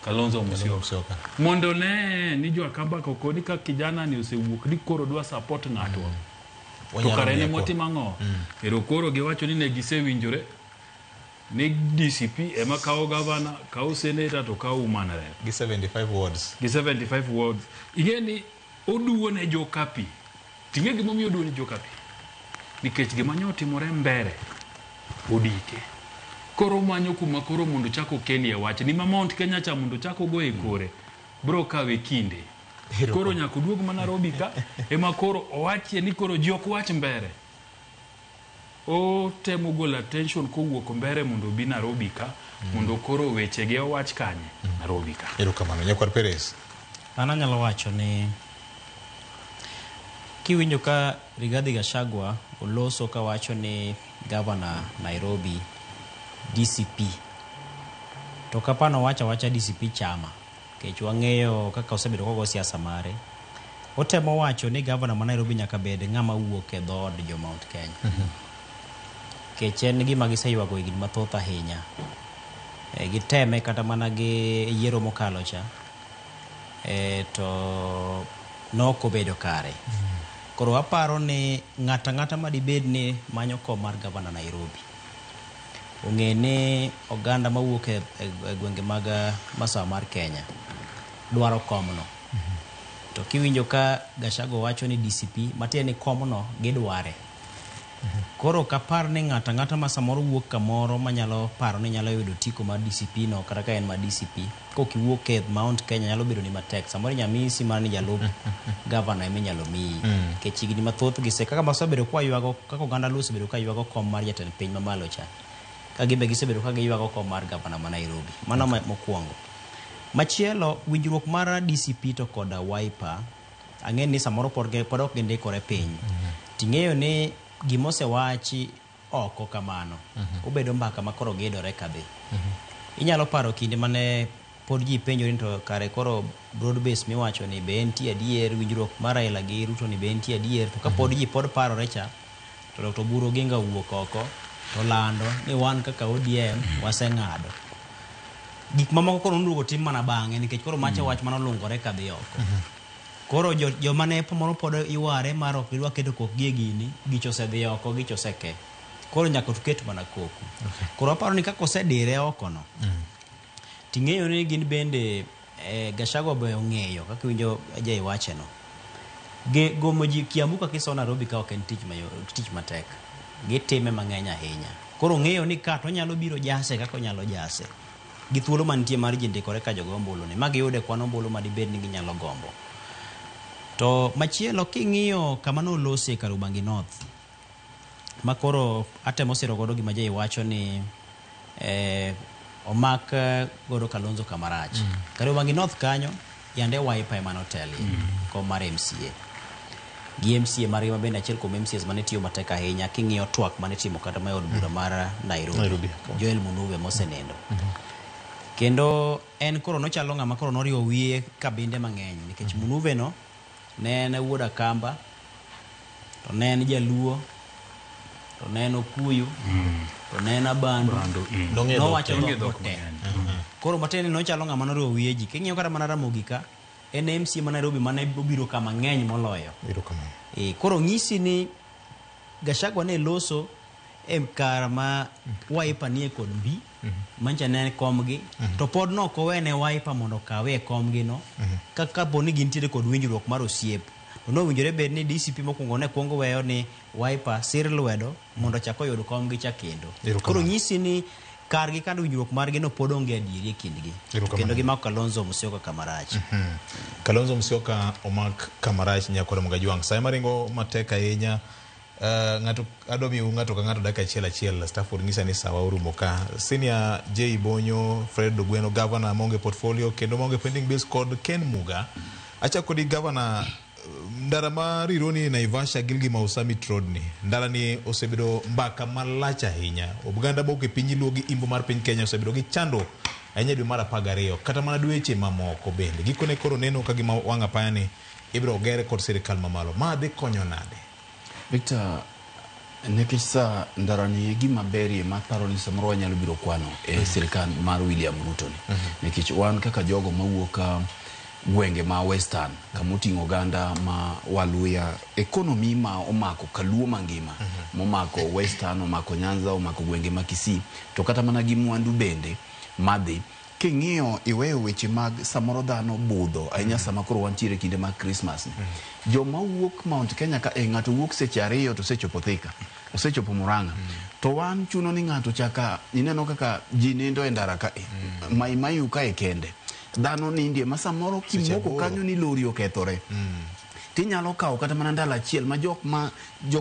Kalonzo Musyoka. Mondo ne ni jo Akamba kokoni ka kijana ni osewuok ni koro dwa support ng'atwa. To kare ne motimo ang'o? Ero koro giwacho ni ne gisewinjore ni DCP ema kawo gavana, kawo senator to kawo woman rep.
Gi 75 wards.
Gi 75 wards. Ing'e ni oduwo ne joka pi. Ting'e gimomiyo oduwo ne joka pi? Nikech gima nyo otimore mbere odike. Koro omanyo kuma koro mondo ochak okelie wach. Ni ma Mount Kenya cha mondo ochak ogoye e kore, bro kawe kinde. Koro nyaka oduog ma Nairobi ka, ema koro owachie ni koro ji ok wach mbere. Otemo golo attention kowuok mbere mondo obi Nairobi ka, mondo koro wechege owach kanye? Nairobi ka.
Erokamano. Nyakwar Perez.
An anyalo wacho ni kiwinjo ka Rigathi Gachagua oloso kawacho ni gavana Nairobi DCP, to kapano wacho awacha DCP chama, nikech wang'eyo kaka osebedo kogo siasa mare. Otemo wacho ni gavana ma Nairobi nyaka bed ng'ama wuok e dhood jo Mount Kenya. Nikech en gima giseywago higni mathoth ahinya. Giteme kata mana gi yiero mokalo cha, to nok obedo kare. Koro aparo ni ng'ato ang'ata madibed ni manyo kom mar gavana Nairobi, ong'e ni oganda mawuok e gwenge mag masawa mar Kenya dwaro komno. To kiwinjo ka Gachagua wacho ni DCP, matiende ni komno gidware. Koro ok apar ni ng'ato ang'ata ma samoro wuok kamoro manyalo paro ni nyalo yudo otiko mar DCP no kata ka en mar DCP, kok iwuok e Mount Kenya nyalo bedo ni matek. Samoro inyalo miyi mana ni jalup gavana ema inyalo miyi. Nikech higni mathoth gise kaka wasebedo ka waywago, kaka oganda Luo osebedo ka ywago kom mar jatend piny mamalo cha. Ka gimbe gisebedo ka giywago kom mar gavana ma Nairobi. Mano mokwongo. Machielo, winjruok mar DCP to koda Wiper, ang'e ni samoro pod ok gindikore piny. Ting'eyo ni gima osewachi oko kamano, obedo mbaka ma koro gidore kadhi. Inyalo paro kinde mane pod ji penjore ni to kare koro broad base miwacho ni be entie adier, winjruok mar Raila gi Ruto ni be entie adier, to kapod ji pod parore cha, to Dr. Oburu Oginga owuok oko to lando ni wan kaka ODM waseng'ado. Gik mamoko koro noduogo tim mana bang'e nikech koro macha wach manolungore kadhi oko. Koro joma ne moro pod iware mar ok gidwa keto kokgi e gini, gicho osedhi oko, gicho oseke. Koro nyaka tuket mana koku. Koro aparo ni kaka osedire oko no, ting'eyo ni gin bende Gachagua be ong'eyo kaka iwinjo Jay wache no. Gomo ji Kiambu kaka isomo Nairobi ka ok en tich matek. Gitime mang'eny ahinya. Koro ong'eyo ni ka to onyalo biro jase kaka onyalo jase. Gi thuolo mantie mar ji ndikore ka jogo ombulu ni ma giyude kwan ombulu ma dibed ni ginyalo gombo. To machielo king'iyo kama nolose Kariobangi North ma koro atemo siro godo gima Jay wacho ni omak godo Kalonzo kamarach. Kariobangi North kanyo yande Wiper ema notelie kom mar MCA. Gi MCA margi ma bende achiel kuom MCAs mane tiyo matek ahinya king'iyo twak mane timo kata ma e od bura mar Nairobi.
Nairobi.
Joel Munuve mosenindo. Kendo en koro nochalo ng'ama koro noriwo wiye kabinde mang'eny nikech Munuve no ne en wuod Akamba to ne en Jaluo to ne en Okuyu to ne en Abandu.
Nong'eyo dhok
Nowacho
te.
dhok
Dhok
te. Koro matiende ni nochalo ng'ama noriwo wiye ji. King'iyo kata mana Ramogi ka en MCA ma Nairobi mane obiro kama ng'eny moloyo.
Erokamano.
Koro ng'isi ni Gachagua ne loso e kar ma Wiper nie kod mbi mancha ne en komgi to pod nok owene Wiper mondo okawe e komgi no ka kapo ni gintiere kod winjruok mar osiep to nowinjore bed ni DCP mokwongo ne kwongo weyo ni Wiper sir lwedo mondo ochak oyud komgi cha kendo.
Erokamano.
Koro nyisi ni kargi kar winjruok margi no pod onge adieri e kindgi.
Erokamano.
Kendo gimako Kalonzo Musyoka kamarach.
Kalonzo Musyoka omak kamarach nyakore Mgajwang'. Saye maringo matek ahinya. Ng'ato adwa miyo ng'ato ka ng'ato dakika achiel achiel. Stafford ng'isa ni sawa orumo ka. Senior J Bonyo, Fred Ogweno, governor maonge portfolio kendo maonge pending bills kod Ken Muga. Achako kodi governor, ndara ma Rironi Naivasha Gilgil Mau Summit Road ni. Ndara ni osebedo mbaka malach ahinya. Oganda mawuok e piny Luo gi imbo mar piny Kenya osebedo gi chandruok ahinya dwe mar 12 kata mana dweche mamoko bende. Gikone koro neno ka gima wang' apaya ni ibiro ger kod sirikal mamalo. Ma dhi konyo nade?
Victor, nikech sa ndara ni e gima berie ma aparo ni samoro wanyalo biro kwano e sirikal mar William Ruto ni. Nikech wan kaka jogo mawuok gwenge ma Western, kama oting'o oganda ma Waluya, economy ma omako Kaluo mangima, momako Western, omako Nyanza, omako gwenge ma Kisii, to kata mana gi mwandu bende madhi. King'iyo iweyo weche mag samoro dhano budho ahinya sama koro wantiere kinde mag Christmas ni. Joma wuok Mount Kenya ka ng'ato wuok seche 2 to osechopo Thika, osechopo Murang'a. To wan chuno ni ng'ato chaka ineno kaka ji nindo e ndara ka Mai Mahiu kae kende. Dhano nindie ma samoro
Seche
kimoko
aboro.
kanyo ni lori okethore. Tinyalo kawo kata mana ndalo achiel ma jok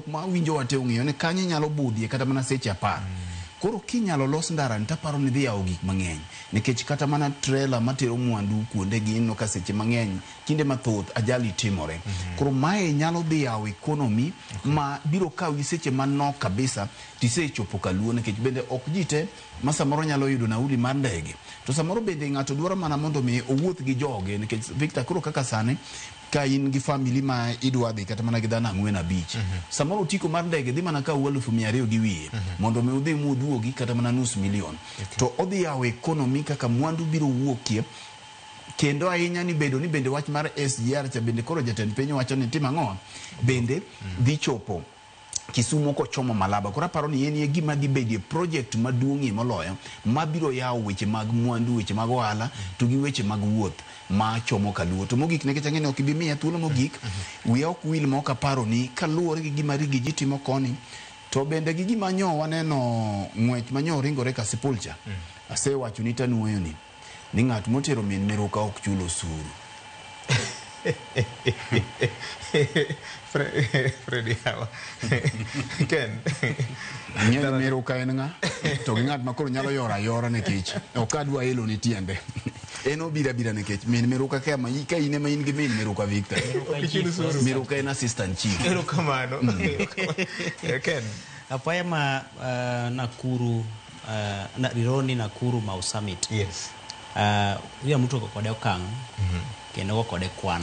ma winjo wate ong'eyo ni kanyo inyalo budhie kata mana seche 10. Koro kinyalo los ndara ni taparo ni dhi yawo gik mang'eny. Nikech kata mana trailer matero mwandu kuonde gi ineno ka seche mang'eny kinde mathoth ajali timore. Koro mae nyalo dhi yawo economy ma biro kawi seche manok kabisa tisechopo Kaluo nikech bende ok ji te ma samoro nyalo yudo nauli mar ndege. To samoro bende ng'ato dwaro mana mondo mi owuoth gi joge nikech Victor koro kaka sani ka in gi family ma idwa dhi kata mana gi dhano 4 5. Samoro otiko mar ndege dhi mana kawo 200,000 gi wiye mondo mi udhi muduogi kata mana 500,000. To odhi yawo economy kaka mwandu biro wuokie. Kendo ahinya ni bedo ni bende wach mar SGR cha bende koro jatend piny wacho ni tim ang'o bende dhi chopo Kisumu kochomo Malaba. Koro aparo ni en e gima dhi bedie project maduong'ie moloyo mabiro yawo weche mag mwandu, weche mag ohala to gi weche mag wuoth ma chomo Kaluo. To mogik nikech ang'e ni ok ibi miya thuolo mogik, wiya ok wil ma ok aparo ni kaluwore gi gima Rigiji timo koni to bende gi gima nyo waneno ng'wech ma nyo ringore Kasipul cha. Asewacho ni tanuoyo ni ng'at motero min miruka ok chul osuru.
Freddy Hawa. Ken.
Ng'eyo ni miruka en ng'a? To gi ng'at ma koro nyalo yoro ayora nikech ok adwa elo ni tiende. En obiro abira nikech min miruka ka ma ka in ema in gi min miruka Victor.
Ok ichul osuru.
Miruka en assistant chief.
Erokamano. Ken.
Apaya ma Nakuru, Rironi Nakuru Mau Summit.
Yes.
William Ruto kode okang' kendo go kode kwan.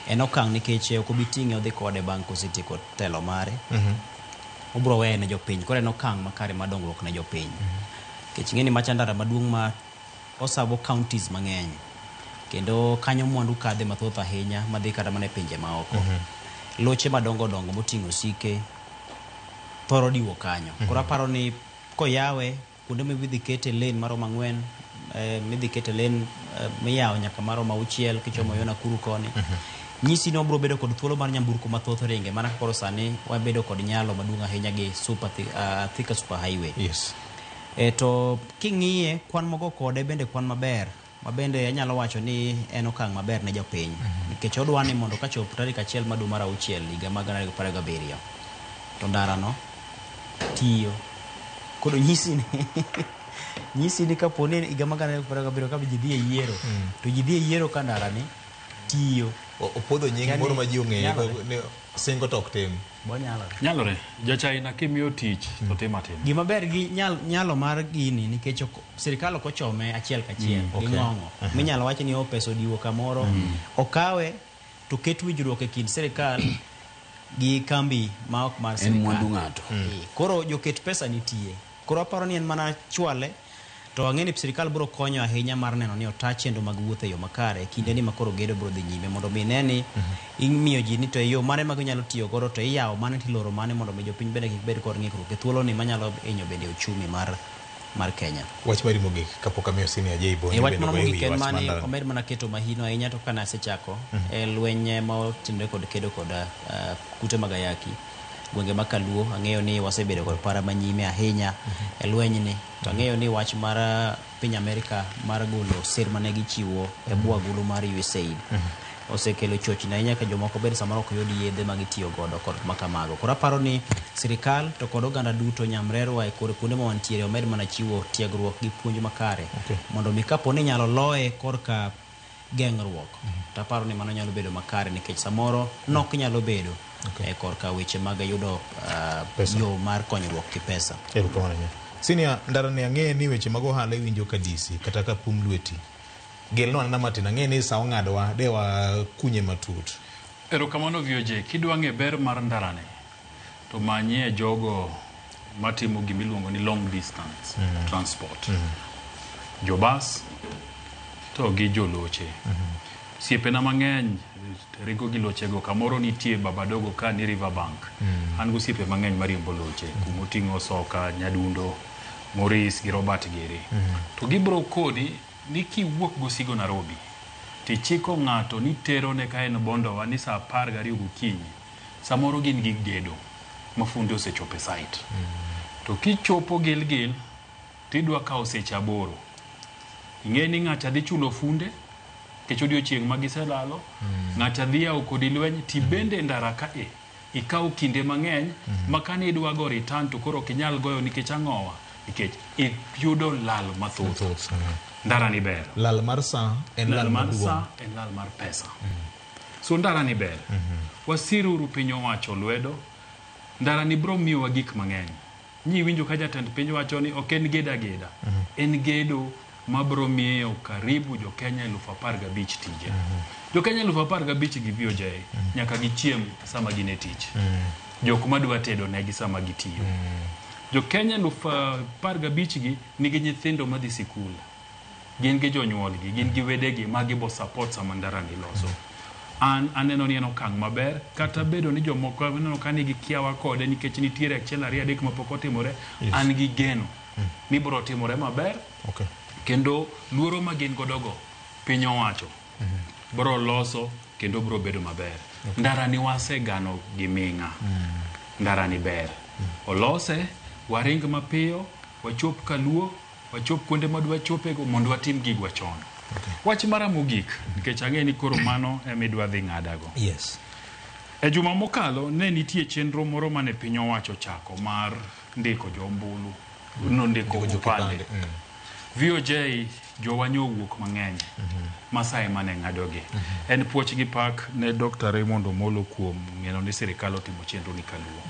En okang' nikech ok obi ting'e odhi kode bang' kosetieko telo mare. Obiro weye ne jopiny. Koro en okang' makare mar dongruok ne jopiny. Nikech ing'e ni macha ndara maduong' ma osavo counties mang'eny. Kendo kanyo mwandu kadhe mathoth ahinya madhi kata mana e pinje maoko. Loche madongo dongo moting'o osike thoro diwo kanyo. Koro aparo ni koyawe kuonde midhi kete lane maromo 4, midhi kete lane miyawo nyaka maromo 6 kichomo yo Nakuru koni. Nyisi ni wabiro bedo kod thuolo mar nyamburko mathoth ringe mana kaka koro sani wabedo kod nyalo maduong' ahinya gi super Thika Super Highway.
Yes.
To king'iye kwan mogo kode bende kwan maber ma bende anyalo wacho ni en okang' maber ne jopiny nikech odwa ni mondo kachop tarik 1 mar dwe mar 6 higa mar 2027 to ndarano tiyo. Koro nyisi ni kapo ni higa mar 2027 ka ji dhi e yiero to ji dhi e yiero ka ndarani tiyo.
Opodho nying moro ma ji ong'eyo ni singo to ok tim.
Bonyalore.
Nyalore. Ja-China kimiyo tich to timo atima.
Gima ber gi nyalo mar gini nikech sirikal ok ochome achiel kachiel gi ng'ong'o. Minyalo wach ni pesa odiwo kamoro. Okawe to ket winjruok e kind sirikal gi kambi ma ok mar sirikal.
En mwandu ng'ato.
Koro joket pesa nitie. Koro aparo ni en mana chwale to ang'e ni sirikal biro konyo ahinya mar neno ni ota chenro mag wuoth e yo makare kinde ni makoro gedo biro dhi nyime mondo mi ne ni imiyo ji ni to e yo mane ma ginyalo tiyo godo to iyawo mane tiloro mane mondo mi jopiny bende kik bed kod ng'ikruok e thuolo ni manyalo hinyo bende uchumi mar Kenya.
Wach mari mogik kapok amiyo Senior J Bonyo.
Wach mano mogik en mani omed mana keto mahino ahinya to kana asechako e lweny ma otimre kod kedo kod kute mag ayaki gwenge mag Kaluo. Ang'eyo ni wasebedo kod para manyime ahinya e lweny ni to ang'eyo ni wach mar piny Amerika mar golo sir mane gichiwo e bwo agulu mar USAID osekelo chochni ahinya ka jomoko bende samoro ok yud yedhe ma gitiyo godo kod makamago. Koro aparo ni sirikal to kod oganda duto nyamrerwa e kor kuonde ma wantiere omed mana chiwo tiegruok gi puonj makare mondo mi kapo ni nyalo loye korka geng'ruok to aparo ni mano nyalo bedo makare nikech samoro nok nyalo bedo e korka weche mag yudo yo mar konyruok gi pesa.
Senior, ndara ni ang'e ni weche mag ohala iwinjo ka DC kata ka pum lweti. Gelno anena matin, ang'e ni sa ong'adwa de wakunye matut.
Erokamano VOJ, kidwa ng'e ber mar ndarani to manyie jogo matimo gimiluongo ni long distance transport. Jobas to gi joloche. Osiepena mang'eny ringo gi lochego, kamoro nitie Babadogo ka ni Riverbank. An gi osiepe mang'eny mariembo loche, kumoting'o Soka, Nyadundo, Maurice gi Robert Gere. To gibro koni ni kiwuok gosigo Nairobi tichiko ng'ato ni terone ka en Bondowa ni saa 12 gokinyi, samoro gin gi gedo ma funde osechopo e site. To kichopo Gilgil tidwa kawo seche 8. Ing'e ni ng'acha dhi chulo funde nikech odiochieng' ma giselalo, ng'acha dhi yawo kodi lweny, tibende ndara ka e ikawo kinde mang'eny ma kane idwa go return to koro ok inyal goyo nikech ang'owa, nikech iyudo lal mathoth. Ndara ni ber.
Lal mar saa en lal
mar
maduong'.
Saa en lal mar pesa. So ndara ni ber. Wasiruru piny owacho lwedo. Ndara ni bro miyowa gik mang'eny. Nyi winjo ka jatend piny wacho ni ok en gedo ageda. En gedo mabro miyo karibu jo Kenya 15,000 tije. Jo Kenya 15,000 gi VOJ nyaka gichiem sama gin e tich. Jok madwa tedo negi sama gitiyo. Jo Kenya 15,000 gi nigi nyithindo madhi sikul. Gin gi jonyuolgi, gin gi wedegi ma gibo support sama ndara ni loso. An aneno ni en okang' maber, kata bedo ni jomoko aneno ka nigi kiawa kode nikech nitiere 1 2 3 mapok otimore, an gi geno ni biro timore maber. Kendo luoro ma gin godo go piny owacho biro loso kendo biro bedo maber. Ndara ni wasegano gi ming'a. Ndara ni ber. Olose, waring mapiyo, wachop Kaluo, wachop kuonde madwa chopego mondo watim gigwa chon. Wach mara mogik, nikech ang'e ni koro mano ema idwa dhi ng'adago. E juma mokalo ne nitie chenro moro mane piny owacho chako mar ndiko jo ombulu, nondiko opande. VOJ jowa nyowuok mang'eny Masai mane ng'adogi. En puoch gi pak ne Dr. Raymond Omolo kuom ng'eno ni sirikal otimo chenro ni Kaluo.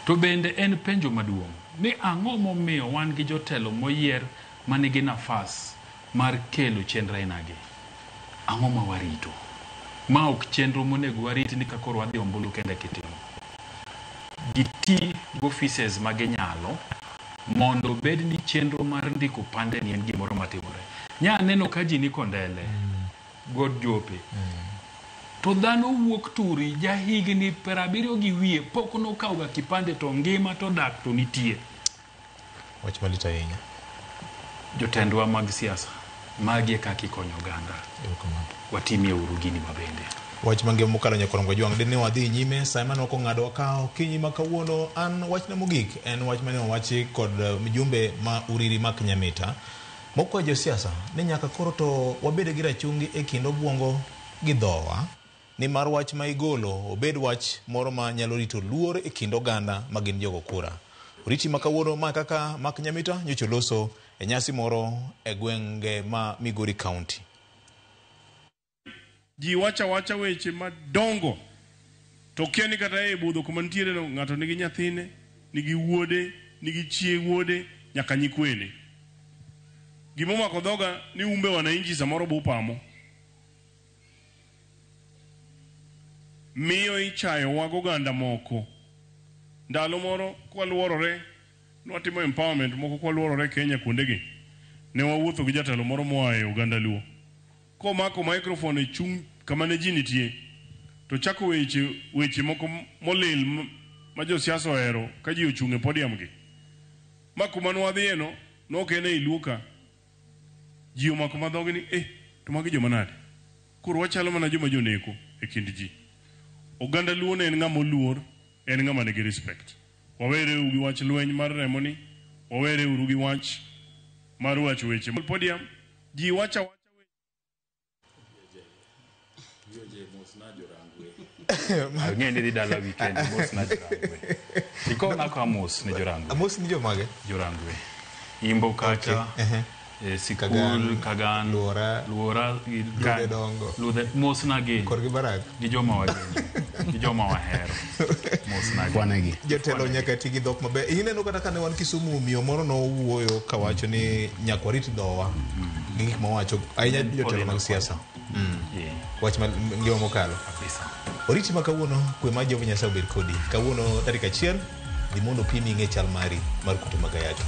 To bende en penjo maduong' ni ang'o momiyo wan gi jotelo moyier manigi nafas mar kelo chenro ainagi? Ang'o ma warito? Ma ok chenro monego warit ni ka koro wadhi ombulu kende kitimo. Giti gi offices ma ginyalo mondo bed ni chenro mar ndiko pande ni en gimoro matimore. Nya aneno ka ji ni Kondele, God Jope. To dhano wuok turi jahigni 70 gi wiye pok nokawoga kipande to ngima to dak to nitie.
Wach malit ahinya.
Jotendwa mag siasa Magi e kaka ikonyo oganda. Watimie uru gini mabende.
Wach mangima mokalo nyakorongo jwang' dine wadhi nyime sa ema ne ok ong'ado wakawo okinyi ma kawuono. An wachna mogik en wach mane owachi kod mjumbe ma Uriri Mark Nyamita mokwayo josiasa ni nyaka koro to wabed gi rachungi e kind obwongo gi dhowa, nimar wach ma igolo obed wach moro ma nyalo rito luor e kind oganda ma gin jogo kura. Oriti ma kawuono ma kaka Mark Nyamita nyocha oloso e nyasi moro e gwenge ma Migori County.
Ji wacho awacha weche madongo to kia ni kata e budho kuma nitiere no ng'ato nigi nyathine, nigi wuode, nigi chie wuode, nyaka nyikwene. Gimomako dhoga ni umbe wananchi samoro bupamo. Miyo ichayowa goganda moko. Ndalo moro kwaluorore, nwatimo empowerment moko kwaluorore Kenya kuondegi. Ne wawuotho gi jatelo moro moa e oganda Luo. Komako microphone e chung' kama ne ji nitie, to chako weche weche moko molil ma josiasa ohero ka ji ochung' e podium gi. Ma kuma nwadhiye no, nok en ei Luo ka. Ji omako madhogi ni, eh, to magi joma nade? Koro wachalo mana joma joneko e kind ji. Oganda Luo ne en ng'ama oluor, en ng'ama nigi respect. Wawere uru gi wach lweny mar remo ni, wawere uru gi wach mar wacho weche. Podium, ji wacho awacha.
Ang'e ni dhi dala weekend, mos na Jorangwe. Ikona ka mos ne Jorangwe.
Mos ni jomage?
Jorangwe. Imbo kacha.
Okay.
Sikul,
Kagan,
Kagan,
Luora,
Luora, gi
Ludhe Dongo.
Ludhe, mos na gi.
Kor gi Barak.
Gi joma wageno, gi joma wahero. Mos na gi.
Jatelo nyaka ti gi dhok maber. Ineno kata kane wan Kisumu, miyo moro nowuoyo kawacho ni nyaka warit dhowa gi gik mawacho, ahinya jotelo mag siasa. Wach ma ngima mokalo.
Kabisa.
Oriti ma kawuono, kwe mar Jehova Nyasaye obed kodi. Kawuono tarik 1, dhi mondo opimi ing'e chal mari mar kute mag ayaki.